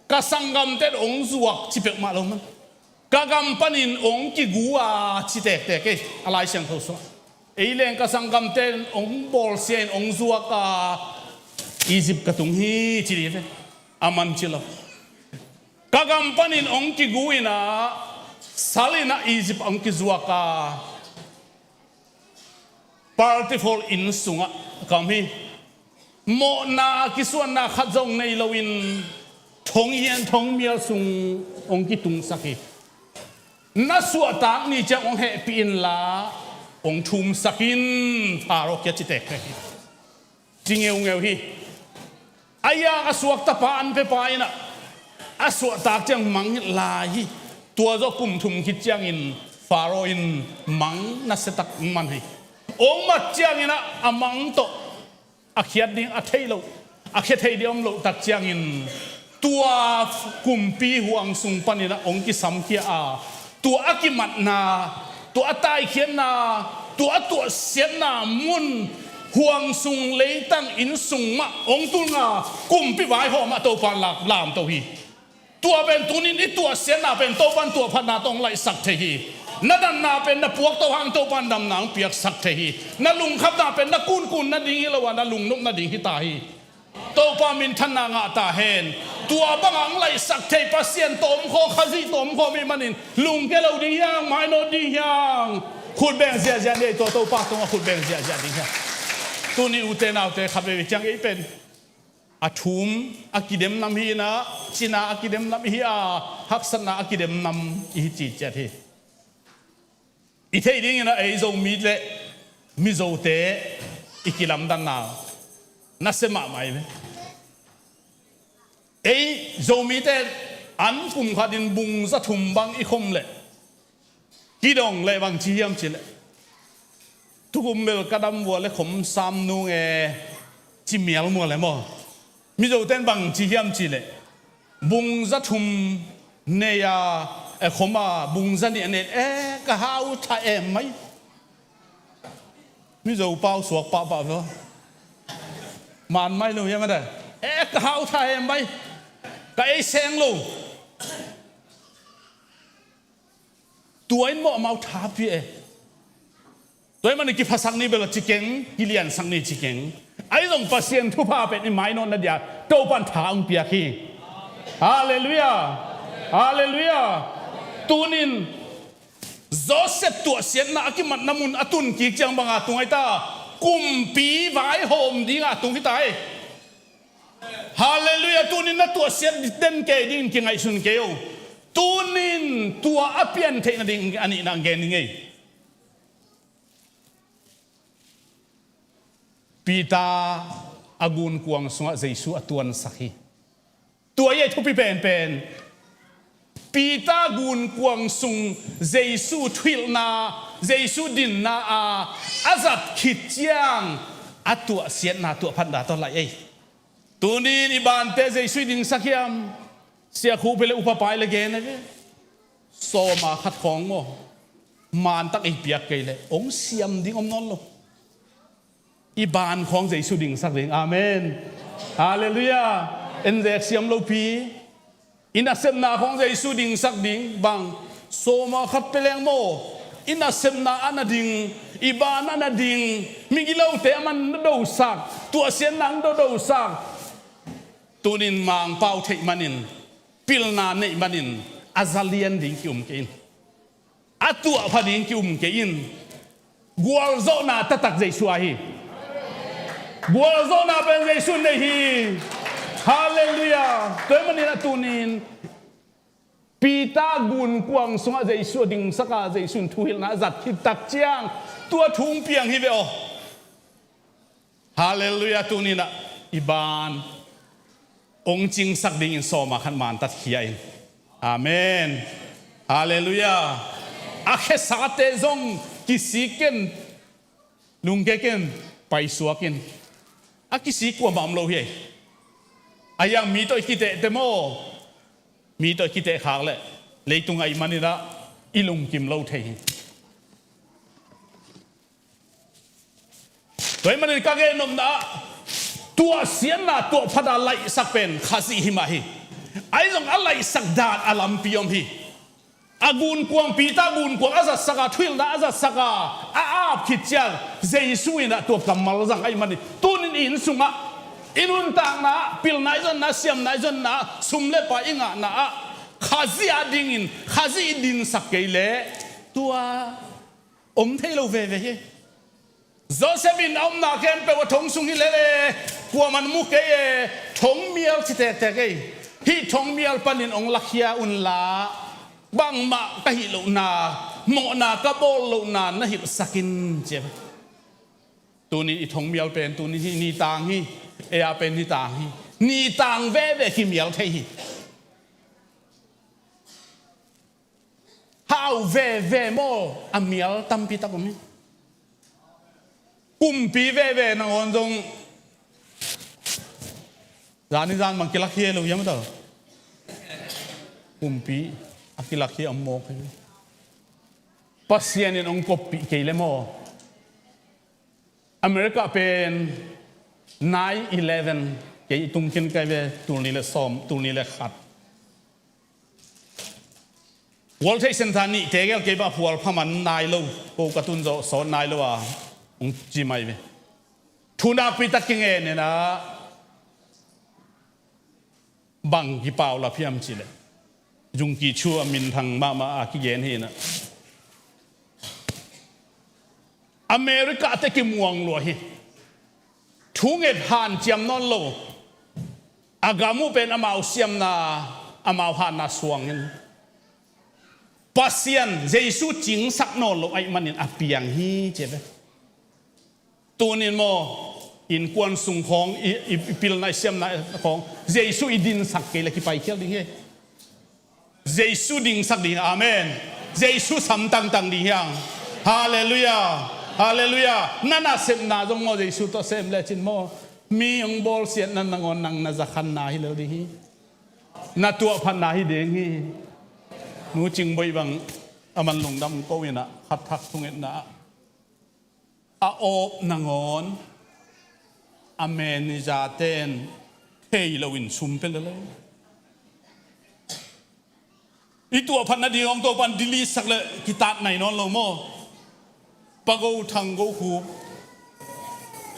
ka sanggamte in hong zuak ci peuhmah lo man. Ka gam panin hong kigu a ci tektek ei, a Lai Siangtho sungah. Ei leng ka sanggamte in hong bawlsia in hong zuak a Egypt ka tung hi ci dih ve. A man ci lo. Ka gam panin hong kigu in ah, sal in ah Egypt hong kizuak a, Potiphar inn sungah ka om hi. Mawhna kisuanna khat zong nei loin thonghian thongmial sung hong kitungsak hi. Na suahtak ni ciang hong hehpih inla hong thumsak in, Pharaoh kiang ci tektek hi. Ci ngeungeu hi. A iang a suakta pa an pia pa in ah a suahtak ciang mang lai hi. Tua zawh kum thum khit ciangin Pharaoh in mang nasia tak man hi. Hong mat ciangin ah a mang tawh a khiat ding a thei lo, a khia thei ding om loh tak ciangin tua kumpi huang sung panin ah hong kisamkhia a, tua a kimatna, tua a taikhiatna, tua a tuahsiatna mun huang sung, leitang inn sung mah hong tulnga kumpi vaihawm ah Topan lak lamto hi. Tua pen tunin i tuahsiatna pen Topan tuahphatna tawh hong laihsak thei hi. Na natna pen na puakto hang Topan natna hong piaksak thei hi. Na lungkhamna pen na kunkun nading hi lo a, na lungnop nading hi ta hi. Topa minthanna ngah ta hen. Tua bangah hong laihsak thei Pasian tawh om khawm, Khazih tawh om khawm ahih manin lungke lo ding hiang, mainawt ding hiang. Khutbeng ziahziah ni ei, tua Topa tungah khutbeng ziahziah ding hiang. Tuni ute naute khat veve ciang ei pen a thum a kidemnam hi in ah, cina a kidemnam ihi a, haksatna a kidemnam ihi ciciat hi. I theih dingin ah ei Zomi le Mizote i kilamdanna nasia mahmah hi ve. Ei Zomite an kum khatin bung za thum bang i khom leh kidong leh bang ci hiam cih leh, tukum bel ka dam vua le khom sam nung e, ci mial mua le maw. Mizote in bang ci hiam cih leh, bung za thum nei a, e, khom a bung za nih a nei, e, ka hau tha em mai. Mizo pau suak pahpah vua. Man mai lo hiam a dai. E, ka hau tha em mai. Ka ei seng lo. Tua in maw amau tha pia e. Tua ahih manin kiphasak ni bel a ci keng, kiliansak ni ci keng. Ahi zong Pasian thupha pen i mainawtna dia Topan tha hong piak hi. Halleluiah. Halleluiah. Tunin Joseph tuahsiatna a kimatna mun a tun kik ciang banga tung ahi ta, kumpi vaihawm dinga tung hi ta hi. Halleluiah. Tunin na tuahsiat den kei dingin kingaihsun kei o. Tunin tua a pian theih nading a nihna gen ning ei. Peter a gunkuang sungah Jesu a tuansak hi. Tua hi ei thupi penpen. Peter gunkuang sung Jesu thuhilhna, Jesu dinna a a zat khit ciang a tuahsiatna tuahphatna tawh laih ei. Tunin i bante Jesu i dingsak hiam? Siakhu pia le upa pai le gen a ve. Sawma khat khawng maw, mantak i piak kei leh hong siam ding om nawn lo. I ban khawng Jesu dingsak ding. Amen. Halleluiah. En zek siam lopi. I nasepna khawng Jesu dingsak ding. Bang? Sawma khat pia leng maw, i nasepna a na ding, i ban a na ding, migilote a man na dosak, tuahsiatna ang dodosak. Tunin Mangpau theih manin, pilna neih manin a za lian ding ki-um kei in. A tuahpha ding ki-um kei in. Gualzawhna taktak Jesu ahi. Gualzawhna pen Jesu nei hi. Halleluiah. Tua ahih manin a tunin Peter gunkuang sungah Jesu a dingsak a, Jesu in thuhilhna a zat khit tak ciang tua thu hong piang hi ve aw. Halleluiah. Tuninah i ban hong cingsak dingin sawma khat mantat khia in. Amen. Halleluiah. A khesate zong kisik ken, lungke ken, paisuak in. A kisik kuamah om lo hi ei. A hiang mi tawh i kitehte maw, mi tawh i kiteh khak leh leitung ahih maninah i lungkim lo thei hi. Tua ahih manin ka gennopna ah tuahsiatna tuahphata laihsak pen Khazih hi mah hi. Ahi zong a laihsak dan a lampi om hi. A gunkuang, Peter gunkuang a zatsak a, thuhilhna a zatsak a, a ap khit ciang Jesu inah tua kammal zang ahih manin tunin i inn sungah, i nuntakna ah pilna i zonna, siamna i zonna, sum le pai i ngahna ah Khazih a dingin Khazih i dinsak kei leh tua om thei lo veve hi. Joseph in a omna khempeuh a thong sung hi lele, kuaman mu kei e, thongmial ci tektek ei. Hih thongmial panin hong lakhia unla, bangmah ka hih lohna, mawhna ka bawl lohna na hilhsak in, ci. Tunin i thongmial pen tunin hih ni tang hi. Ei-a pen ni tang hi. Ni tang veve kimial thei hi. Hau veve maw, a mial tampi tak om hi. Kumpi veve nangawn zong zan i zan bang kilak hi lo hiam a tal? Kumpi a kilak hi a mawk hi. Pasian in hong koppih kei le maw? America pen nine eleven, kei i tung khin kai ve, tul nih le sawm, tul nih le khat. World Trade Center nih tegel kei bah phual phaman nai lo, ko ka tun zawh sawt nai lo a hong ci mai ve. Thu nakpi tak kingen in ah, bang kipaulap hiam cih leh, Zungki chu a minthang mahmah a kigen hi in ah, America te kimuang lua hi. Thunget hanciam nawn lo. A gam uh pen amau siamna, amau hatna suang in, Pasian Jesu cingsak nawn lo ahih manin a piang hi, ci ve. Tunin maw, innkuan sung khawng, i, i, i pilna, i siamna khawng Jesu i dinsak kei le kipaikhial ding hi. Jesu dingsak ding, amen. Jesu sam tangtang ding hiang. Halleluiah. Halleluiah. Na nasepna zong maw Jesu tawh sem lecin maw, mi hong bawlsiatna nangawn nang na zakhanna hi lel ding hi. Na tuahphatna hi ding hi. Nu Cingboih bang a man lungdam ko in ah, khat thak thungetna ah a awp nangawn a manager ten thei loin sum pia lel. I tuahphat nading hong Topan delete sak le kitat nai nawn lo maw? Pa Go Thang Go Khu.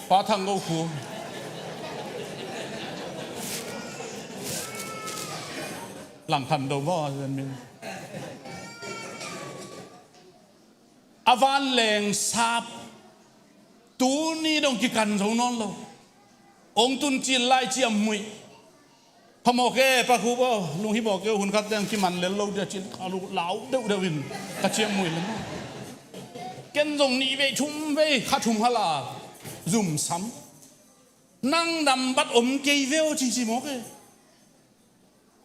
Pa Thang Go Khu. Langkhan do maw? A vanleng sap tuni dong kikan zo nawn lo. Ong tun cil lai ciam muih. Phamawh ke, Pa Khup aw, lunghimawh ke, hun khat teng kiman lel lo dia cin, a lu lau deuhdeuh in ka ciam muih lem aw. Ken zong nih vei thum vei kha thum hala zumsam. Nang nambat om kei ve aw cici mawk e.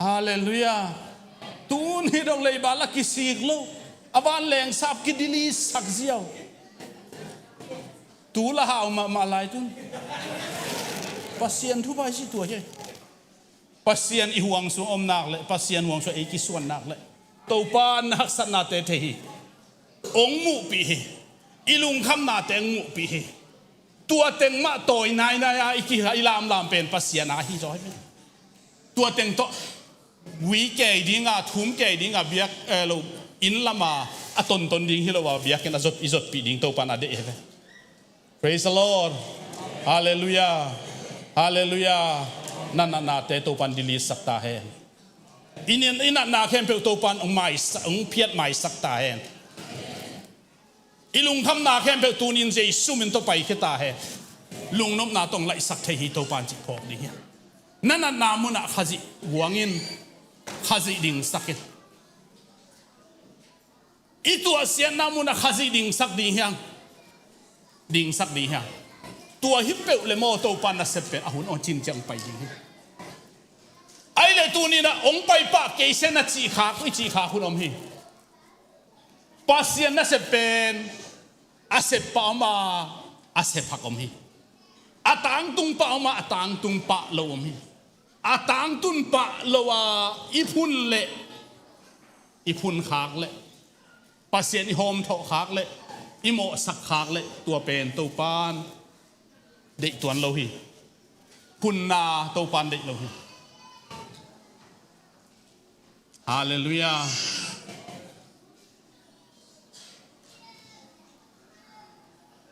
Halleluiah. Tuni dong leiba la kisik lo. A vanleng sap kidili sak ziau. Tu la hau mahmah lai tun. Pasian thupha i si tua hi. Pasian i huang sung om nak le, Pasian huang sung ei kisuan nak le, Topa na haksatnate thei hi. Ong muhpih hi. I lungkhamnate ong muhpih hi. Tua teng mah tawi nainai a i kiha i lamlam pen Pasian a hi zaw hi. Tua teng tawh ui kei dinga, thum kei dinga, biak, eh, lo, inn lama a tonton ding hi lo a, biakinn a zot, i zotpih ding Topa na deih hi ve. Praise the Lord. Halleluiah. Halleluiah. Na natnate Topan delete sak ta hen. I natna khempeuh Topan hong maisa, hong phiat maisak ta hen. I lungkhamna khempeuh tunin Jesu min tawh paikhia ta hen. Lungnopna tawh hong laihsak thei hi Topan cih phawk ding hi. Na natna munah Khazih guangin, Khazih dingsakin. I tuahsiatna munah Khazih dingsak ding hiang. Dingsak ding hiang. Tua hi peuh le maw Topa nasep pen a hun aw cinciang pai ding hi. Ahi le tuninah hong paipah kei se na cihkhak, i cihkhak hun om hi. Pasian nasep pen a sep pah om a, a sep hak om hi. A tangtung pah om a, a tangtung pah lo om hi. A tangtun pah lo a i phun leh, i phunkhak leh, Pasian i hawmthawhkhak leh, i mawhsakkhak leh, tua pen Topan deih tuan lo hi. Phunna Topan deih lo hi. Halleluiah.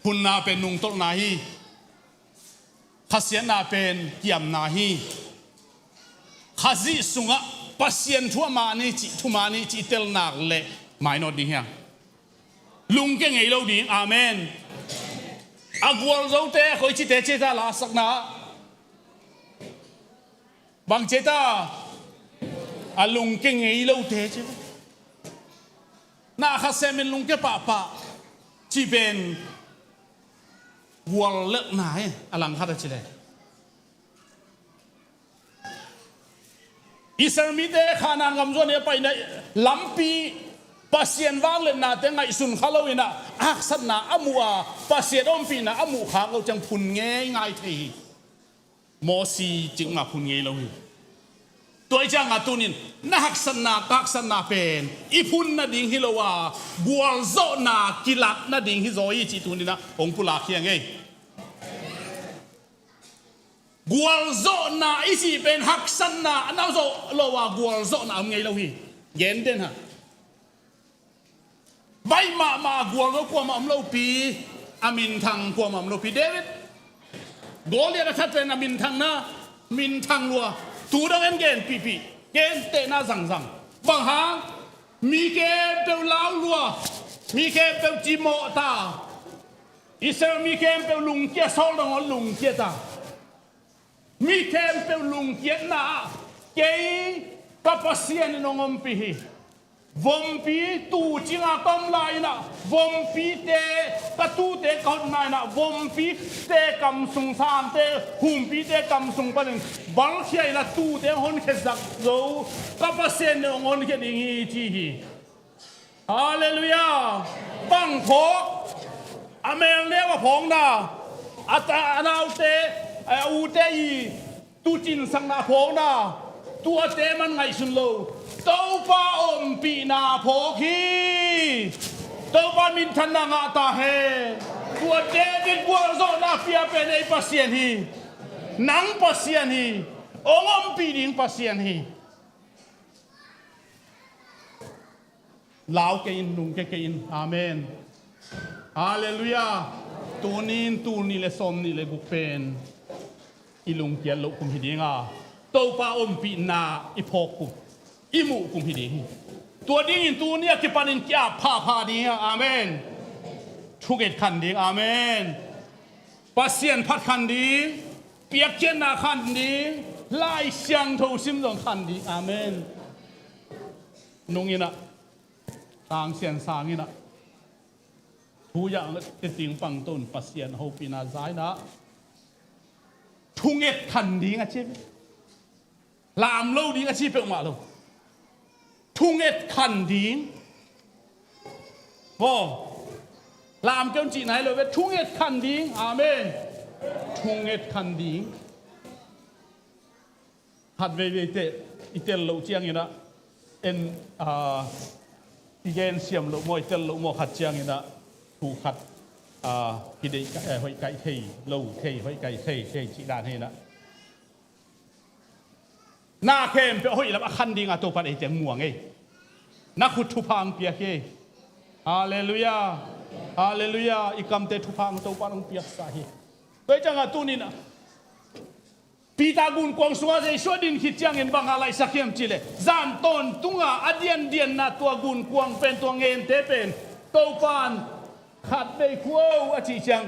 Phunna pen nungtolhna hi. Khasiatna pen kiamna hi. Khazih sungah Pasian thu a mah ni cih, thu mah ni cih i tel nak leh mainawt ding hiang. Lungke ngei lo ding. Amen. Gualzote a koici teci ta, lasakna bangci ta, a lungke ngei lote ci. Na khat semin lungke pahpah cih pen guallelhna hi. A langkhat a ci le, Israel mite Kanaan gam zuan a paina lampi, Pasian vangliatnate ngaihsun kha lo in a, haksatna a muh a, Pasian ompihna a muh khak lo ciang phun ngeingai thei hi. Mosi cik mah phun ngei lo hi. Tua hi ciangah tunin na haksatna, ka haksatna pen i phun nading hi lo a, gualzawhna kilak nading hi zaw hi cih tunin ah hong pulak hi a ngei. Gualzawhna i cih pen haksatna a na zawh lo a, gualzawhna om ngei lo hi. Gen den ha. Baih mahmah a gualzo kuamah om lopi, a minthang kuamah om lopi. David, Goliath a that pen a minthang na, minthang lua. Tu dong en genpihpih, gentehna zangzang. Bang hang? Mi khempeuh lau lua, mi khempeuh cimawh ta. Israel mi khempeuh lungkia, Saul dong hong lungkia ta. Mi khempeuh lungkiatna ah kei ka Pasian in hong ompih hi. Vompi tu cinga ka om lai-in ah, vompite, ka tute ka hotna in ah, vompite kam sung, sangte, humpite kam sung panin balkhia in ah tute hong honkhia zak zo ka Pasian in hong honkhia ding hi ci hi. Halleluiah. Bang phawk? A mel neu a phawkna, a ta, a naute, a ute i tucinsakna phawkna, tuate man ngaihsun lo. Topa ompihna phawk hi. Topa minthanna ngah ta hen. Tua David gualzawhna pia pen ei Pasian hi. Nang Pasian hi. Hong ompih ding Pasian hi. Lau kei in, lungke kei in. Amen. Halleluiah. Tuni in tul nih le sawm nih le guk pen i lungkiat loh kum hi ding a, Topa ompihna i phawk kum, i muh kum hi ding hi. Tua dingin tuni a kipanin ki-ap phapha ding a. Amen. Thunget khan ding. Amen. Pasian phat khan ding, piakkhiatna khan ding, Lai Siangtho sim zong khan ding. Amen. Nung in ah, tangsian sang in ah, thu zang teting pang ton Pasian hopihna za in ah, thunget khan ding a ci. Lam lo ding a ci peuhmah lo. Thunget khan ding. Maw, lam kei un cihna hi lo ve, thunget khan ding. Amen. Thunget khan ding. Khat veivei teh i tel loh ciangin ah, en, ah, i gen siam loh maw, i tel loh maw, khat ciangin ah thu khat, ah, kideih ka, eh, hoih kaih thei lo thei, hoih kaih thei thei cih dan hi in ah. Na khempeuh a hoih lam a khan dinga Topa'n eite hong muang ei. Na khut thupha hong piak hi. Halleluiah. Halleluiah. I kamte thupha hong Topa'n hong piaksa hi. Tua hi ciangah tuni in ah, Peter gunkuang sungah Jesu a din khit ciangin bang a laihsak hiam cih leh, zan tawntunga a diandianna tua gunkuang pen, tua ngente pen Topa'n khat vei khuh o a cih ciang,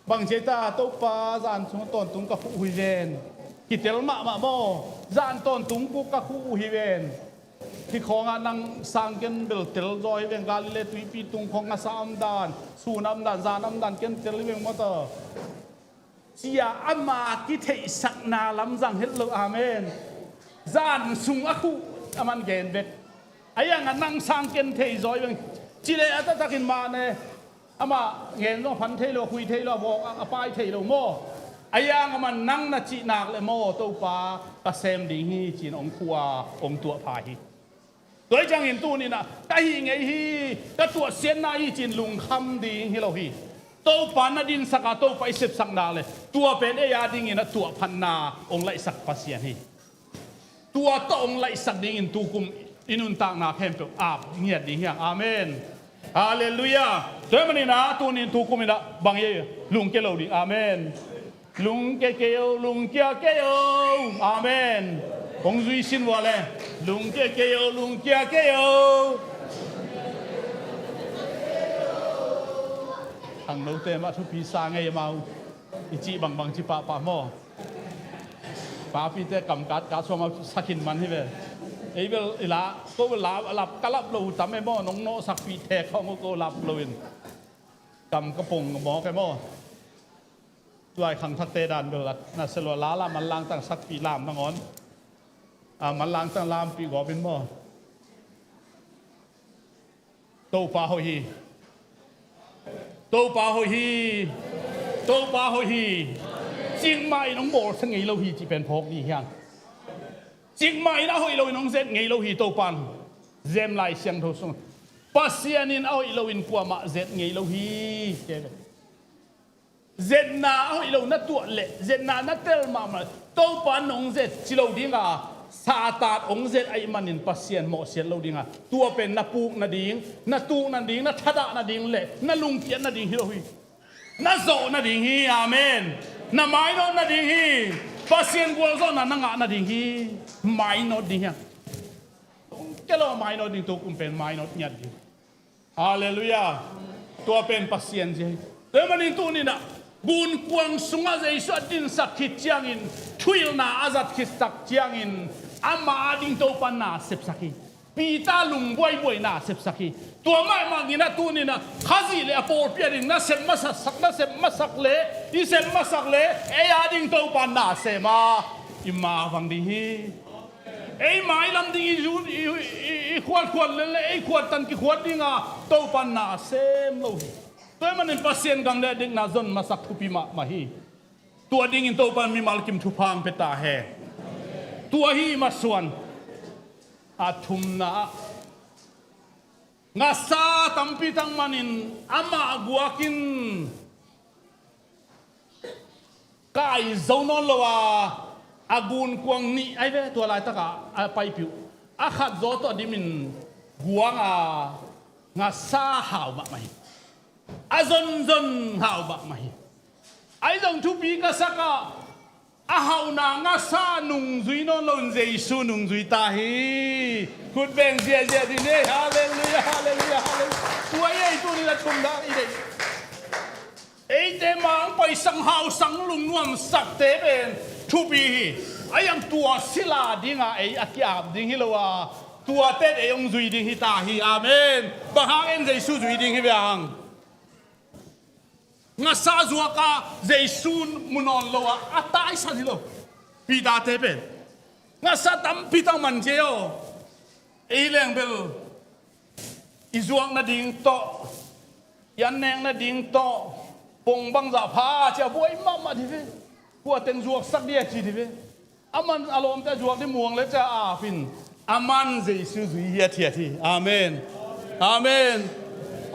bang ci ei ta, Topa, zan sung tawntung ka khuh uh hi ven. Kitel mahmah maw? Zan tawntung khuh ka khuh uh hi ven. Hih khawngah nang sang ken bel tel zaw hi ven. Galilee tuipi tung khawng a sa om dan, sun a om dan, zan a om dan ken tel hi ven maw ta, ci-a ama kitheihsakna lam zang het lo. Amen. Zan sung a khuh aman gen bek. A iangah nang sang ken thei zaw hi veng. Ci leh a taktakin mah ne, amah ngen zong a phan thei lo, a khui thei lo, a vawk a pai thei lo maw? A iangah man nang na cih nak leh maw, Topa ka sem ding hi ci-in hong khuh a, hong tuahpha hi. Tua hi ciangin tuni in ah, ka hih ngei hi, ka tuahsiatna hi ci-in lungkham ding hi lo hi. Topa na dinsak a, Topa i sepsak nak leh tua pen ei a dingin a tuahphatna hong laihsak Pasian hi. Tua tawh hong laihsak dingin tukum i nuntakna khempeuh ap ngiat ding hi hang. Amen. Halleluiah. Tua ahih manin ah tuni in tukum in ah bang hi, lungkia lo ding. Amen. Lungkia kei o, lungkia kei o. Amen. Kong zui sin vua le. Lungkia kei o, lungkia kei o. Khangnote mah thupi sa ngei amau i cih bangbang ci pahpah maw? Papite kam katkat suam a sa khin man hi ve. Ei bel i la, ko bel la, lap, ka lap lo tam e maw, nong nawhsakpih thek khawng ko lap loin kam ka pong mawk e maw? Tuai khangthakte dan bel na se lua, lala manlang tang sakpih lam nangawn. A, manlang tang lampih gawpin maw? Topa hoih hi. Topa hoih hi. Topa hoih hi. Cikmah in hong bawlsia ngei lo hi cih pen phawk dih hiang. Cikmah in a hoih loin hong zet ngei lo hi Topan. Zem Lai Siangtho sung Pasian in a hoih loin kuamah zet ngei lo hi. Zetna a hoih lo na tuah leh, zetna na tel mahmah leh, Topa nong zet ci lo dinga, Satan hong zet ahih manin Pasian mawhsiat lo dinga, tua pen na puk nading, na tuk nading, na thadah nading le na lungkiat nading hi lo hi. Na zawh nading hi. Amen. Na mainawt nading hi. Pasian gualzawhna na ngah nading hi. Mainawt ding hi. Kei lo a mainawt ding, tu kum pen mainawt ngiat ding. Halleluiah. Tua pen Pasian zia hi. Tua manin tuninah gunkuang sungah Jesu a dinsak khit ciangin thuhilhna a zat khitsak ciangin ama ading Topa na sepsak hi. Peter lungbuaibuai na sepsak hi. Tua mahmah inah tuninah Khazih le a pawlpi ading na sep masak, na sep masak le, i sep masak le ei ading Topa na sem a i ma vang ding hi. Ei mailam ding i zu, i, i, i khuatkhuat lele ei khuat tan kikhuat dinga Topa na sem lo hi. Tua ahih manin Pasian gam le dikna zon masak thupi mahmah hi. Tua dingin Topa mimal kim thupha hong pia ta hen. Tua hi masuan. A thumna ah ngasa tampi tak manin amah guakin kai zo nawn lo a, a gunkuang nih ai ve, tua laitaka a paipih uh. A khat zaw tawh a dimin guang a, ngasa hau mahmah hi. A zonzon hau mahmah hi. Ahi zong thupi ka sak a, a hauhna ngasa nungzui nawn loin Jesu nungzui ta hi. Khut beng ziahziah dih ni. Halleluiah, halleluiah, halleluiah. Tua ei tunin a thumna i deih. Eite mah hong paisang hausang lungnuamsakte pen thupi hi. A iang tua sila dinga ei a ki-ap ding hi lo a, tuate ei hong zui ding hi ta hi. Amen. Bang hang en Jesu zui ding hi ve hang. Ngasa zuaka Jesu mu nawn lo a, a taisan hi lo. Peter-te pen ngasa tampi tak man kei aw. Ei leng bel i zuak nading tawh, i an nek nading tawh, pong bangzah pha cia buai mahmah dih ve. Kua teng zuaksak dih a ci dih ve. Aman a lawmte a zuak dih muang le cia apin, aman Jesu zui hiathiat hi. Amen. Amen.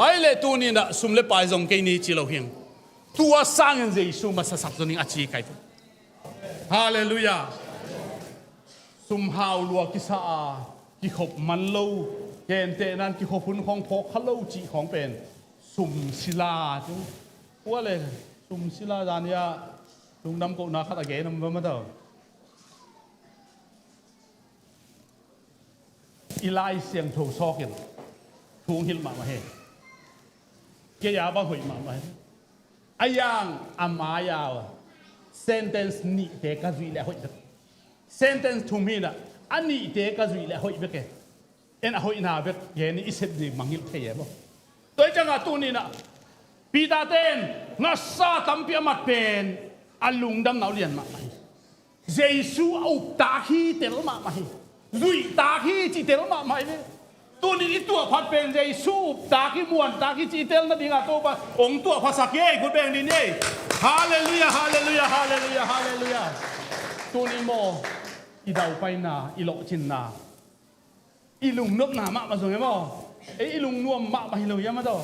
Ai le tuninah sum le pai zong kei ni ci lo hing. Tua sangin Jesu masasak zo ning a ci kai. Halleluiah. Sum hau lua kisa a, kikhop man lo, kentehnan kikhop hun khawng phawk kha lo cih khawng pen sum sila tu. Kua le sum sila zan ia lungdam kohna khat a gen om va ma tau. I Lai Siangtho sawkin thu hong hilh mahmah hi. Kei a bang hoih mahmah hi. A iang a mai-a sentence nihte ka zuih le a hoih bek. Sentence thum hinah a nihte ka zuih le a hoih bek e. En a hoihna bek gen i sep ding mangngilh thei e maw? Tua hi ciangah tuninah Peter-te in ngasa tampi a mat pen a lungdamna uh lian mahmah hi. Jesu a uptak hi tel mahmah hi. Zuihtak hi cih tel mahmah hi ve. Tunin i tuahphat pen Jesu uptak hi, muantak hi cih i tel nadingah Topa hong tuahphatsak hi. Khut beng dih ni. Halleluiah, halleluiah, halleluiah, halleluiah. Tunin maw, i daupaina, i lawhcinna, i lungnopna mahmah zong e maw? Ei i lungnuam mahmah hi lo hiam a daw?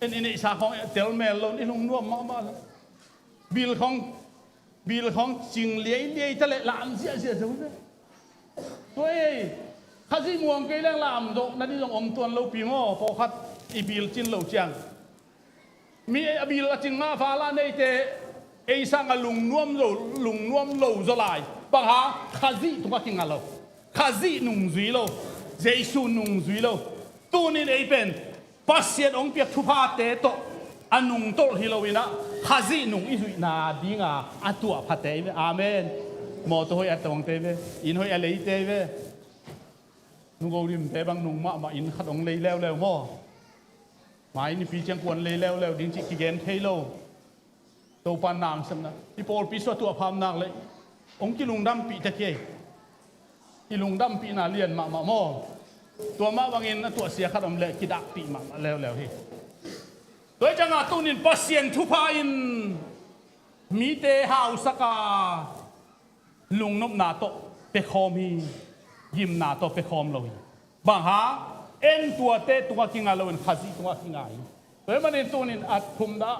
En i neihsa khawng tel mel lo, i lungnuam mahmah lo. Bil khawng, bil khawng cing liailiai ta leh lam ziahziah zo ve. Tua ei Khazih muang kei leng lam zawh nading zong om tuan lopi maw? Pawlkhat i bil cin lo ciang mi a bil a cing mah vala neite ei sangah lungnuam lo, lungnuam lo zaw lai. Bang hang? Khazih tungah kinga lo. Khazih nungzui lo. Jesu nungzui lo. Tunin ei pen Pasian hong piak thuphate tawh A nungtolh hi loin ah, Khazih nung i zuihna dinga a tuahphate hi ve. Amen. Mawtaw hoih a tuangte hi ve. Inn hoih a leite hi ve. Nu Go Lim te bang nung mahmah inn khat hong lei leuleu maw? Mai nipi ciang kuan lei leuleu ding cih kigen thei lo. Topa na hong sepna, i pawlpi sung a tuahpha om nak leh hong kilungdampih tek hi. I lungdampihna lian mahmah maw? Tua mah bangin a tuahsia khat om leh kidakpih mahmah leuleu hi. Tua hi ciangah tuni-in Pasian thupha in mite hausak a, lungnopna tawh pia khawm hi, gimna tawh pia khawm lo hi. Bang hang? En tuate tungah kinga loin Khazih tungah kinga hi. Tua ahih manin tuni-in a thumna,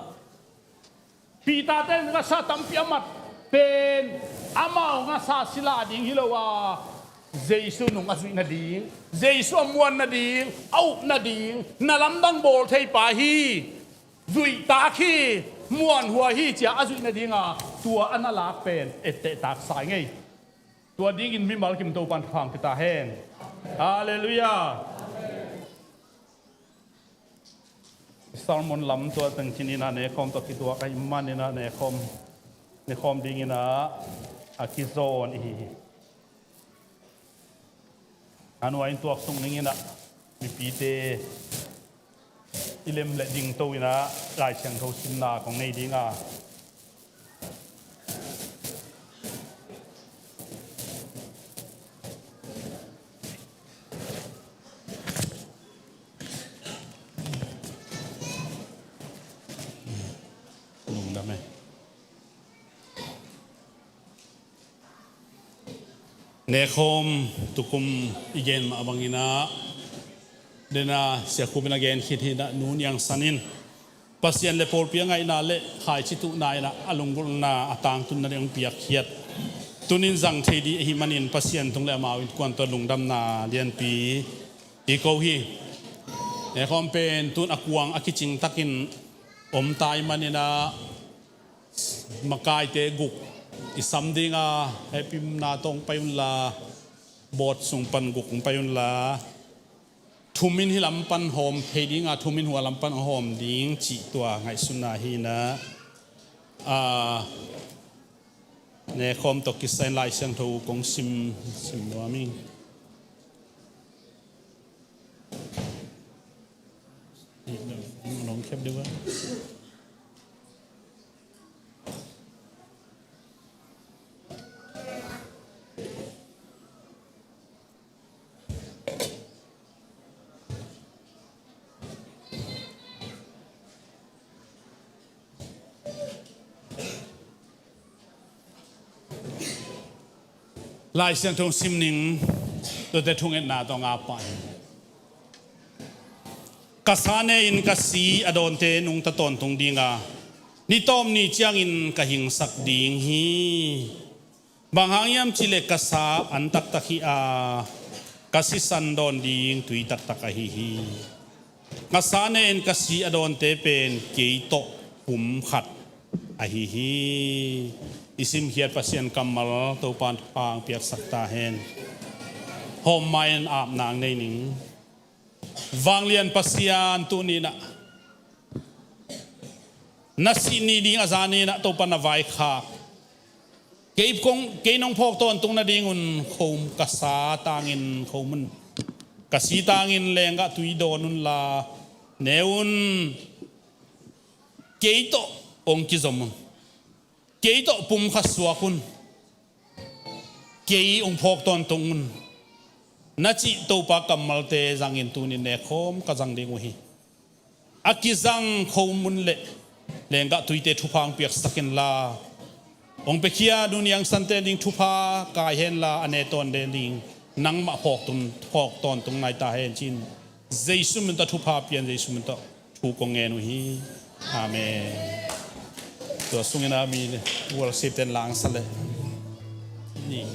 Peter-te in ngasa tampi a mat pen amau ngasa sila ding hi lo a, Jesu nung a zuih nading, Jesu a muan nading, a up nading, na lamdang bawl thei pa hi. Zuihtak hi, muanhuai hi ci-a a zuih nadinga tua a na lak pen etteh taksa i ngei. Tua dingin mimal kim Topan thupha hong pia ta hen. Halleluiah. Sermon lam tua teng cih in ah nekhawm tawh kituak ahih manin ah nekhawm, nekhawm dingin ah a kizawn i hi hi. A nuai-in tuaksuk ning in ah mipite i lem leh dingto in ah Lai Siangtho simna kong nei ding a. Lungdam e. Nekhawm tukum i gen mah bangin ah, den a Sia Khup in a gen khit hi in ah, Nu Niang San in Pasian le pawlpi a ngaihna le khaici tuhna in ah a lunggulhna a tangtunna ding hong piakkhiat. Tuni-in zang thei ding ahih manin Pasian tung le amau innkuan tawh lungdamna lianpi i ko hi. Nekhawm pen tun a kuang a kicing takin om ta ahih manin ah makaite guk i sam ding a, hehpihna tawh hong pai unla, board sung pan guk hong pai unla, thum in hih lam pan hawm thei ding a, thum in hua lam pan hong hawm ding cih tua ngaihsutna hi in ah, a, nekhawm tawh kisai in Lai Siangtho kong sim, sim nuam ing. Nong khep deuh a. Lai Siangtho sim ning, tuate thungetna tawh nga pah in. Ka sa ne-in ka si a dawnte nungta tawntung ding a, ni tawp ni ciangin ka hingsak ding hi. Bang hang hiam cih leh ka sa an taktak hi a, ka sisan dawn ding tui taktak ahi hi. Ka sa ne-in ka si a dawnte pen kei tawh pum khat ahi hi. I simkhiat Pasian kammal Topan hong piaksak ta hen. Hawm ma-in ap nang nei ning. Vanglian Pasian, tuni-in ah na sih ni ding a zan in ah Topa na vaikhak. Kei kong, kei nong phawk tawntung nadingun khom ka sa tangin khom un. Ka si tangin lenggah tui dawn unla ne un. Kei tawh hong kizom un. Kei tawh pum khat suak un. Kei hong phawk tawntung un. Na cih Topa kammalte zangin tuni-in nekhawm ka zang ding uh hi. A kizang khom un leh lenggah tuite thupha hong piaksak inla, hong piakhia Nu Niang Sante ding thupha kai henla, a ne tawnte ding nangmah phawk tun, phawk tawntung nai ta hen ci-in Jesu min tawh thupha pia-in Jesu min tawh thu kong ngen uh hi. Amen. Tua sungin a mi worship ten langsa le ni.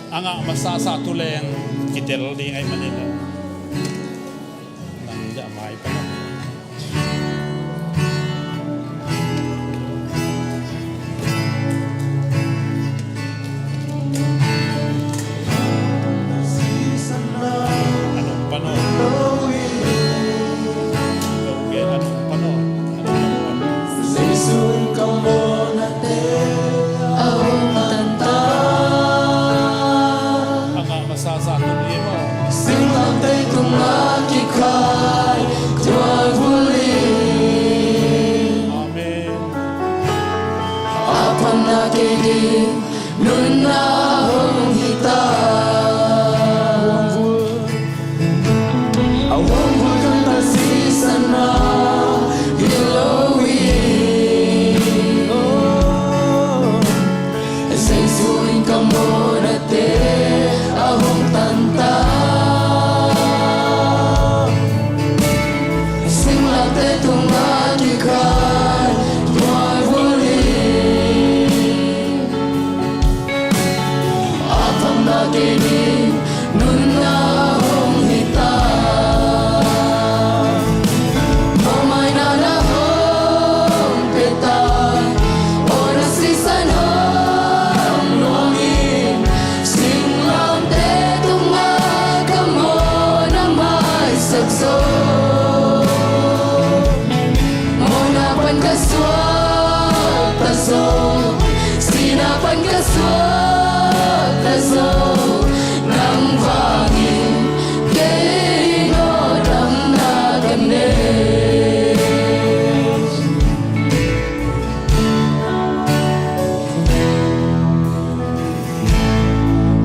A ngah masasa tu leng kitel ding ahih manin nang dah mai pa. Mawhna pan ka suakta zong, sihna pan ka suakta zong, nang vangin kei no damna ka nei.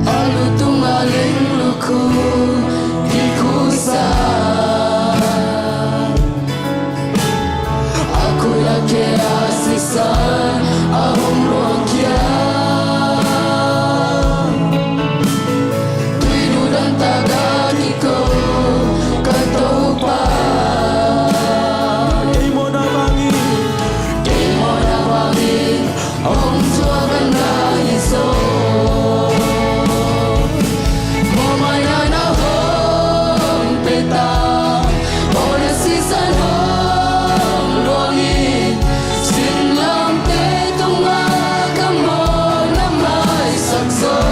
A lutung a ling lukhu kikhusa, a khut a khe a sisan a hong luangkhia, tui duh dang tak a kiko ka Topa. Kei mawhna bangin, kei mawhna bangin hong thuak na hi zaw. Mawhmaina na hong pia ta, mawhna sisan hong luang in, singlamteh tungah ka mawhna maisak zaw.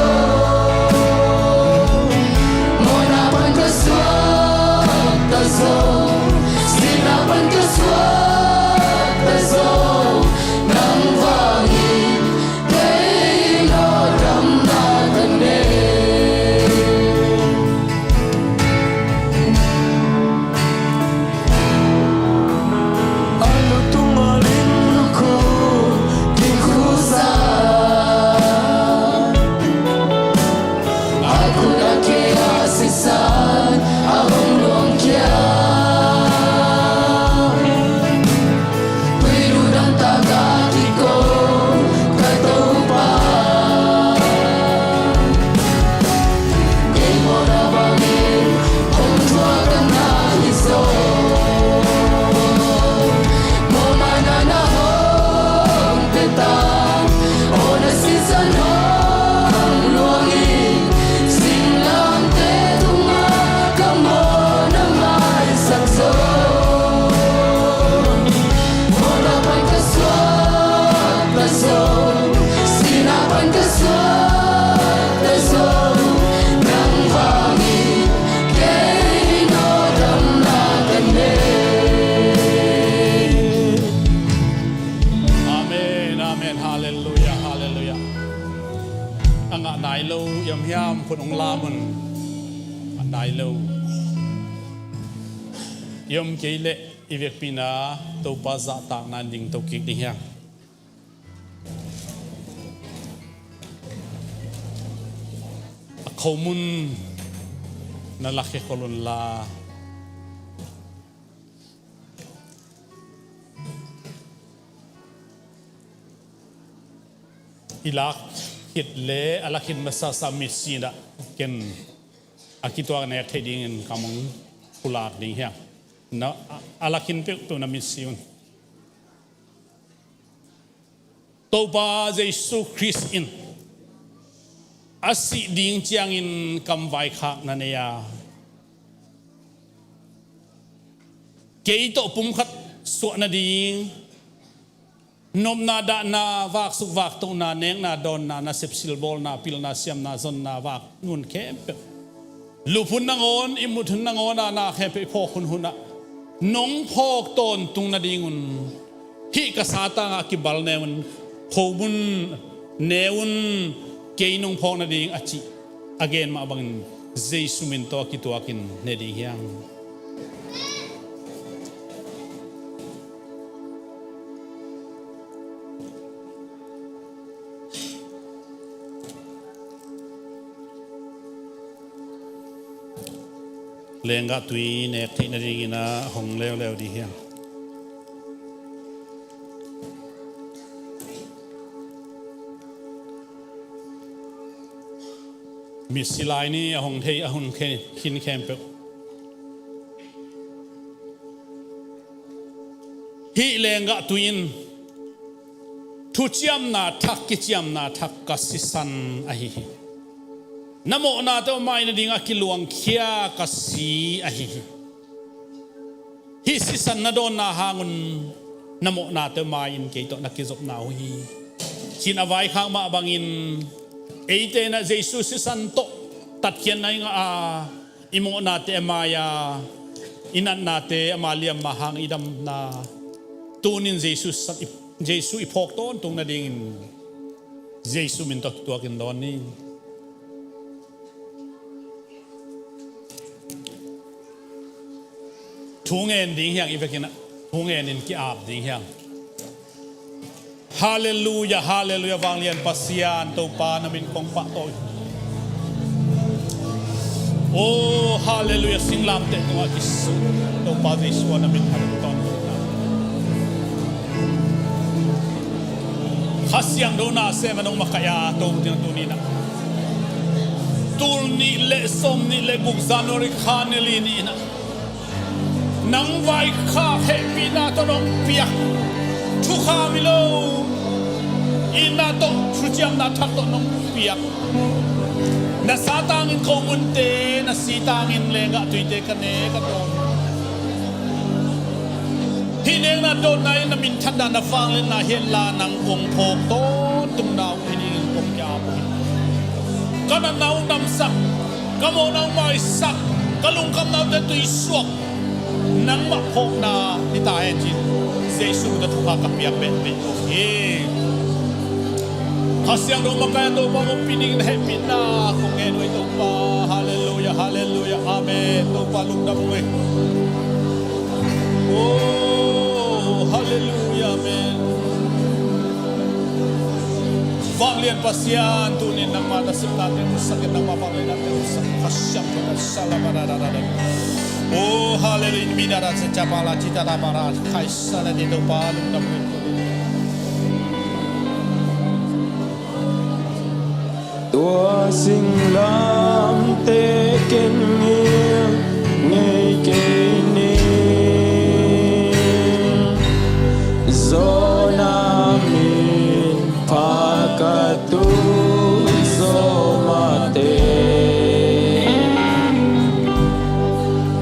Mawhna pan ka suakta zaw, sihna pan ka suakta zaw, nang vangin kei no damna ka nei. A lutung a ling lukhu kikhusa, a khut a khe a sisan a hong luangkhia, tui duh dang tak a kiko ka Topa. Kei mawhna bangin hong thuak na hi zaw. Mawhmaina na hong pia ta, mawhna sisan hong luang in, singlamteh tungah ka mawhna maisak zaw. Mawhna pan ka suakta zaw, sihna pan ka suakta zaw, nang vangin kei no damna ka nei. Amen, amen, halleluiah, halleluiah. A ngah nai lo i om hiam, khut hong lam un. Ngah nai lo i om kei leh i vekpi-in ah Topa zahtakna in dingto kik ding hi hang. A khomun na lakhia khol un la, i lak khit leh a lak khit masasa mitsi in ah ken a kituak nek theih dingin kam hong pulak ding hi hang. Na, a, a lak khit peuhpeuh na mitsi un. Topa Jesu Khrist in a sih ding ciangin kam vaikhak na nei a, kei tawh pumkhat suah nading nopna, dahna, vaksuk vaktohna, nekna, dawnna, nasep silbawlna, pilna, siamna, zonna, vak nun khempeuh, lup hun nangawn, ihmut hun nangawn a, na khempeuh i phawk hunhun ah nong phawk tawntung nadingun hih ka satang ah kibal ne un, khomun ne un, kei nong phawk nading a cih a gen mah bangin Jesu min tawh a kituakin ne ding hi hang. Lenggah tui nek theih nadingin ah hong leuleu ding hi hang. Mitsi lai ni a hong thei a hun khin khempeuh, hih lenggah tui in thuciamna thak, kiciamna thak ka sisan ahi hi. Na mawhnate mai nading a kiluangkhia ka si ahi hi. Hih sisan na dawnna hangun na mawhnate mai-in kei tawh na kizopna uh hi, ci-in a vaikhak mah bangin eite in ah Jesu sisan tawh tatkhiatna i ngah a, i mawhnate a mai-a i natnate ama liamma hang i damna, tunin Jesu sak i, Jesu i phawk tawntung nadingin Jesu min tawh tuakin dawn ni. Thu ngen ding hiang i vekin ah, thu ngenin ki-ap ding hiang. Halleluia, halleluia, vanglian Pasian Topa na min kong pahtawi. Oh, halleluia, singlamteh tungah kisu Topa Jesu na min halleluia. Kha Siangtho na sem a nong makaih a, Topa tungah tuni-in ah tul nih le sawmnih le guk January kha ni li ni-in ah nang vaikhak hehpihna tawh nong piak, thukham hi lo, itna tawh, thuciamna thak tawh nong piak. Na sa tangin ko munte, na si tangin lenggah tuite ka ne ka dawn. Hih nekna dawnna in na minthanna, na vangliatna hi henla, nang kong phawk tawntungna uh hi dingin kong ki-ap uh hi. Ka natna uh damsak, ka mawhna uh maisak, ka lungkhamna uh te tuisuak, nangmah phawkna hi ta hen ci-in Jesu min tawh thupha ka piak behbeh uh hi. Kha Siangtho makaih a Topa ompih dingin hehpihna kong ngen uh hi Topa. Halleluia, halleluia, amen. Topa lungdam uh hi. Oh, halleluia, amen. Vanglian Pasian, tunin nangmah nasepnate musak in, nangmah vangliatnate musak in. Kha Siangtho na sala ba da da da da. Oh, halleluia. Mi da da se ca ba la ci da da ba ra. Khaisa na di Topa lungdam uh hi. Tua singlamteh ken ngil ngei kei ning. Zawhna min pha ka tun zaw mah teh.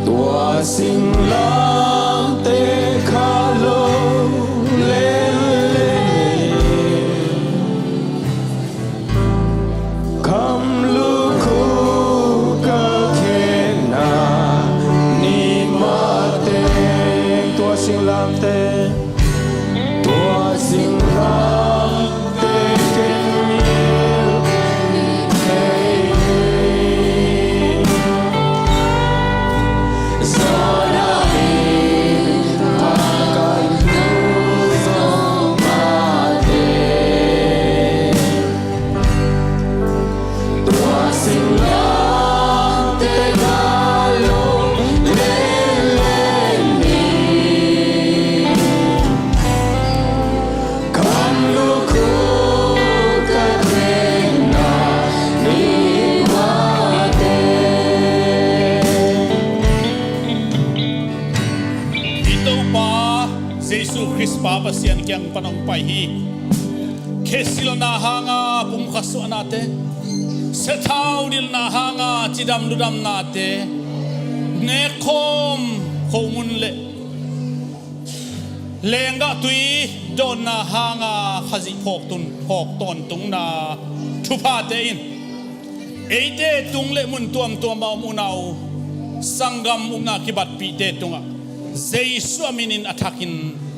Tua singlamteh kha lo lenlen in, kham lukhu ka khenna ni mah teh. Tua singlamteh, tua singlamteh ken ngil ngei kei ning. I Topa Jesu Khrist pa Pasian kiang pan hong pai hi. Khesilna hanga pumkhat suahnate, sathau nilhna hanga cidam ludamnate, nekkhawm khomun le lenggah tui dawnna hanga Khazih phawk tun, phawk tawntungna thuphate in eite tung le mun tuamtuam a om unau sanggam upna kibatpihte tungah Jesu a minin a thakin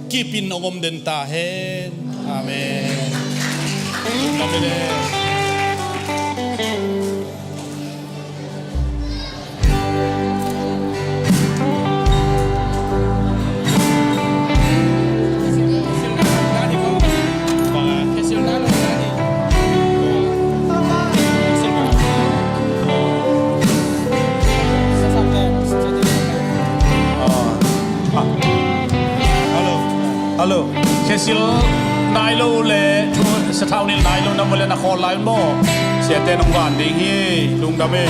kipin hong om den ta hen. Amen. Amen. Hello. Hello. Khesil nai lo le thu sathau nilh nai lo na mu le na khawl lai un maw? Siate nong van ding hi, lungdam e.